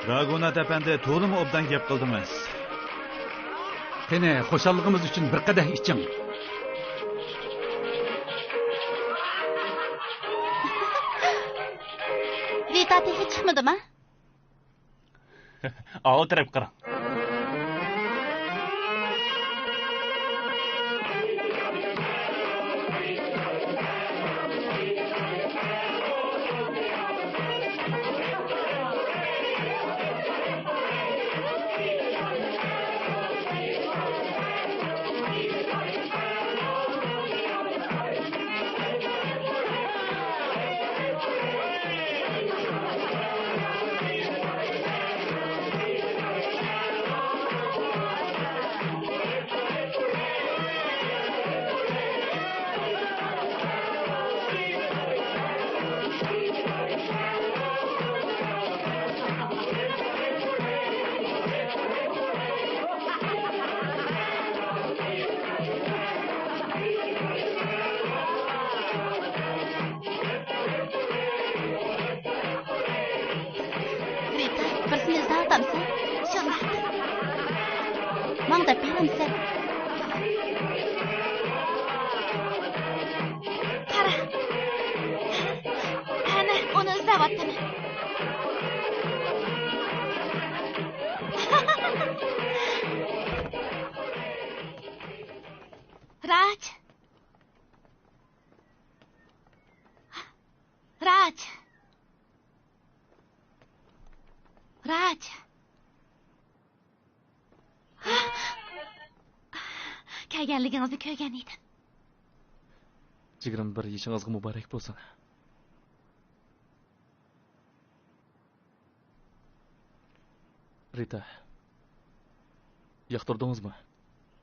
راگۇنات ئەپەندى، تولىمۇ ئوبدان گەپ قىلدىڭىز. قېنى، خۇشاللىقىمىز ئۈچۈن بىر قەدەھ ئىچىڭ. رىتا تېخى چىقمىدىما؟ ئاۋۇ تەرەپكە قاراڭ. رىتا، بىرسىنى ئىزدەۋاتامسەن؟ شۇنداق. ماڭا دەپ بېرەمسەن؟ قارا. ئەنە، ئۇنى ئىزدەۋاتىمەن. راج! راج! راج! كەلگەنلىكىڭىزنى كۆرگەن ئىدىم. يىگىرمە بىر يېشىڭىزغا مۇبارەك بولسۇن. رىتا، ياقتۇردىڭىزمۇ؟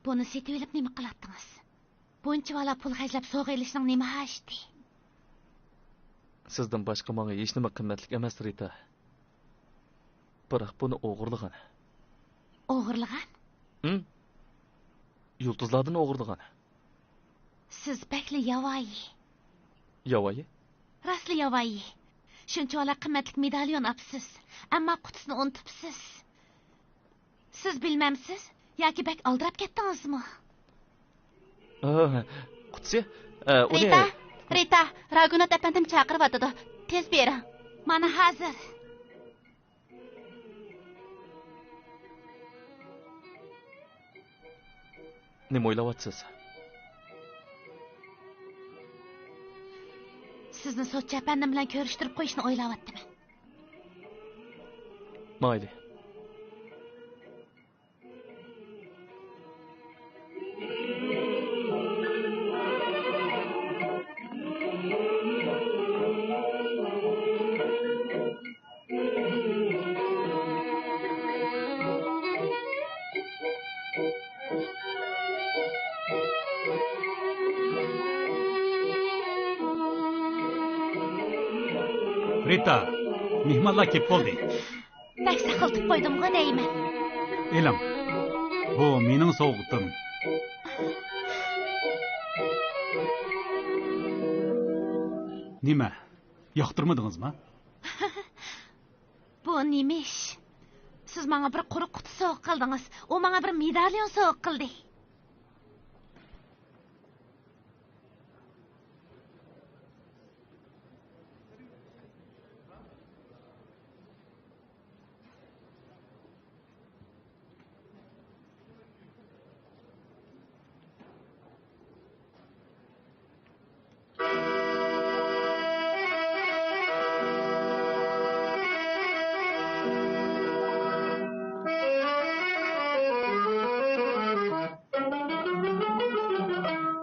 بۇنى سېتىۋېلىپ نېمە قىلاتتىڭىز؟ بۇنچىۋالا پۇل خەجلەپ سوغا ئېلىشنىڭ نېمە ھاجىتى؟ سىزدىن باشقا ماڭا ھېچنېمە قىممەتلىك ئەمەس، رىتا. بىراق بۇنى ئوغرىلىغان. ئوغرىلىغان؟ ھىم؟ يۇلتۇزلاردىن ئوغرىلىغان. سىز بەكلا ياۋايى. ياۋايى؟ راستلا ياۋايى. شۇنچىۋالا قىممەتلىك مېداليون ئاپسىز، ئەمما قۇتىسىنى ئۇنتۇپسىز. سىز بىلمەمسىز ياكى بەك ئالدىراپ كەتتىڭىزمۇ؟ ئا، قۇتىسى؟ ئە، ئۇنى رىتا، رىتا، راگۇنات ئەپەندىم چاقىرىۋاتىدۇ. تېز بېرىڭ. مانا ھازىر. نېمە ئويلاۋاتىسىز؟ سىزنى سوتچى ئەپەندىم بىلەن كۆرۈشتۈرۈپ قويۇشنى ئويلاۋاتىمەن. مايلى. رىتا، مېھمانلار كېلىپ بولدى. بەك ساقلىتىپ قويدۇمغۇ دەيمەن. ئېلىڭ، بۇ مېنىڭ سوۋغىتىم. نېمە، ياقتۇرمىدىڭىزمۇ؟ بۇ نېمە ئىش؟ سىز ماڭا بىر قۇرۇق قۇتى سوۋغا قىلدىڭىز، ئۇ ماڭا بىر مېداليون سوۋغا قىلدى.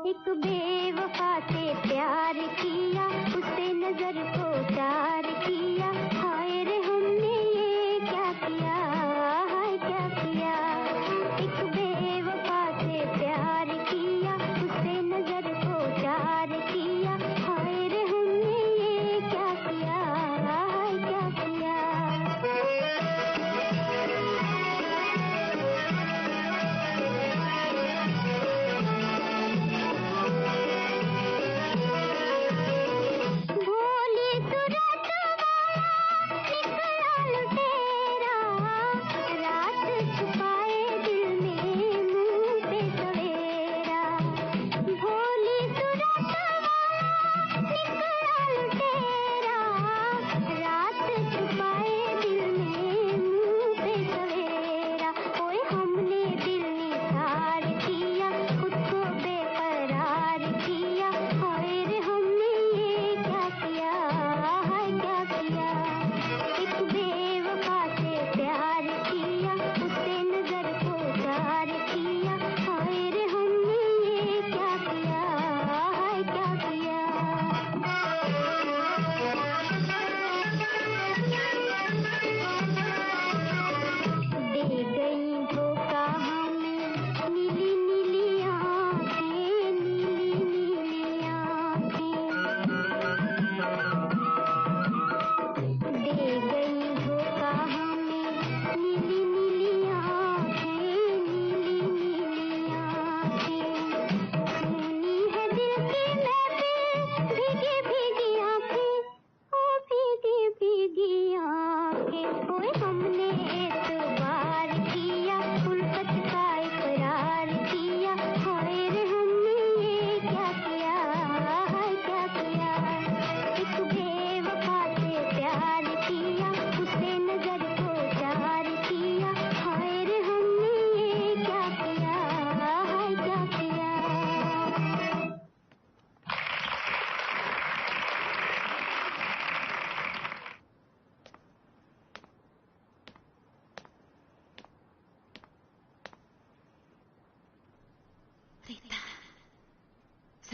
एक बेवफा से प्यार किया, उससे नजर को चार किया। हाय रे हमने ये क्या किया, हाय क्या किया। एक बेवफा से प्यार किया, उससे नजर को चार किया। हाय रे हमने ये क्या किया, हाय क्या किया। भोली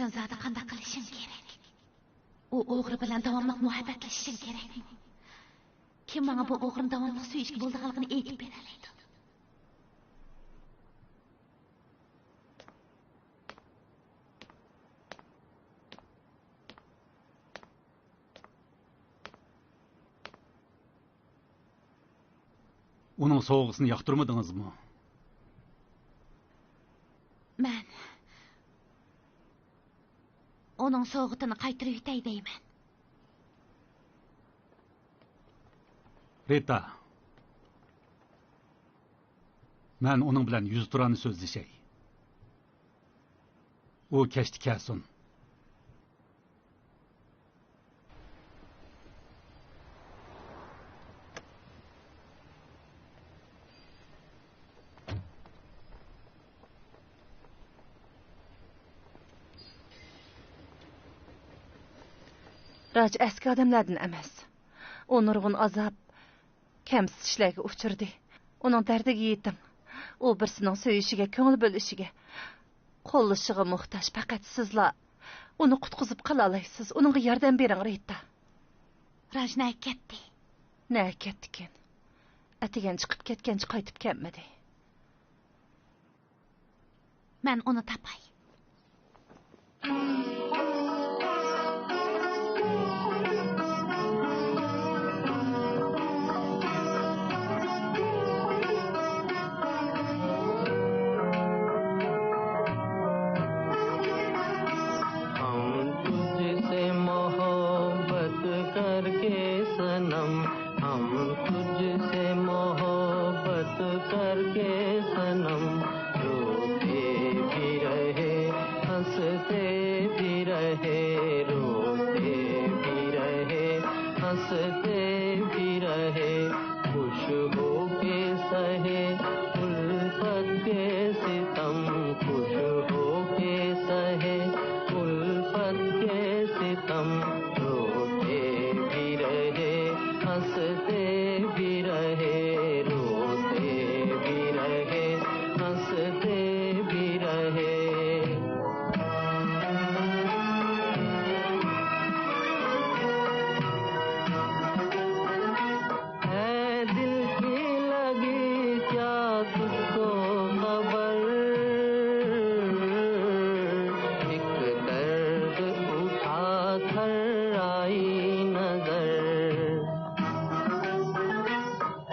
زادى قانداق قىلىشىڭ كېرەك؟ ئۇ ئوغرى بىلەن داۋاملىق مۇھەببەتلىشىشىڭ كېرەكمۇ؟ كىم ماڭا بۇ ئوغرىنى داۋاملىق سۆيۈشكە بولىدىغانلىقىنى ئېيتىپ بېرەلەيدۇ؟ ئۇنىڭ سوۋغىسىنى ياقتۇرمىدىڭىزمۇ؟ مەن ئۇنىڭ سوۋغىتىنى قايتۇرۇۋېتەي دەيمەن. رىتا، مەن ئۇنىڭ بىلەن يۈزتۇرانە سۆزلىشەي. ئۇ كەچتە كەلسۇن. راج ئەسكى ئادەملەردىن ئەمەس. ئۇ نۇرغۇن ئازاب، كەمسىتىشلەرگە ئۇچرىدى. ئۇنىڭ دەردىگە يېتىڭ. ئۇ بىرسىنىڭ سۆيۈشىگە، كۆڭۈل بۆلۈشىگە، قوللىشىغا موھتاج. پەقەت سىزلا ئۇنى قۇتقۇزۇپ قالالايسىز. ئۇنىڭغا ياردەم بېرىڭ، رىتا. راج نەگە كەتتى؟ نەگە كەتتىكىن؟ ئەتىگەن چىقىپ كەتكەنچە قايتىپ كەلمىدى. مەن ئۇنى تاپاي. ہم تجھ سے محبت کر کے صنم، ہم تجھ سے محبت کر کے صنم، روتے بھی رہے، ہنستے بھی رہے، روتے بھی رہے، ہنستے بھی رہے، خوش ہو کے سہے الفت کے ستم، خوش ہو کے سہے الفت کے ستم، روتے بھی رہے، ہنستے بھی رہے، روتے بھی رہے، ہنستے بھی رہے۔ اے دل کی لگی کیا تجھ کو خبر، ایک درد اٹھا کر آئی نظر۔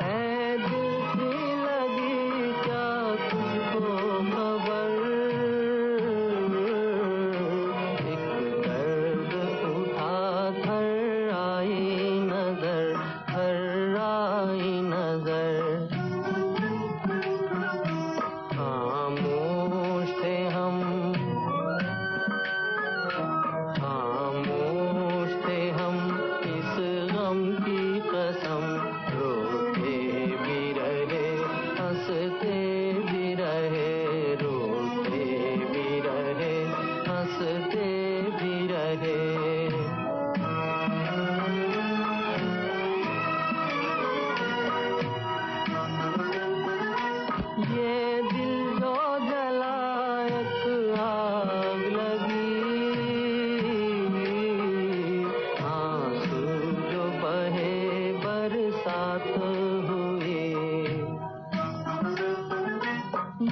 اے دل کی لگی کیا تجھ کو خبر، ایک درد اٹھا کر آئی نظر، کر آئی نظر۔ خاموش تھے ہم، خاموش تھے ہم اس غم کی قسم، روتے بھی رہے، ہنستے بھی رہے، روتے بھی رہے، ہنستے بھی رہے۔ یہ دل جو جلا ایک آگ لگی، آنسو جو بہے برسات ہوئی۔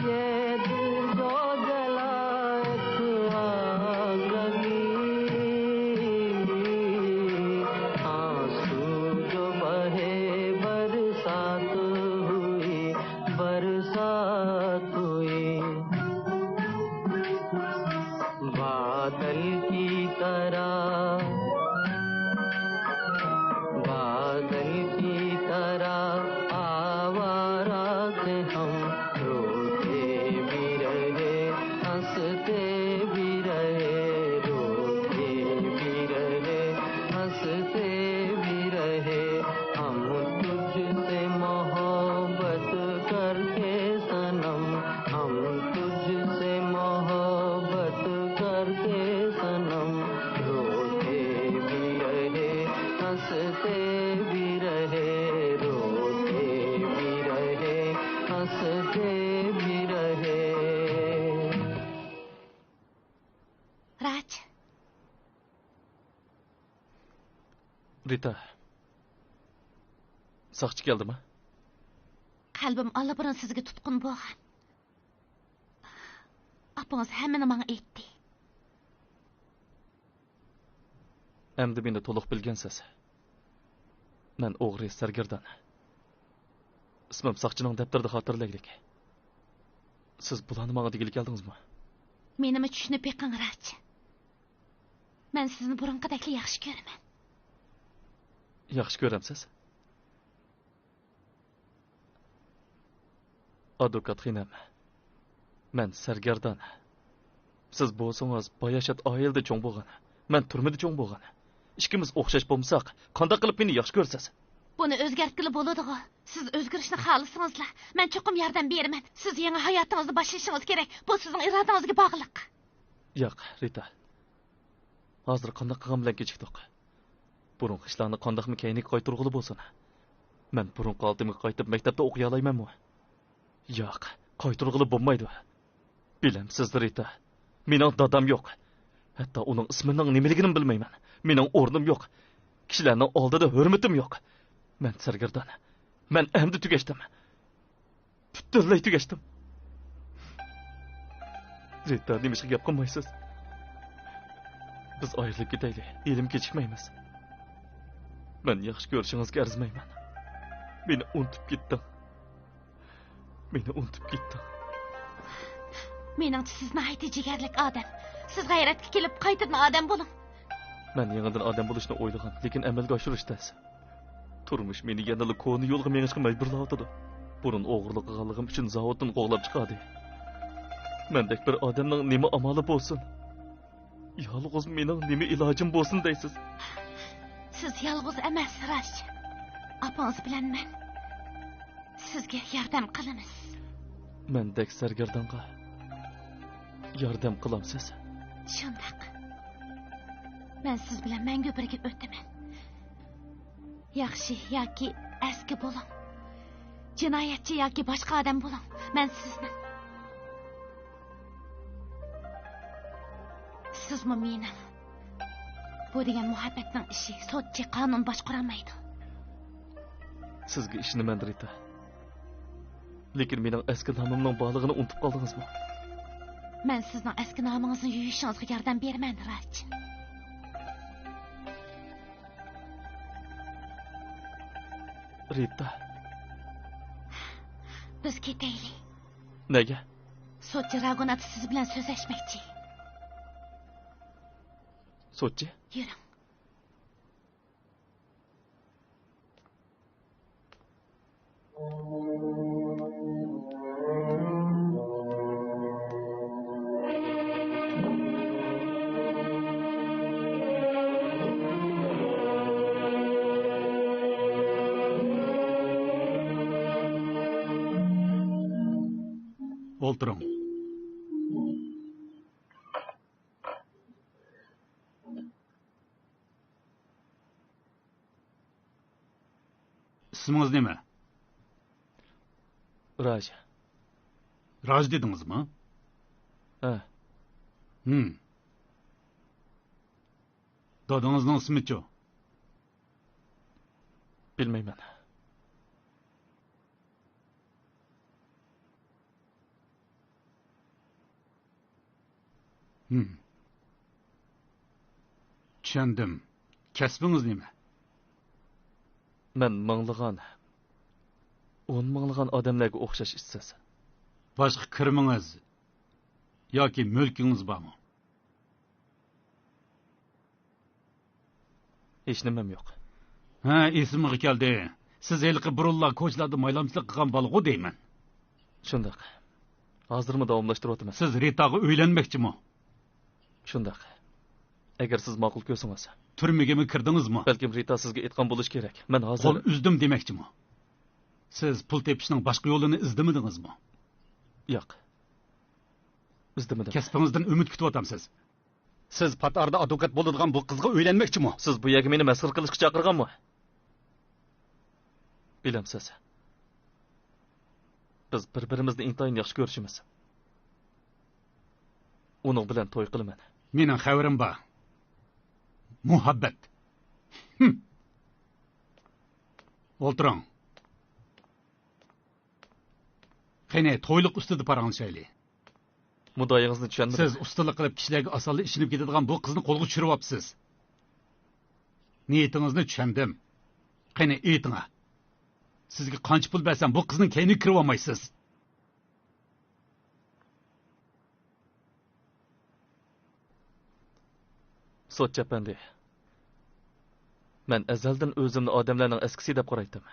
یہ دل جو جلا ایک آگ لگی، آنسو جو بہے برسات ہوئی، برسات ہوئی۔ بادل کی طرح، بادل کی طرح آوارہ تھے ہم، روتے بھی رہے، ہنستے بھی رہے، روتے بھی رہے، ہنستے بھی رہے۔ ہم تجھ سے محبت کر کے صنم، ہم تجھ سے محبت کر کے صنم، روتے بھی رہے، ہنستے بھی رہے، روتے بھی رہے، ہنستے بھی رہے۔ راج، رىتا، ساقچى كەلدىمۇ؟ قەلبىم ئاللىبۇرۇن سىزگە تۇتقۇن بولغان. ئاپىڭىز ھەممىنى ماڭا ئېيتتى. ئەمدى مېنى تولۇق بىلگەنسىز. مەن ئوغرى سەرگەردان. ئىسمىم ساقچىنىڭ دەپتىرىدە خاتىرىلەيلىك. سىز بۇلارنى ماڭا دېگىلى كەلدىڭىزمۇ؟ مېنىمۇ چۈشىنىپ بېقىڭ، راج. مەن سىزنى بۇرۇنقىدەكلا ياخشى كۆرىمەن. ياخشى كۆرەمسىز؟ ئادۋوكات خېنىم، مەن سەرگەردان. سىز بولسىڭىز باياشات ئائىلىدە چوڭ بولغان، مەن تۈرمىدە چوڭ بولغان. ئىككىمىز ئوخشاش بولمىساق، قانداق قىلىپ مېنى ياخشى كۆرىسىز؟ بۇنى ئۆزگەرتكىلى بولىدىغۇ. سىز ئۆزگىرىشنى خالىسىڭىزلا، مەن چوقۇم ياردەم بېرىمەن. سىز يېڭى ھاياتىڭىزنى باشلىشىڭىز كېرەك. بۇ سىزنىڭ ئىرادىڭىزگە باغلىق. ياق، رىتا. ھازىر قانداق قىلغان بىلەن كېچىكتۇق؟ بۇرۇنقى ئىشلارنى قانداقمۇ كەينىگە قايتۇرغىلى بولسۇن؟ مەن بۇرۇنقى ھالىتىمگە قايتىپ مەكتەپتە ئوقۇيالايمەنمۇ؟ ياق، قايتۇرغىلى بولمايدۇ. بىلەمسىز، رىتا، مېنىڭ دادام يوق. ھەتتا ئۇنىڭ ئىسمىنىڭ نېمىلىكىنىمۇ بىلمەيمەن. مېنىڭ ئورنۇم يوق. كىشىلەرنىڭ ئالدىدا ھۆرمىتىم يوق. مەن سەرگەردان. مەن ئەمدى تۈگەشتىم. پۈتۈنلەي تۈگەشتىم. رىتا، نېمىشقا گەپ قىلمايسىز؟ بىز ئايرىلىپ كېتەيلى، ھېلىمۇ كېچىكمەيمىز. مەن ياخشى كۆرۈشىڭىزگە ئەرزىمەيمەن. مېنى ئۇنتۇپ كېتىڭ. مېنى ئۇنتۇپ كېتىڭ. مېنىڭچە، سىز ناھايىتى جىگەرلىك ئادەم. سىز غەيرەتكە كېلىپ، قايتىدىن ئادەم بولۇڭ. مەن يېڭىدىن ئادەم بولۇشنى ئويلىغان، لېكىن ئەمەلگە ئاشۇرۇش تەس. تۇرمۇش مېنى يەنىلا كونا يولغا مېڭىشقا مەجبۇرلاۋاتىدۇ. بۇرۇن ئوغرىلىق قىلغانلىقىم ئۈچۈن زاۋۇتتىن قوغلاپ چىقاردى. مەندەك بىر ئادەمنىڭ نېمە ئامالى بولسۇن؟ يالغۇز مېنىڭ نېمە ئىلاجىم بولسۇن دەيسىز؟ سىز يالغۇز ئەمەس، راج. ئاپىڭىز بىلەن مەن سىزگە ياردەم قىلىمىز. مەندەك سەرگەردانغا ياردەم قىلامسىز؟ شۇنداق. مەن سىز بىلەن مەڭگۈ بىرگە ئۆتىمەن. ياخشى ياكى ئەسكى بولۇڭ. جىنايەتچى ياكى باشقا ئادەم بولۇڭ. مەن سىزنىڭ. سىزمۇ مېنىڭ. بۇ دېگەن مۇھەببەتنىڭ ئىشى، سوتچى، قانۇن باشقۇرالمايدۇ. سىزگە ئىشىنىمەن، رىتا. لېكىن مېنىڭ ئەسكى نامىمنىڭ بارلىقىنى ئۇنتۇپ قالدىڭىزمۇ؟ مەن سىزنىڭ ئەسكى نامىڭىزنى يۇيۇشىڭىزغا ياردەم بېرىمەن، راج. رىتا. بىز كېتەيلى. نەگە؟ سوتچى راگۇنات سىز بىلەن سۆزلەشمەكچى. سوتچى؟ يۈرۈڭ. ئولتۇرۇڭ. ئىسمىڭىز نېمە؟ راج. راج دېدىڭىزمۇ؟ ھە. ھىم. دادىڭىزنىڭ ئىسمىچۇ؟ بىلمەيمەن. ھىم. چۈشەندىم. كەسپىڭىز نېمە؟ مەن مىڭلىغان، ئون مىڭلىغان ئادەملەرگە ئوخشاش ئىشسىز. باشقا كىرىمىڭىز ياكى مۈلكىڭىز بارمۇ؟ ھېچنېمەم يوق. ھە، ئېسىمغا كەلدى. سىز ھېلىقى بۇرۇنلا كوچىلاردا مايلامچىلىق قىلغان بالىغۇ دەيمەن. شۇنداق. ھازىرمۇ داۋاملاشتۇرۇۋاتىمەن. سىز رىتاغا ئۆيلەنمەكچىمۇ؟ شۇنداق. ئەگەر سىز ماقۇل كۆرسىڭىز. تۈرمىگىمۇ كىردىڭىزمۇ؟ بەلكىم رىتا سىزگە ئېيتقان بولۇشى كېرەك. مەن ھازىر قول ئۈزدۈم دېمەكچىمۇ؟ سىز پۇل تېپىشنىڭ باشقا يولىنى ئىزدىمىدىڭىزمۇ؟ ياق. ئىزدىمىدىم. كەسپىڭىزدىن ئۈمىد كۈتۈۋاتامسىز؟ سىز پات ئارىدا ئادۋوكات بولىدىغان بۇ قىزغا ئۆيلەنمەكچىمۇ؟ سىز بۇ يەرگە مېنى مەسخىرە قىلىشقا چاقىرغانمۇ؟ بىلەمسىز، بىز بىر-بىرىمىزنى ئىنتايىن ياخشى كۆرۈشىمىز. ئۇنىڭ بىلەن توي قىلىمەن. مېنىڭ خەۋىرىم بار. مۇھەببەت. ھىم. ئولتۇرۇڭ. قېنى، تويلۇق ئۈستىدە پاراڭلىشايلى. مۇددىئايىڭىزنى چۈشەنمىدىم. سىز ئۇستىلىق قىلىپ كىشىلەرگە ئاسانلا ئىشىنىپ كېتىدىغان بۇ قىزنى قولغا چۈشۈرۈۋاپسىز. نىيىتىڭىزنى چۈشەندىم. قېنى، ئېيتىڭا. سىزگە قانچە پۇل بەرسەم، بۇ قىزنىڭ كەينىگە كىرىۋالمايسىز؟ سوتچى ئەپەندى، مەن ئەزەلدىن ئۆزۈمنى ئادەملەرنىڭ ئەسكىسى دەپ قارايتتىم.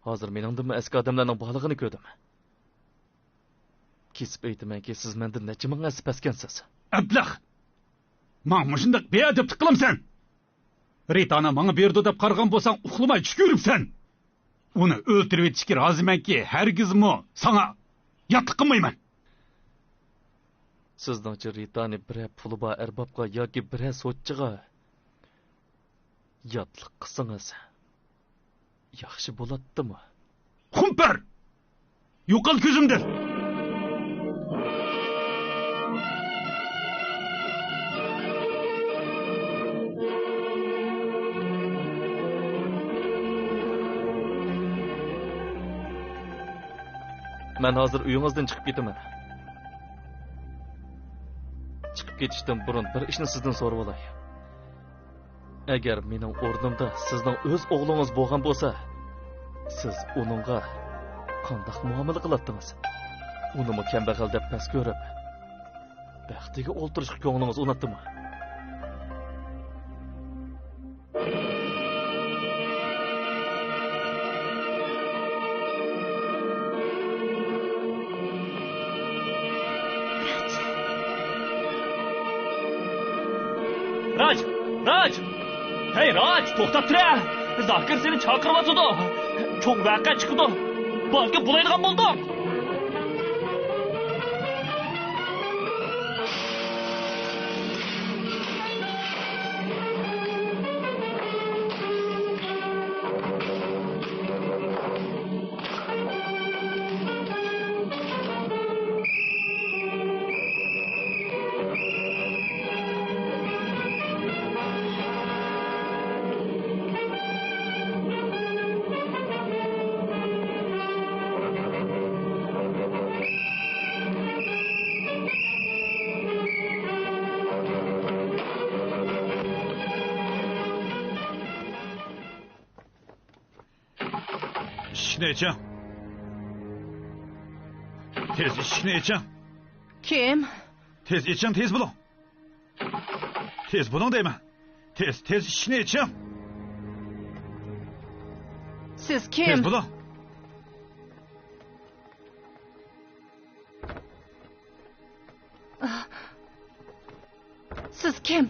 ھازىر مېنىڭدىنمۇ ئەسكى ئادەملەرنىڭ بارلىقىنى كۆردۈم. كېسىپ ئېيتىمەنكى، سىز مەندىن نەچچە مىڭ ھەسسە پەسكەنسىز. ئەبلەخ! ماڭا مۇشۇنداق بىئەدەپلىك قىلامسەن؟ رىتانى ماڭا بېرىدۇ دەپ قارىغان بولساڭ، ئۇخلىماي چۈش كۆرۈپسەن. ئۇنى ئۆلتۈرۈۋېتىشكە رازىمەنكى، ھەرگىزمۇ ساڭا ياتلىق قىلمايمەن. سىزنىڭچە رىتانى بىرەر پۇلى بار ئەربابقا ياكى بىرەر سوتچىغا ياتلىق قىلسىڭىز، ياخشى بولاتتىمۇ؟ خۇمپەر! يوقال كۆزۈمدىن! مەن ھازىر ئۆيىڭىزدىن چىقىپ كېتىمەن. چىقىپ كېتىشتىن بۇرۇن بىر ئىشنى سىزدىن سورىۋالاي. ئەگەر مېنىڭ ئورنۇمدا سىزنىڭ ئۆز ئوغلىڭىز بولغان بولسا، سىز ئۇنىڭغا قانداق مۇئامىلە قىلاتتىڭىز؟ ئۇنىمۇ كەمبەغەل دەپ پەس كۆرۈپ، بەختىگە ئولتۇرۇشقا كۆڭلىڭىز ئۇناتتىمۇ؟ راج! راج! ھەي، راج، توختاپ تۇرە! زاكىر سېنى چاقىرىۋاتىدۇ. چوڭ ۋەقە چىقىدۇ. بانكا بۇلايدىغان بولدۇق. ئىشىكنى ئېچىڭ. تېز ئىشىكنى ئېچىڭ. كىم؟ تېز ئېچىڭ، تېز بولۇڭ. تېز بولۇڭ دەيمەن. تېز، تېز ئىشىكنى ئېچىڭ. سىز كىم؟ تېز بولۇڭ. سىز كىم؟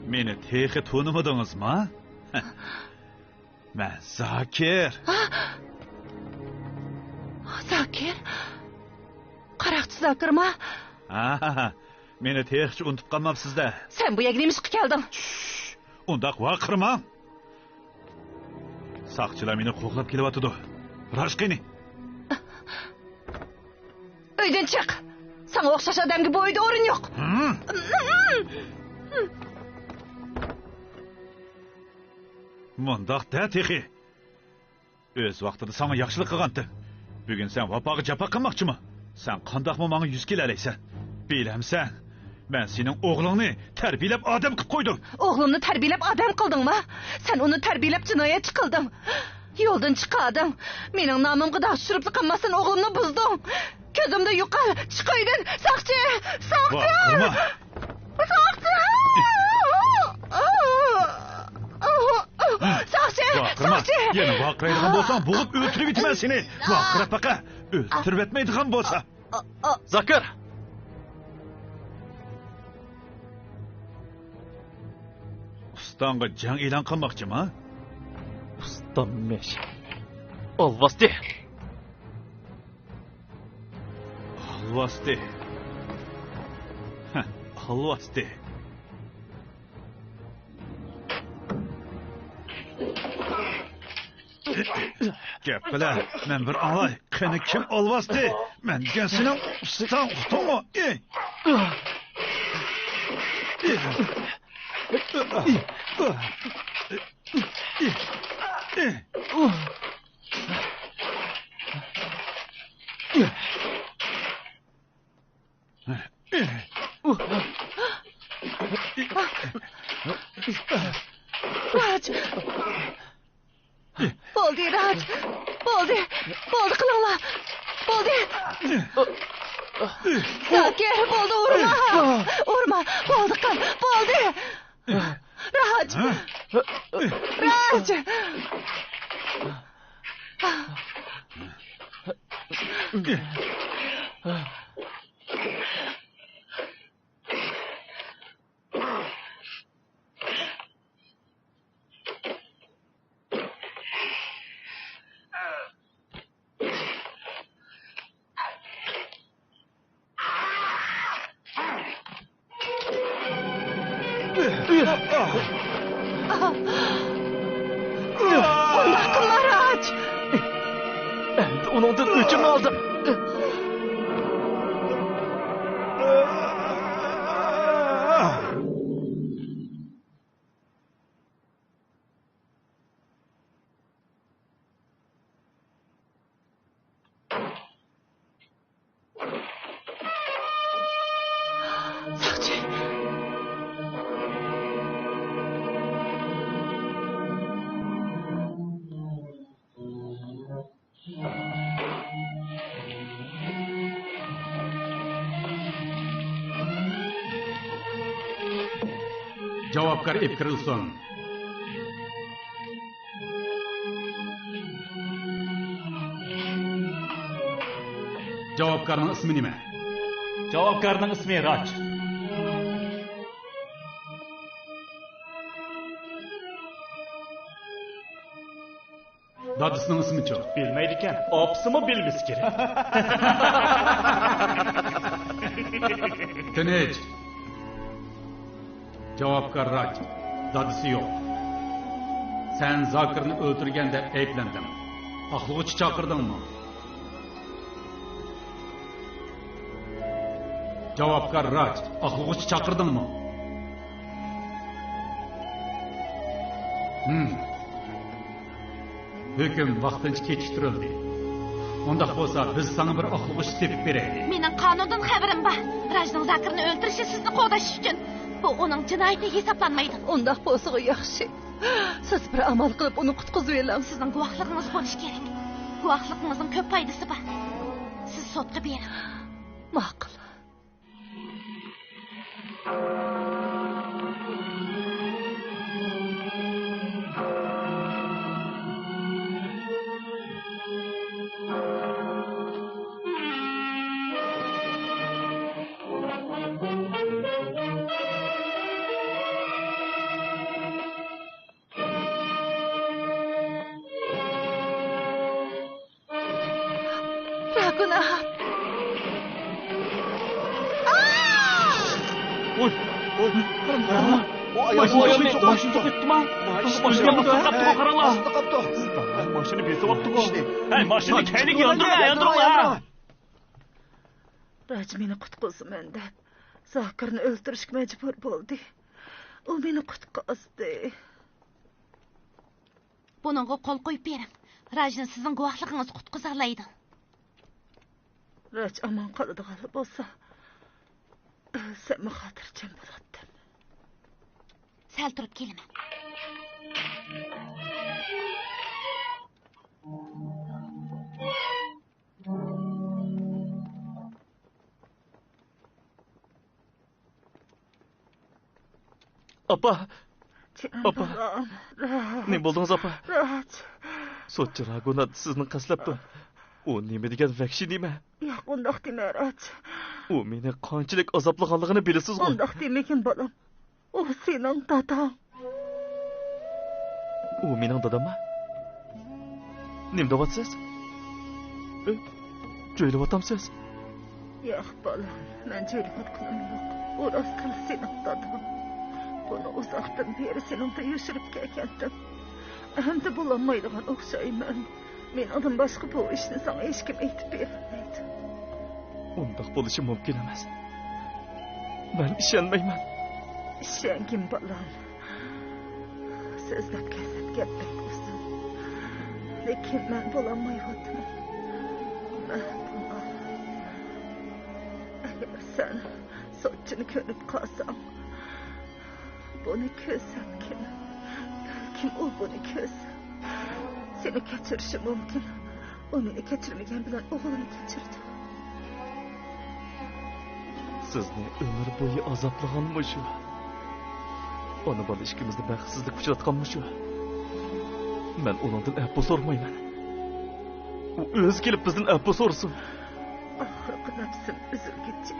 مېنى تېخى تونۇمىدىڭىزمۇ؟ مەن زاكىر. زاكىر؟ قاراقچى زاكىرمۇ؟ ھا، مېنى تېخىچە ئۇنتۇپ قالماپسىز-دە. سەن بۇ يەرگە نېمە ئىشقا كەلدىڭ؟ شش، ئۇنداق ۋارقىرىماڭ. ساقچىلار مېنى قوغلاپ كېلىۋاتىدۇ. راج قېنى؟ ئۆيدىن چىق! ساڭا ئوخشاش ئادەمگە بۇ ئۆيدە ئورۇن يوق! ھىم! مۇنداق دە تېخى! ئۆز ۋاقتىدا ساڭا ياخشىلىق قىلغانتىم. بۈگۈن سەن ۋاپاغا جاپا قىلماقچىمۇ؟ سەن قانداقمۇ ماڭا يۈز كېلەلەيسەن؟ بىلەمسەن؟ مەن سېنىڭ ئوغلۇڭنى تەربىيەلەپ ئادەم قىلىپ قويدۇم. ئوغلۇمنى تەربىيەلەپ ئادەم قىلدىڭما؟ سەن ئۇنى تەربىيەلەپ جىنايەتچى قىلدىڭ. يولدىن چىقاردىڭ. مېنىڭ نامىمغا داغ چۈشۈرۈپلا قالماستىن ئوغلۇمنى بۇزدۇڭ. كۆزۈمدىن يوقال. چىق ئۆيدىن. ساقچى! ساقچى! ۋاقىرما! ساقچى! ساقچى! ۋاقىرما! ساقچى! يەنە ۋاقىرايدىغان بولساڭ، بوغۇپ ئۆلتۈرۈۋېتىمەن سېنى! ۋاقىراپ باقە! ئۆلتۈرۈۋەتمەيدىغان بولسا! زاكىر! ئۇستاڭغا جەڭ ئېلان قىلماقچىما؟ ئۇستام مەش. ئالۋاستى! ئالۋاستى. ھە، ئالۋاستى. گەپ قىلە، مەن بىر ئاڭلاي. قېنى كىم ئالۋاستى؟ مەن دېگەن سېنىڭ ئۇستاڭ ئۇقتۇڭمۇ؟ ئى! ئى! ئى! راج! بولدى، راج! بولدى! بولدى قىلىڭلار! بولدى! زاكىر، بولدى، ئۇرما! ئۇرما! بولدى، قىل! بولدى! راج! راج! ئۇنداق قىلما، راج! ئەمدى ئۇنىڭدىن ئۆچۈم ئالدىم. ساقچى! جاۋابكار ئېلىپ كىرىلسۇن. جاۋابكارنىڭ ئىسمى نېمە؟ جاۋابكارنىڭ ئىسمى راج. دادىسىنىڭ ئىسمىچۇ؟ بىلمەيدىكەن. ئاپىسىمۇ بىلمىسە كېرەك. تىنچ. جاۋابكار راج، دادىسى يوق. سەن زاكىرنى ئۆلتۈرگەندە ئەيىبلەندىڭ. ئاقلىغۇچى چاقىردىڭمۇ؟ جاۋابكار راج، ئاقلىغۇچى چاقىردىڭمۇ؟ ھىم. ھۆكۈم ۋاقتىنچە كېچىكتۈرۈلدى. ئۇنداق بولسا، بىز ساڭا بىر ئاقلىغۇچ تېپىپ بېرەيلى. مېنىڭ قانۇندىن خەۋىرىم بار. راجنىڭ زاكىرنى ئۆلتۈرۈشى سىزنى قوغداش ئۈچۈن. بۇ ئۇنىڭ جىنايىتى ھېسابلانمايدۇ. ئۇنداق بولسىغۇ ياخشى. سىز بىر ئامال قىلىپ ئۇنى قۇتقۇزۇۋېلىڭ. سىزنىڭ گۇۋاھلىقىڭىز بولۇشى كېرەك. گۇۋاھلىقىڭىزنىڭ كۆپ پايدىسى بار. سىز سوتقا بېرىڭ. ماقۇل. راگۇنا! ۋوي، ۋوي، قاراڭ، قاراڭ. ئۇ ئايال ماشىنا سوقۇپتۇ. ماشىنا سوقۇپتۇما؟ ماشىنا سوقۇپتۇ. قاپتۇ، قاراڭلار. ئاستىدا قاپتۇ. ماشىنا بېسىۋاپتىغۇ. ھەي، ماشىنىنى كەينىگە ياندۇرۇڭ، ياندۇرۇڭ. راج مېنى قۇتقۇزىمەن دەپ، زاكىرنى ئۆلتۈرۈشكە مەجبۇر بولدى. ئۇ مېنى قۇتقۇزدى. بۇنىڭغا قول قويۇپ بېرىڭ. راجنى سىزنىڭ گۇۋاھلىقىڭىز قۇتقۇزالايدۇ. راج ئامان قالىدىغانلا بولسا، ئۆلسەممۇ خاتىرجەم بولاتتىم. سەل تۇرۇپ كېلىمەن. ئاپا! جېنىم ئاپا! بالام، راج. نېمە بولدىڭىز، ئاپا؟ راج. سوتچى راگۇنات سىزنى قەستلەپتۇ. ئۇ نېمە دېگەن ۋەھشىي نېمە؟ ياق، ئۇنداق دېمە، راج. ئۇ مېنى قانچىلىك ئازابلىغانلىقىنى بىلىسىزغۇ؟ ئۇنداق دېمىگىن، بالام. ئۇ سېنىڭ داداڭ. ئۇ مېنىڭ داداممۇ؟ نېمە دەۋاتىسىز؟ ئۆ، جۆيلۈۋاتامسىز؟ ياق، بالام، مەن جۆيلۈۋاتقىنىم يوق. ئۇ راستلا سېنىڭ داداڭ. بۇنى ئۇزاقتىن بېرى سېنىڭدىن يوشۇرۇپ كەلگەنتىم. ئەمدى بولالمايدىغان ئوخشايمەن. مېنىڭدىن باشقا بۇ ئىشنى ساڭا ھېچكىم ئېيتىپ بېرەلمەيدۇ. ئۇنداق بولۇشى مۇمكىن ئەمەس. مەن ئىشەنمەيمەن. ئىشەنگىن، بالام. سۆزلەپ كەلسەم، گەپ بەك ئۇزۇن. لېكىن مەن بولالمايۋاتىمەن. مەھكۇم ئاغا، ئەگەر سەن سوتچىنى كۆرۈپ قالساڭ، بۇنى كۆرسەمكىن، بەلكىم ئۇ بۇنى كۆرسە، سېنى كەچۈرۈشى مۇمكىن. ئۇ مېنى كەچۈرمىگەن بىلەن ئوغلىنى كەچۈرىدۇ. سىزنى ئۆمۈر بويى ئازابلىغانمۇ شۇ؟ ئانا بالا ئىككىمىزنى بەختسىزلىككە ئۇچراتقانمۇ شۇ؟ مەن ئۇنىڭدىن ئەپۇ سورىمايمەن. ئۇ ئۆزى كېلىپ بىزدىن ئەپۇ سورىسۇن. ئاخىرقى نەپسىم ئۈزۈلگۈچە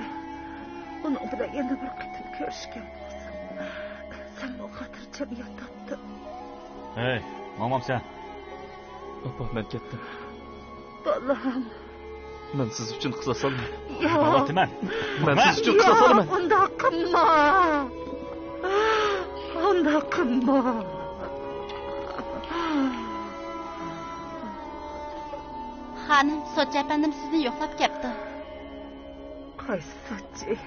ئۇنىڭ بىلەن يەنە بىر قېتىم كۆرۈشكەن بولسام، ئۆلسەممۇ خاتىرجەم ياتاتتىم. ھەي، ماڭمامسەن؟ ئاپا، مەن كەتتىم. بالام. مەن سىز ئۈچۈن قىساس ئالىمەن. ياق. ماڭاتىمەن. مەن سىز ئۈچۈن قىساس ئالىمەن. ياق، ئۇنداق قىلما. ئۇنداق قىلما. خانىم، سوتچى ئەپەندىم سىزنى يوقلاپ كەپتۇ. قايسى سوتچى؟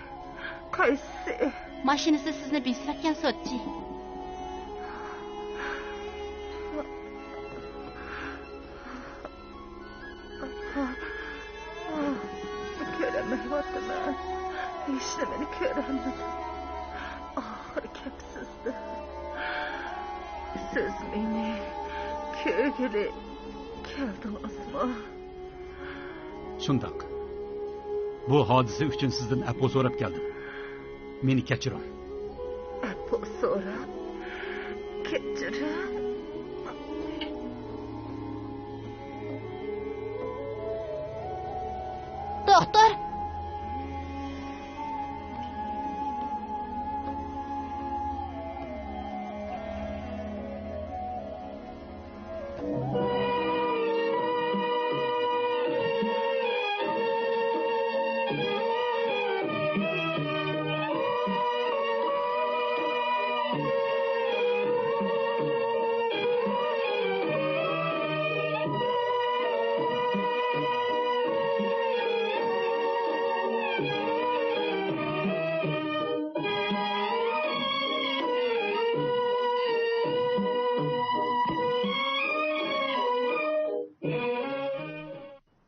قايسى؟ ماشىنىسى سىزنى بېسىۋەتكەن سوتچى. كۆرەلمەيۋاتىمەن. ھېچنېمىنى كۆرەلمىدىم. ئاخىرى كەپ سىزدە. سىز مېنى كۆرگىلى كەلدىڭىزمۇ؟ شۇنداق. بۇ ھادىسە ئۈچۈن سىزدىن ئەپۇ سوراپ كەلدىم. مېنى كەچۈرۈڭ. ئەپۇ سوراپ، كەچۈرۈڭ. دوختۇر!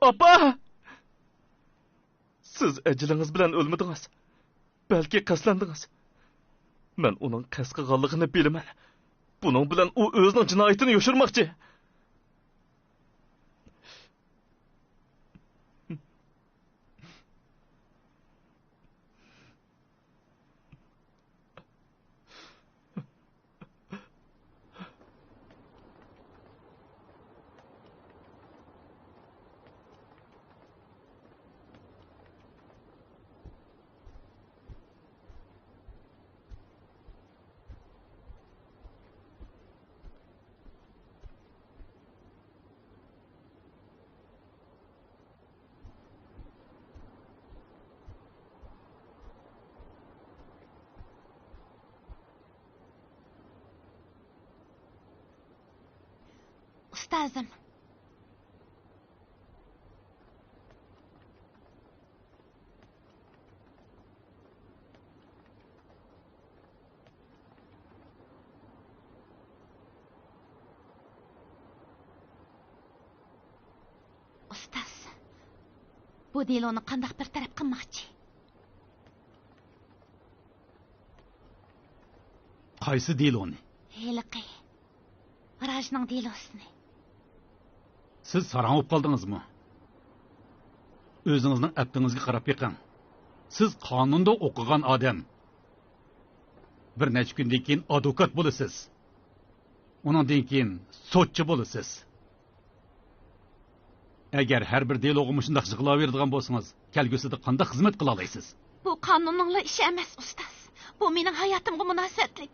ئاپا! سىز ئەجىلىڭىز بىلەن ئۆلمىدىڭىز. بەلكى قەستلەندىڭىز. مەن ئۇنىڭ قەست قىلغانلىقىنى بىلىمەن. بۇنىڭ بىلەن ئۇ ئۆزىنىڭ جىنايىتىنى يوشۇرماقچى. ئۇستازىم. ئۇستاز، بۇ دېلونى قانداق بىر تەرەپ قىلماقچى؟ قايسى دېلونى؟ ھېلىقى راجنىڭ دېلوسىنى. سىز ساراڭ بولۇپ قالدىڭىزمۇ؟ ئۆزىڭىزنىڭ ئەپتىڭىزگە قاراپ بېقىڭ. سىز قانۇندا ئوقۇغان ئادەم. بىر نەچچە كۈندىن كېيىن ئادۋوكات بولىسىز. ئۇنىڭدىن كېيىن سوتچى بولىسىز. ئەگەر ھەر بىر دېلوغا مۇشۇنداق يىغلاۋېرىدىغان بولسىڭىز، كەلگۈسىدە قانداق خىزمەت قىلالايسىز؟ بۇ قانۇننىڭلا ئىشى ئەمەس، ئۇستاز. بۇ مېنىڭ ھاياتىمغا مۇناسىۋەتلىك.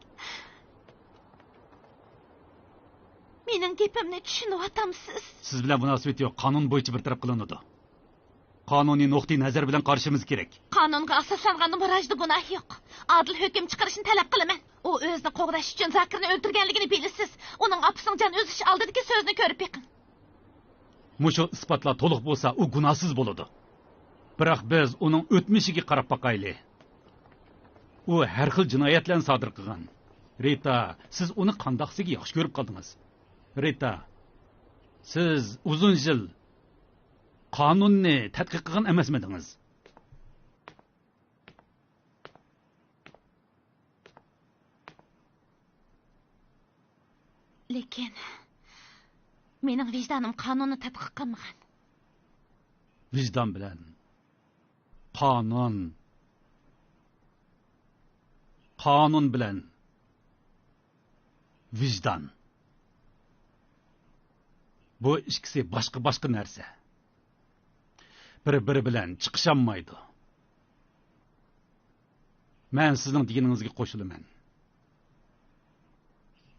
مېنىڭ گېپىمنى چۈشىنىۋاتامسىز؟ سىز بىلەن مۇناسىۋىتى يوق، قانۇن بويىچە بىر تەرەپ قىلىنىدۇ. قانۇنىي نۇقتىئى نەزەر بىلەن قارىشىمىز كېرەك. قانۇنغا ئاساسلانغاندا مۇراجدا گۇناھ يوق. ئادىل ھۆكۈم چىقىرىشنى تەلەپ قىلىمەن. ئۇ ئۆزىنى قوغداش ئۈچۈن زاكىرنى ئۆلتۈرگەنلىكىنى بىلىسىز. ئۇنىڭ ئاپىسىنىڭ جان ئۈزۈش ئالدىدىكى سۆزىنى كۆرۈپ بېقىڭ. مۇشۇ ئىسپاتلار تولۇق بولسا، ئۇ گۇناھسىز بولىدۇ. بىراق بىز ئۇنىڭ ئۆتمۈشىگە قاراپ باقايلى. ئۇ ھەر خىل جىنايەتلەرنى سادىر قىلغان. رىتا، سىز ئۇنى قانداقسىگە ياخشى كۆرۈپ قالدىڭىز؟ رىتا، سىز ئۇزۇن يىل قانۇننى تەتقىق قىلغان ئەمەسمىدىڭىز؟ لېكىن مېنىڭ ۋىجدانىم قانۇننى تەتقىق قىلمىغان. ۋىجدان بىلەن قانۇن، قانۇن بىلەن ۋىجدان. بۇ ئىككىسى باشقا-باشقا نەرسە. بىر-بىرى بىلەن چىقىشالمايدۇ. مەن سىزنىڭ دېگىنىڭىزگە قوشۇلىمەن.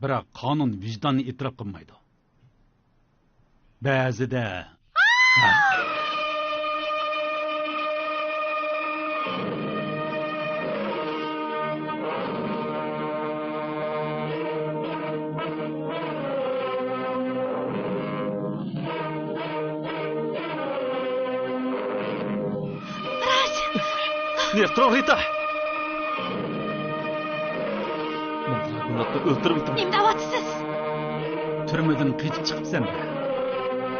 بىراق قانۇن ۋىجداننى ئېتىراپ قىلمايدۇ. بەزىدە. راج! نېرترو رىتا! مەن دراگوناتنى ئۆلتۈرۈۋېتىمەن. نېمە دەۋاتىسىز؟ تۈرمىدىن قېچىپ چىقىپسەن-دە.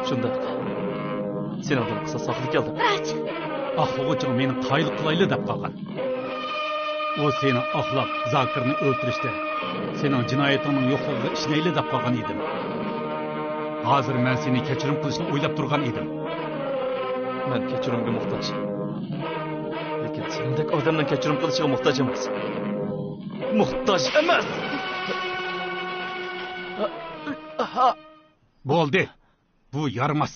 شۇنداق. سېنىڭدىن قىساس ئالغىلى كەلدىم. راج! ئاقلىغۇچىڭ مېنى قايىل قىلايلى دەپ قالغان. ئۇ سېنى ئاقلاپ، زاكىرنى ئۆلتۈرۈشتە سېنىڭ جىنايىتىڭنىڭ يوقلۇقىغا ئىشىنەيلى دەپ قالغان ئىدىم. ھازىر مەن سېنى كەچۈرۈم قىلىشنى ئويلاپ تۇرغان ئىدىم. مەن كەچۈرۈمگە موھتاج. لېكىن سېنىڭدەك ئادەمنىڭ كەچۈرۈم قىلىشىغا موھتاج ئەمەس. موھتاج ئەمەس! بولدى. بۇ يارىماس.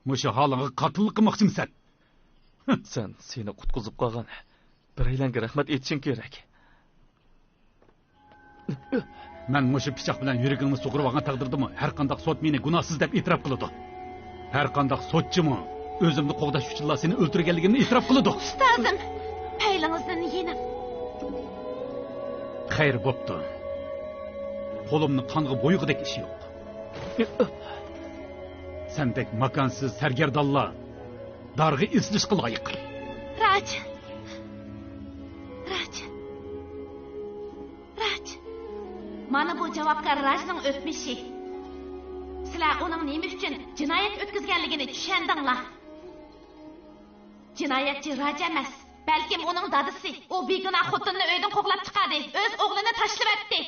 مۇشۇ ھالىڭغا قاتىللىق قىلماقچىمسەن؟ سەن سېنى قۇتقۇزۇپ قالغان بىرەيلەنگە رەھمەت ئېيتىشىڭ كېرەك. مەن مۇشۇ پىچاق بىلەن يۈرىكىڭنى سۇغۇرۇۋالغان تەقدىردىمۇ، ھەرقانداق سوت مېنى گۇناھسىز دەپ ئېتىراپ قىلىدۇ. ھەرقانداق سوتچىمۇ ئۆزۈمنى قوغداش ئۈچۈنلا سېنى ئۆلتۈرگەنلىكىمنى ئېتىراپ قىلىدۇ. ئۇستازىم، پەيلىڭىزدىن يېنىڭ. خەير بوپتۇ. قولۇمنى قانغا بويىغۇدەك ئىش يوق. سەندەك ماكانسىز سەرگەردانلار دارغا ئېسىلىشقا لايىق. راج! راج! راج! مانا بۇ جاۋابكار راجنىڭ ئۆتمۈشى. سىلەر ئۇنىڭ نېمە ئۈچۈن جىنايەت ئۆتكۈزگەنلىكىنى چۈشەندىڭلار. جىنايەتچى راج ئەمەس، بەلكىم ئۇنىڭ دادىسى. ئۇ بىگۇناھ خوتۇننى ئۆيدىن قوغلاپ چىقاردى، ئۆز ئوغلىنى تاشلىۋەتتى.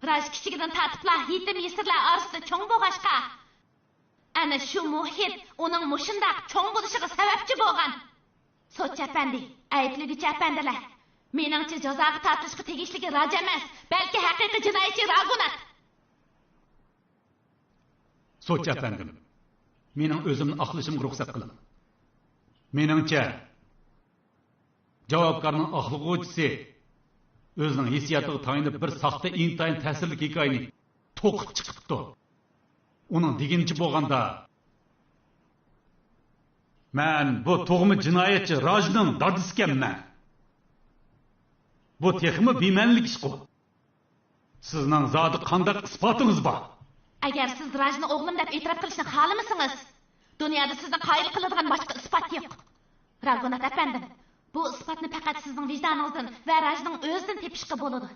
راج كىچىكىدىن تارتىپلا يېتىم يېسىرلار ئارىسىدا چوڭ بولغاچقا، ئەنە شۇ مۇھىت ئۇنىڭ مۇشۇنداق چوڭ بولۇشىغا سەۋەبچى بولغان. سوتچى ئەپەندى، ئەيىبلىگۈچى ئەپەندىلەر، مېنىڭچە جازاغا تارتىلىشقا تېگىشلىكى راج ئەمەس، بەلكى ھەقىقىي جىنايەتچى راگۇنات. سوتچى ئەپەندىم، مېنىڭ ئۆزۈمنى ئاقلىشىمغا رۇخسەت قىلىڭ. مېنىڭچە، جاۋابكارنىڭ ئاقلىغۇچىسى ئۆزىنىڭ ھېسسىياتىغا تايىنىپ بىر ساختا، ئىنتايىن تەسىرلىك ھېكايىنى توقۇپ چىقىپتۇ. ئۇنىڭ دېگىنىچە بولغاندا، مەن بۇ تۇغما جىنايەتچى راجنىڭ دادىسىكەنمەن. بۇ تېخىمۇ بىمەنىلىك ئىشقۇ. سىزنىڭ زادى قانداق ئىسپاتىڭىز بار؟ ئەگەر سىز راجنى ئوغلۇم دەپ ئېتىراپ قىلىشنى خالىمىسىڭىز، دۇنيادا سىزنى قايىل قىلىدىغان باشقا ئىسپات يوق. راگۇنات ئەپەندىم، بۇ ئىسپاتنى پەقەت سىزنىڭ ۋىجدانىڭىزدىن ۋە راجنىڭ ئۆزىدىن تېپىشقا بولىدۇ.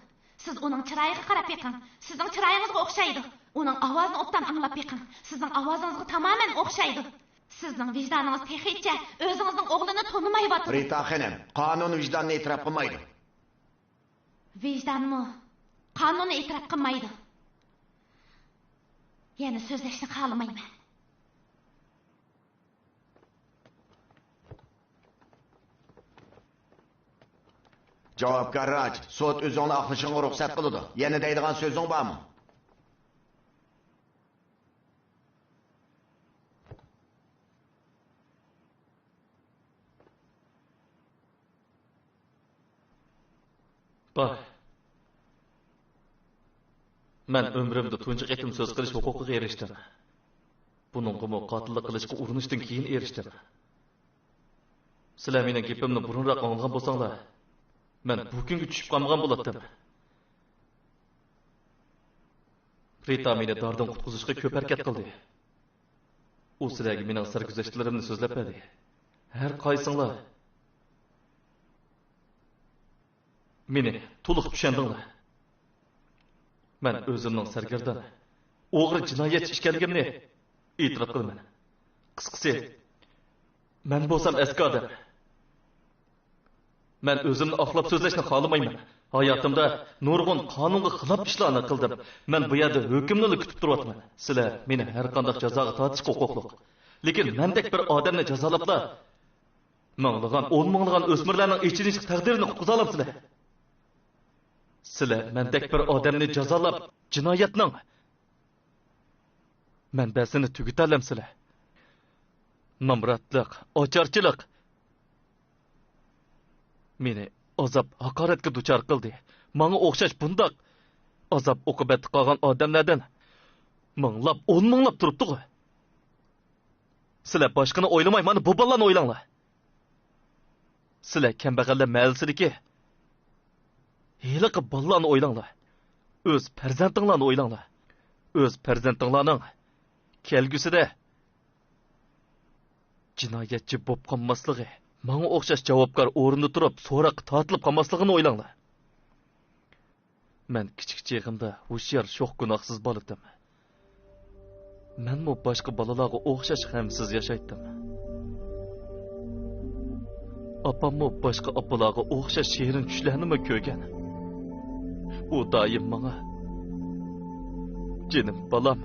سىز ئۇنىڭ چىرايىغا قاراپ بېقىڭ. سىزنىڭ چىرايىڭىزغا ئوخشايدۇ. ئۇنىڭ ئاۋازىنى ئوبدان ئاڭلاپ بېقىڭ. سىزنىڭ ئاۋازىڭىزغا تامامەن ئوخشايدۇ. سىزنىڭ ۋىجدانىڭىز تېخىچە ئۆزىڭىزنىڭ ئوغلىنى تونۇمايۋاتىدۇ. رىتا خېنىم، قانۇن ۋىجداننى ئېتىراپ قىلمايدۇ. ۋىجدانمۇ قانۇننى ئېتىراپ قىلمايدۇ. يەنە سۆزلەشنى خالىمايمەن. جاۋابكار راج، سوت ئۆزۈڭنى ئاقلىشىڭغا رۇخسەت قىلىدۇ. يەنە دەيدىغان سۆزۈڭ بارمۇ؟ بار. مەن ئۆمرۈمدە تۇنجى قېتىم سۆز قىلىش ھوقۇقىغا ئېرىشتىم. بۇنىڭغىمۇ قاتىللىق قىلىشقا ئۇرۇنۇشتىن كېيىن ئېرىشتىم. سىلەر مېنىڭ گېپىمنى بۇرۇنراق ئاڭلىغان بولساڭلار، مەن بۇ كۈنگە چۈشۈپ قالمىغان بولاتتىم. رىتا مېنى داردىن قۇتقۇزۇشقا كۆپ ھەرىكەت قىلدى. ئۇ سىلەرگە مېنىڭ سەرگۈزەشتلىرىمنى سۆزلەپ بەردى. ھەر قايسىڭلار مېنى تولۇق چۈشەندىڭلار. مەن ئۆزۈمنىڭ سەرگەردان، ئوغرى، جىنايەتچى ئىكەنلىكىمنى، ئېتىراپ قىلىمەن. قىسقىسى، مەن بولسام ئەسكى ئادەم. مەن ئۆزۈمنى ئاقلاپ سۆزلەشنى خالىمايمەن. ھاياتىمدا نۇرغۇن قانۇنغا خىلاپ ئىشلارنى قىلدىم. مەن بۇ يەردە ھۆكۈمنىلا كۈتۈپ تۇرۇۋاتىمەن. سىلەر مېنى ھەر قانداق جازاغا تارتىشقا ھوقۇقلۇق. لېكىن مەندەك بىر ئادەمنى جازالاپلا، مىڭلىغان، ئون مىڭلىغان ئۆسمۈرلەرنىڭ ئېچىنىشلىق تەقدىرىنى قۇتقۇزالامسىلەر؟ سىلەر مەندەك بىر ئادەمنى جازالاپ، جىنايەتنىڭ مەنبەسىنى تۈگىتەلەمسىلەر؟ نامراتلىق، ئاچارچىلىق مېنى ئازاب، ھاقارەتكە دۇچار قىلدى. ماڭا ئوخشاش بۇنداق ئازاب ئوقۇبەتتە قالغان ئادەملەردىن مىڭلاپ، ئون مىڭلاپ تۇرۇپتىغۇ. سىلەر باشقىنى ئويلىماي، مانا بۇ بالىلارنى ئويلاڭلار. سىلەر كەمبەغەللەر مەھەللىسىدىكى ھېلىقى بالىلارنى ئويلاڭلار. ئۆز پەرزەنتىڭلارنى ئويلاڭلار. ئۆز پەرزەنتىڭلارنىڭ كەلگۈسىدە جىنايەتچى بولۇپ قالماسلىقى، ماڭا ئوخشاش جاۋابكار ئورۇندا تۇرۇپ سوراققا تارتىلىپ قالماسلىقىنى ئويلاڭلار. مەن كىچىك چېغىمدا ھوشيار، شوخ، گۇناھسىز بالىدىم. مەنمۇ باشقا بالىلارغا ئوخشاش غەمسىز ياشايتتىم. ئاپاممۇ باشقا ئاپىلارغا ئوخشاش شېرىن چۈشلەرنىمۇ كۆرگەن. ئۇ دائىم ماڭا، «جېنىم بالام،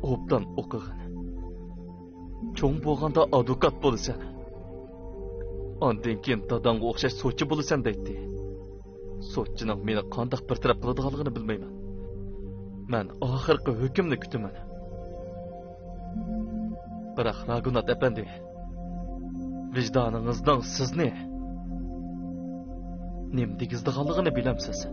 ئوبدان ئوقۇغىن. چوڭ بولغاندا ئادۋوكات بولىسەن. ئاندىن كېيىن داداڭغا ئوخشاش سوتچى بولىسەن» دەيتتى. سوتچىنىڭ مېنى قانداق بىر تەرەپ قىلىدىغانلىقىنى بىلمەيمەن. مەن ئاخىرقى ھۆكۈمنى كۈتىمەن. بىراق، راگۇنات ئەپەندى، ۋىجدانىڭىزنىڭ سىزنى نېمە دېگۈزىدىغانلىقىنى بىلەمسىز؟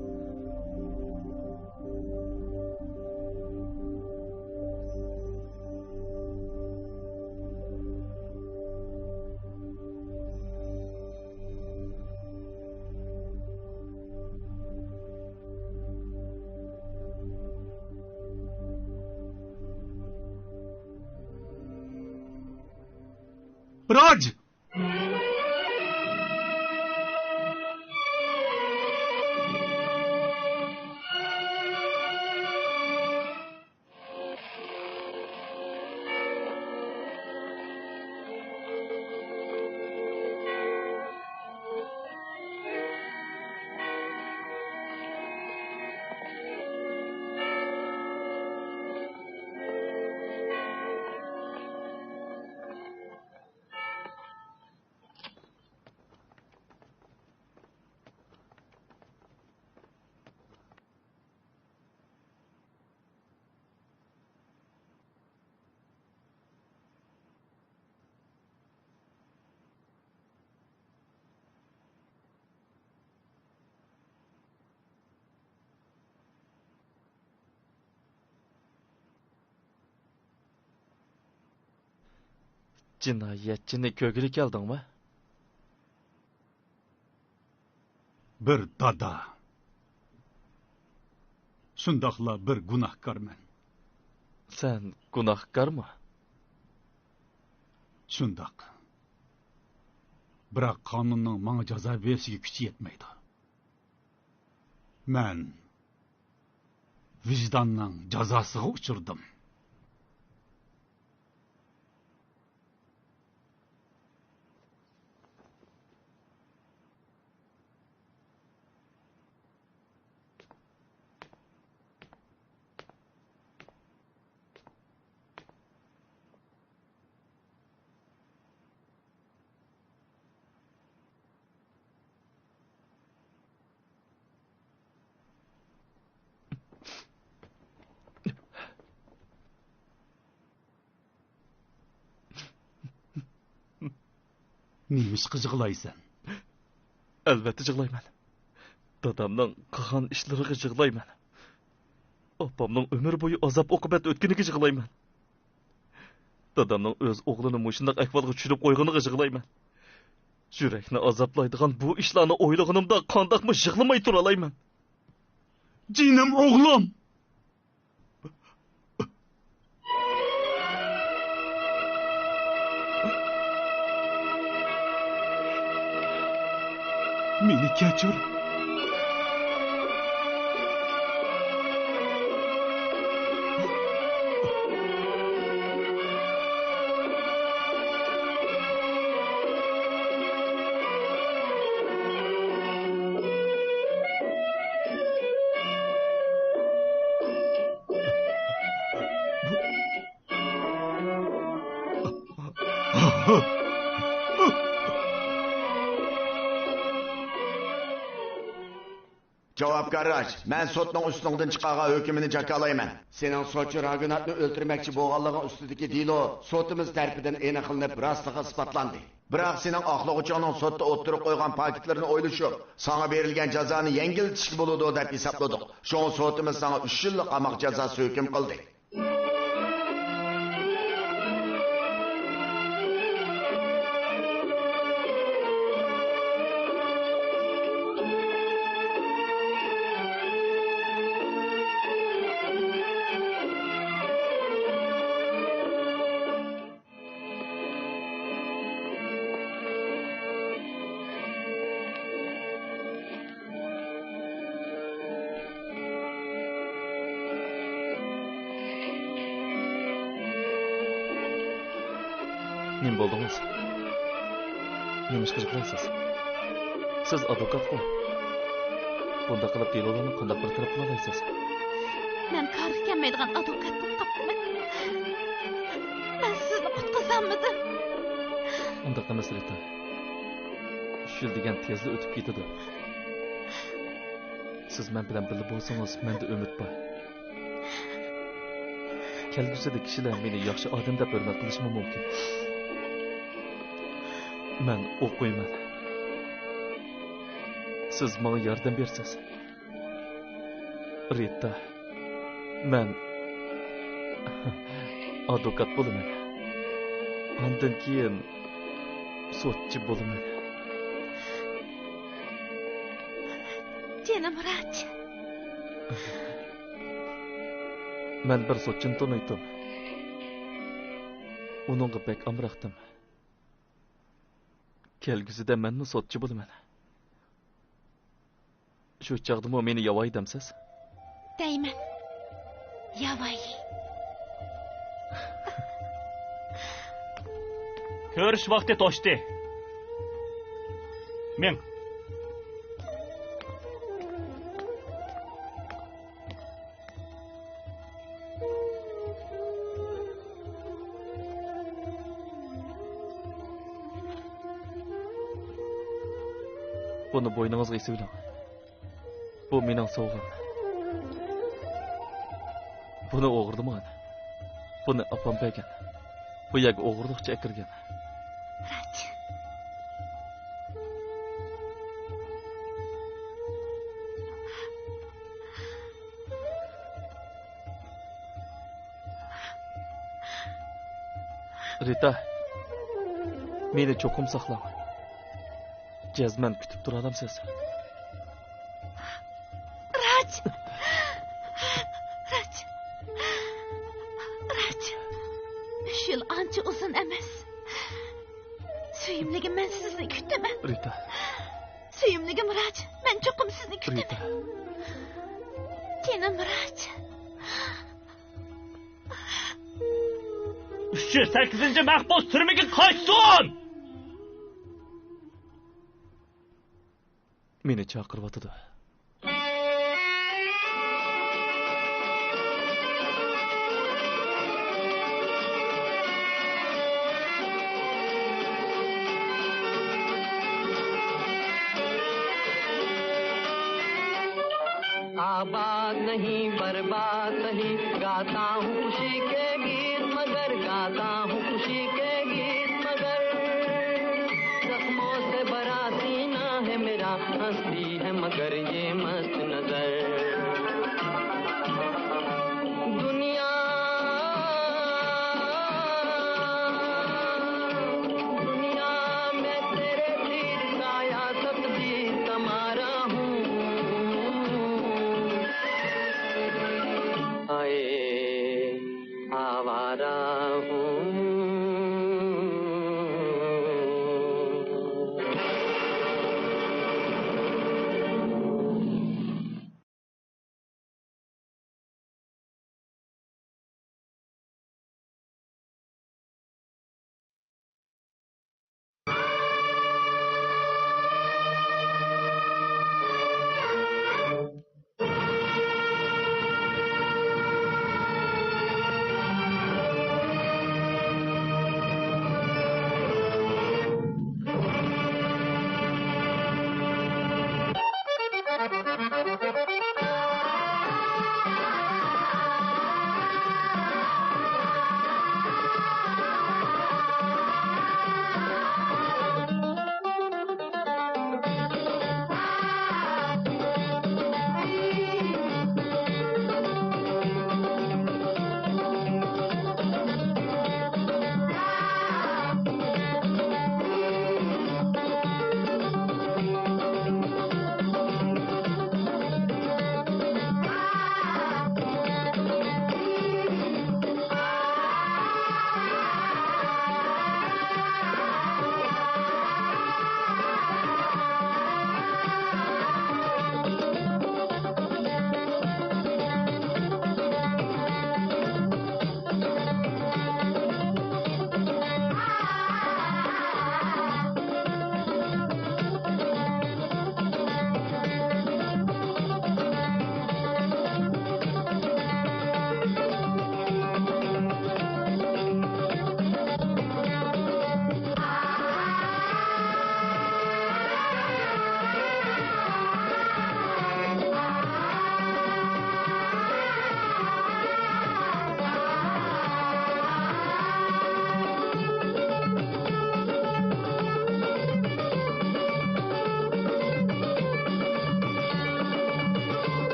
راج! جىنايەتچىنى كۆرگىلى كەلدىڭمۇ؟ بىر دادا، شۇنداقلا بىر گۇناھكارمەن. سەن گۇناھكارمۇ؟ شۇنداق. بىراق قانۇننىڭ ماڭا جازا بېرىشىگە كۈچى يەتمەيدۇ. مەن ۋىجداننىڭ جازاسىغا ئۇچرىدىم. نېمىشقا يىغلايسەن؟ ئەلۋەتتە يىغلايمەن. دادامنىڭ قىلغان ئىشلىرىغا يىغلايمەن. ئاپامنىڭ ئۆمۈر بويى ئازاب-ئوقۇبەت ئۆتكىنىگە يىغلايمەن. دادامنىڭ ئۆز ئوغلىنى مۇشۇنداق ئەھۋالغا چۈشۈرۈپ قويغىنىغا يىغلايمەن. يۈرەكنى ئازابلايدىغان بۇ ئىشلارنى ئويلىغىنىمدا قانداقمۇ يىغلىماي تۇرالايمەن؟ جېنىم ئوغلۇم! مېنى كەچۈر. جاۋابكار راچ، مەن سوتنىڭ ئۈستۈڭدىن چىقارغان ھۆكمىنى جاكارلايمەن. سېنىڭ سوتچى راگناتنى ئۆلتۈرمەكچى بولغانلىقىڭ ئۈستىدىكى دېلو سوتىمىز تەرىپىدىن ئېنىقلىنىپ، راستلىقى ئىسپاتلاندى. بىراق سېنىڭ ئاقلىغۇچىڭنىڭ سوتتا ئوتتۇرىغا قويغان پاكىتلىرىنى ئويلىشىپ، ساڭا بېرىلگەن جازانى يەڭگىللىتىشكە بولىدۇ دەپ ھېسابلىدۇق. شۇڭا سوتىمىز ساڭا ئۈچ يىللىق قاماق جازاسى ھۆكۈم قىلدى. نېمە بولدىڭىز؟ نېمە ئىش قىلىپ قالايسىز؟ سىز ئادۋوكاتقۇ؟ بۇنداق قىلىپ دېلولارنى قانداق بىر تەرەپ قىلالايسىز؟ مەن كارغا كەلمەيدىغان ئادۋوكات بولۇپ قاپتىمەن. مەن سىزنى قۇتقۇزالمىدىم. ئۇنداق ئەمەس، رىتا. ئۈچ يىل دېگەن تېزلا ئۆتۈپ كېتىدۇ. سىز مەن بىلەن بىللە بولسىڭىز، مەندە ئۈمىد بار. كەلگۈسىدە كىشىلەر مېنى ياخشى ئادەم دەپ ھۆرمەت قىلىشىمۇ مۇمكىن. مەن ئوقۇيمەن. سىز ماڭا ياردەم بېرىسىز. رىتا، مەن ئادۋوكات بولىمەن. ئاندىن كېيىن سوتچى بولىمەن. جېنىم راچ. مەن بىر سوتچىنى تونۇيتتۇم. ئۇنىڭغا بەك ئامراقتىم. كەلگۈسىدە مەنمۇ سوتچى بولىمەن. شۇ چاغدىمۇ مېنى ياۋايى دەمسىز؟ دەيمەن. ياۋايى. كۆرۈش ۋاقتى توشتى. مېڭ. بۇنى بوينىڭىزغا ئېسىۋېلىڭ. بۇ مېنىڭ سوۋغام. بۇنى ئوغرىلىمىغان. بۇنى ئاپام بەرگەن. بۇ يەرگە ئوغرىلىقچە ئەكىرگەن. راچ. رىتا، مېنى چوقۇم ساقلاڭ. جەزمەن كۈتۈپ تۇرالامسىز؟ راچ! راچ! راچ! ئۈچ يىل ئانچە ئۇزۇن ئەمەس. سۆيۈملۈكۈم، مەن سىزنى كۈتىمەن. رىتا. سۆيۈملۈكۈم راچ، مەن چوقۇم سىزنى كۈتىمەن. رىتا. جېنىم راچ. ئۈچ يۈز سەككىزىنچى مەھبۇس تۈرمىگە قايتسۇن! مېنى چاقىرىۋاتىدۇ. آباد نہیں برباد سہی، گاتا ہوں خوشی کے گیت مگر، گاتا ہوں خوشی کے گیت مگر۔ زخموں سے بھرا سینہ ہے میرا، ہنستی ہے مگر یہ مست نظر۔ دنیا، دنیا میں تیرے تیر سایہ تقدیر تمہارا ہوں۔ آئے آوارہ۔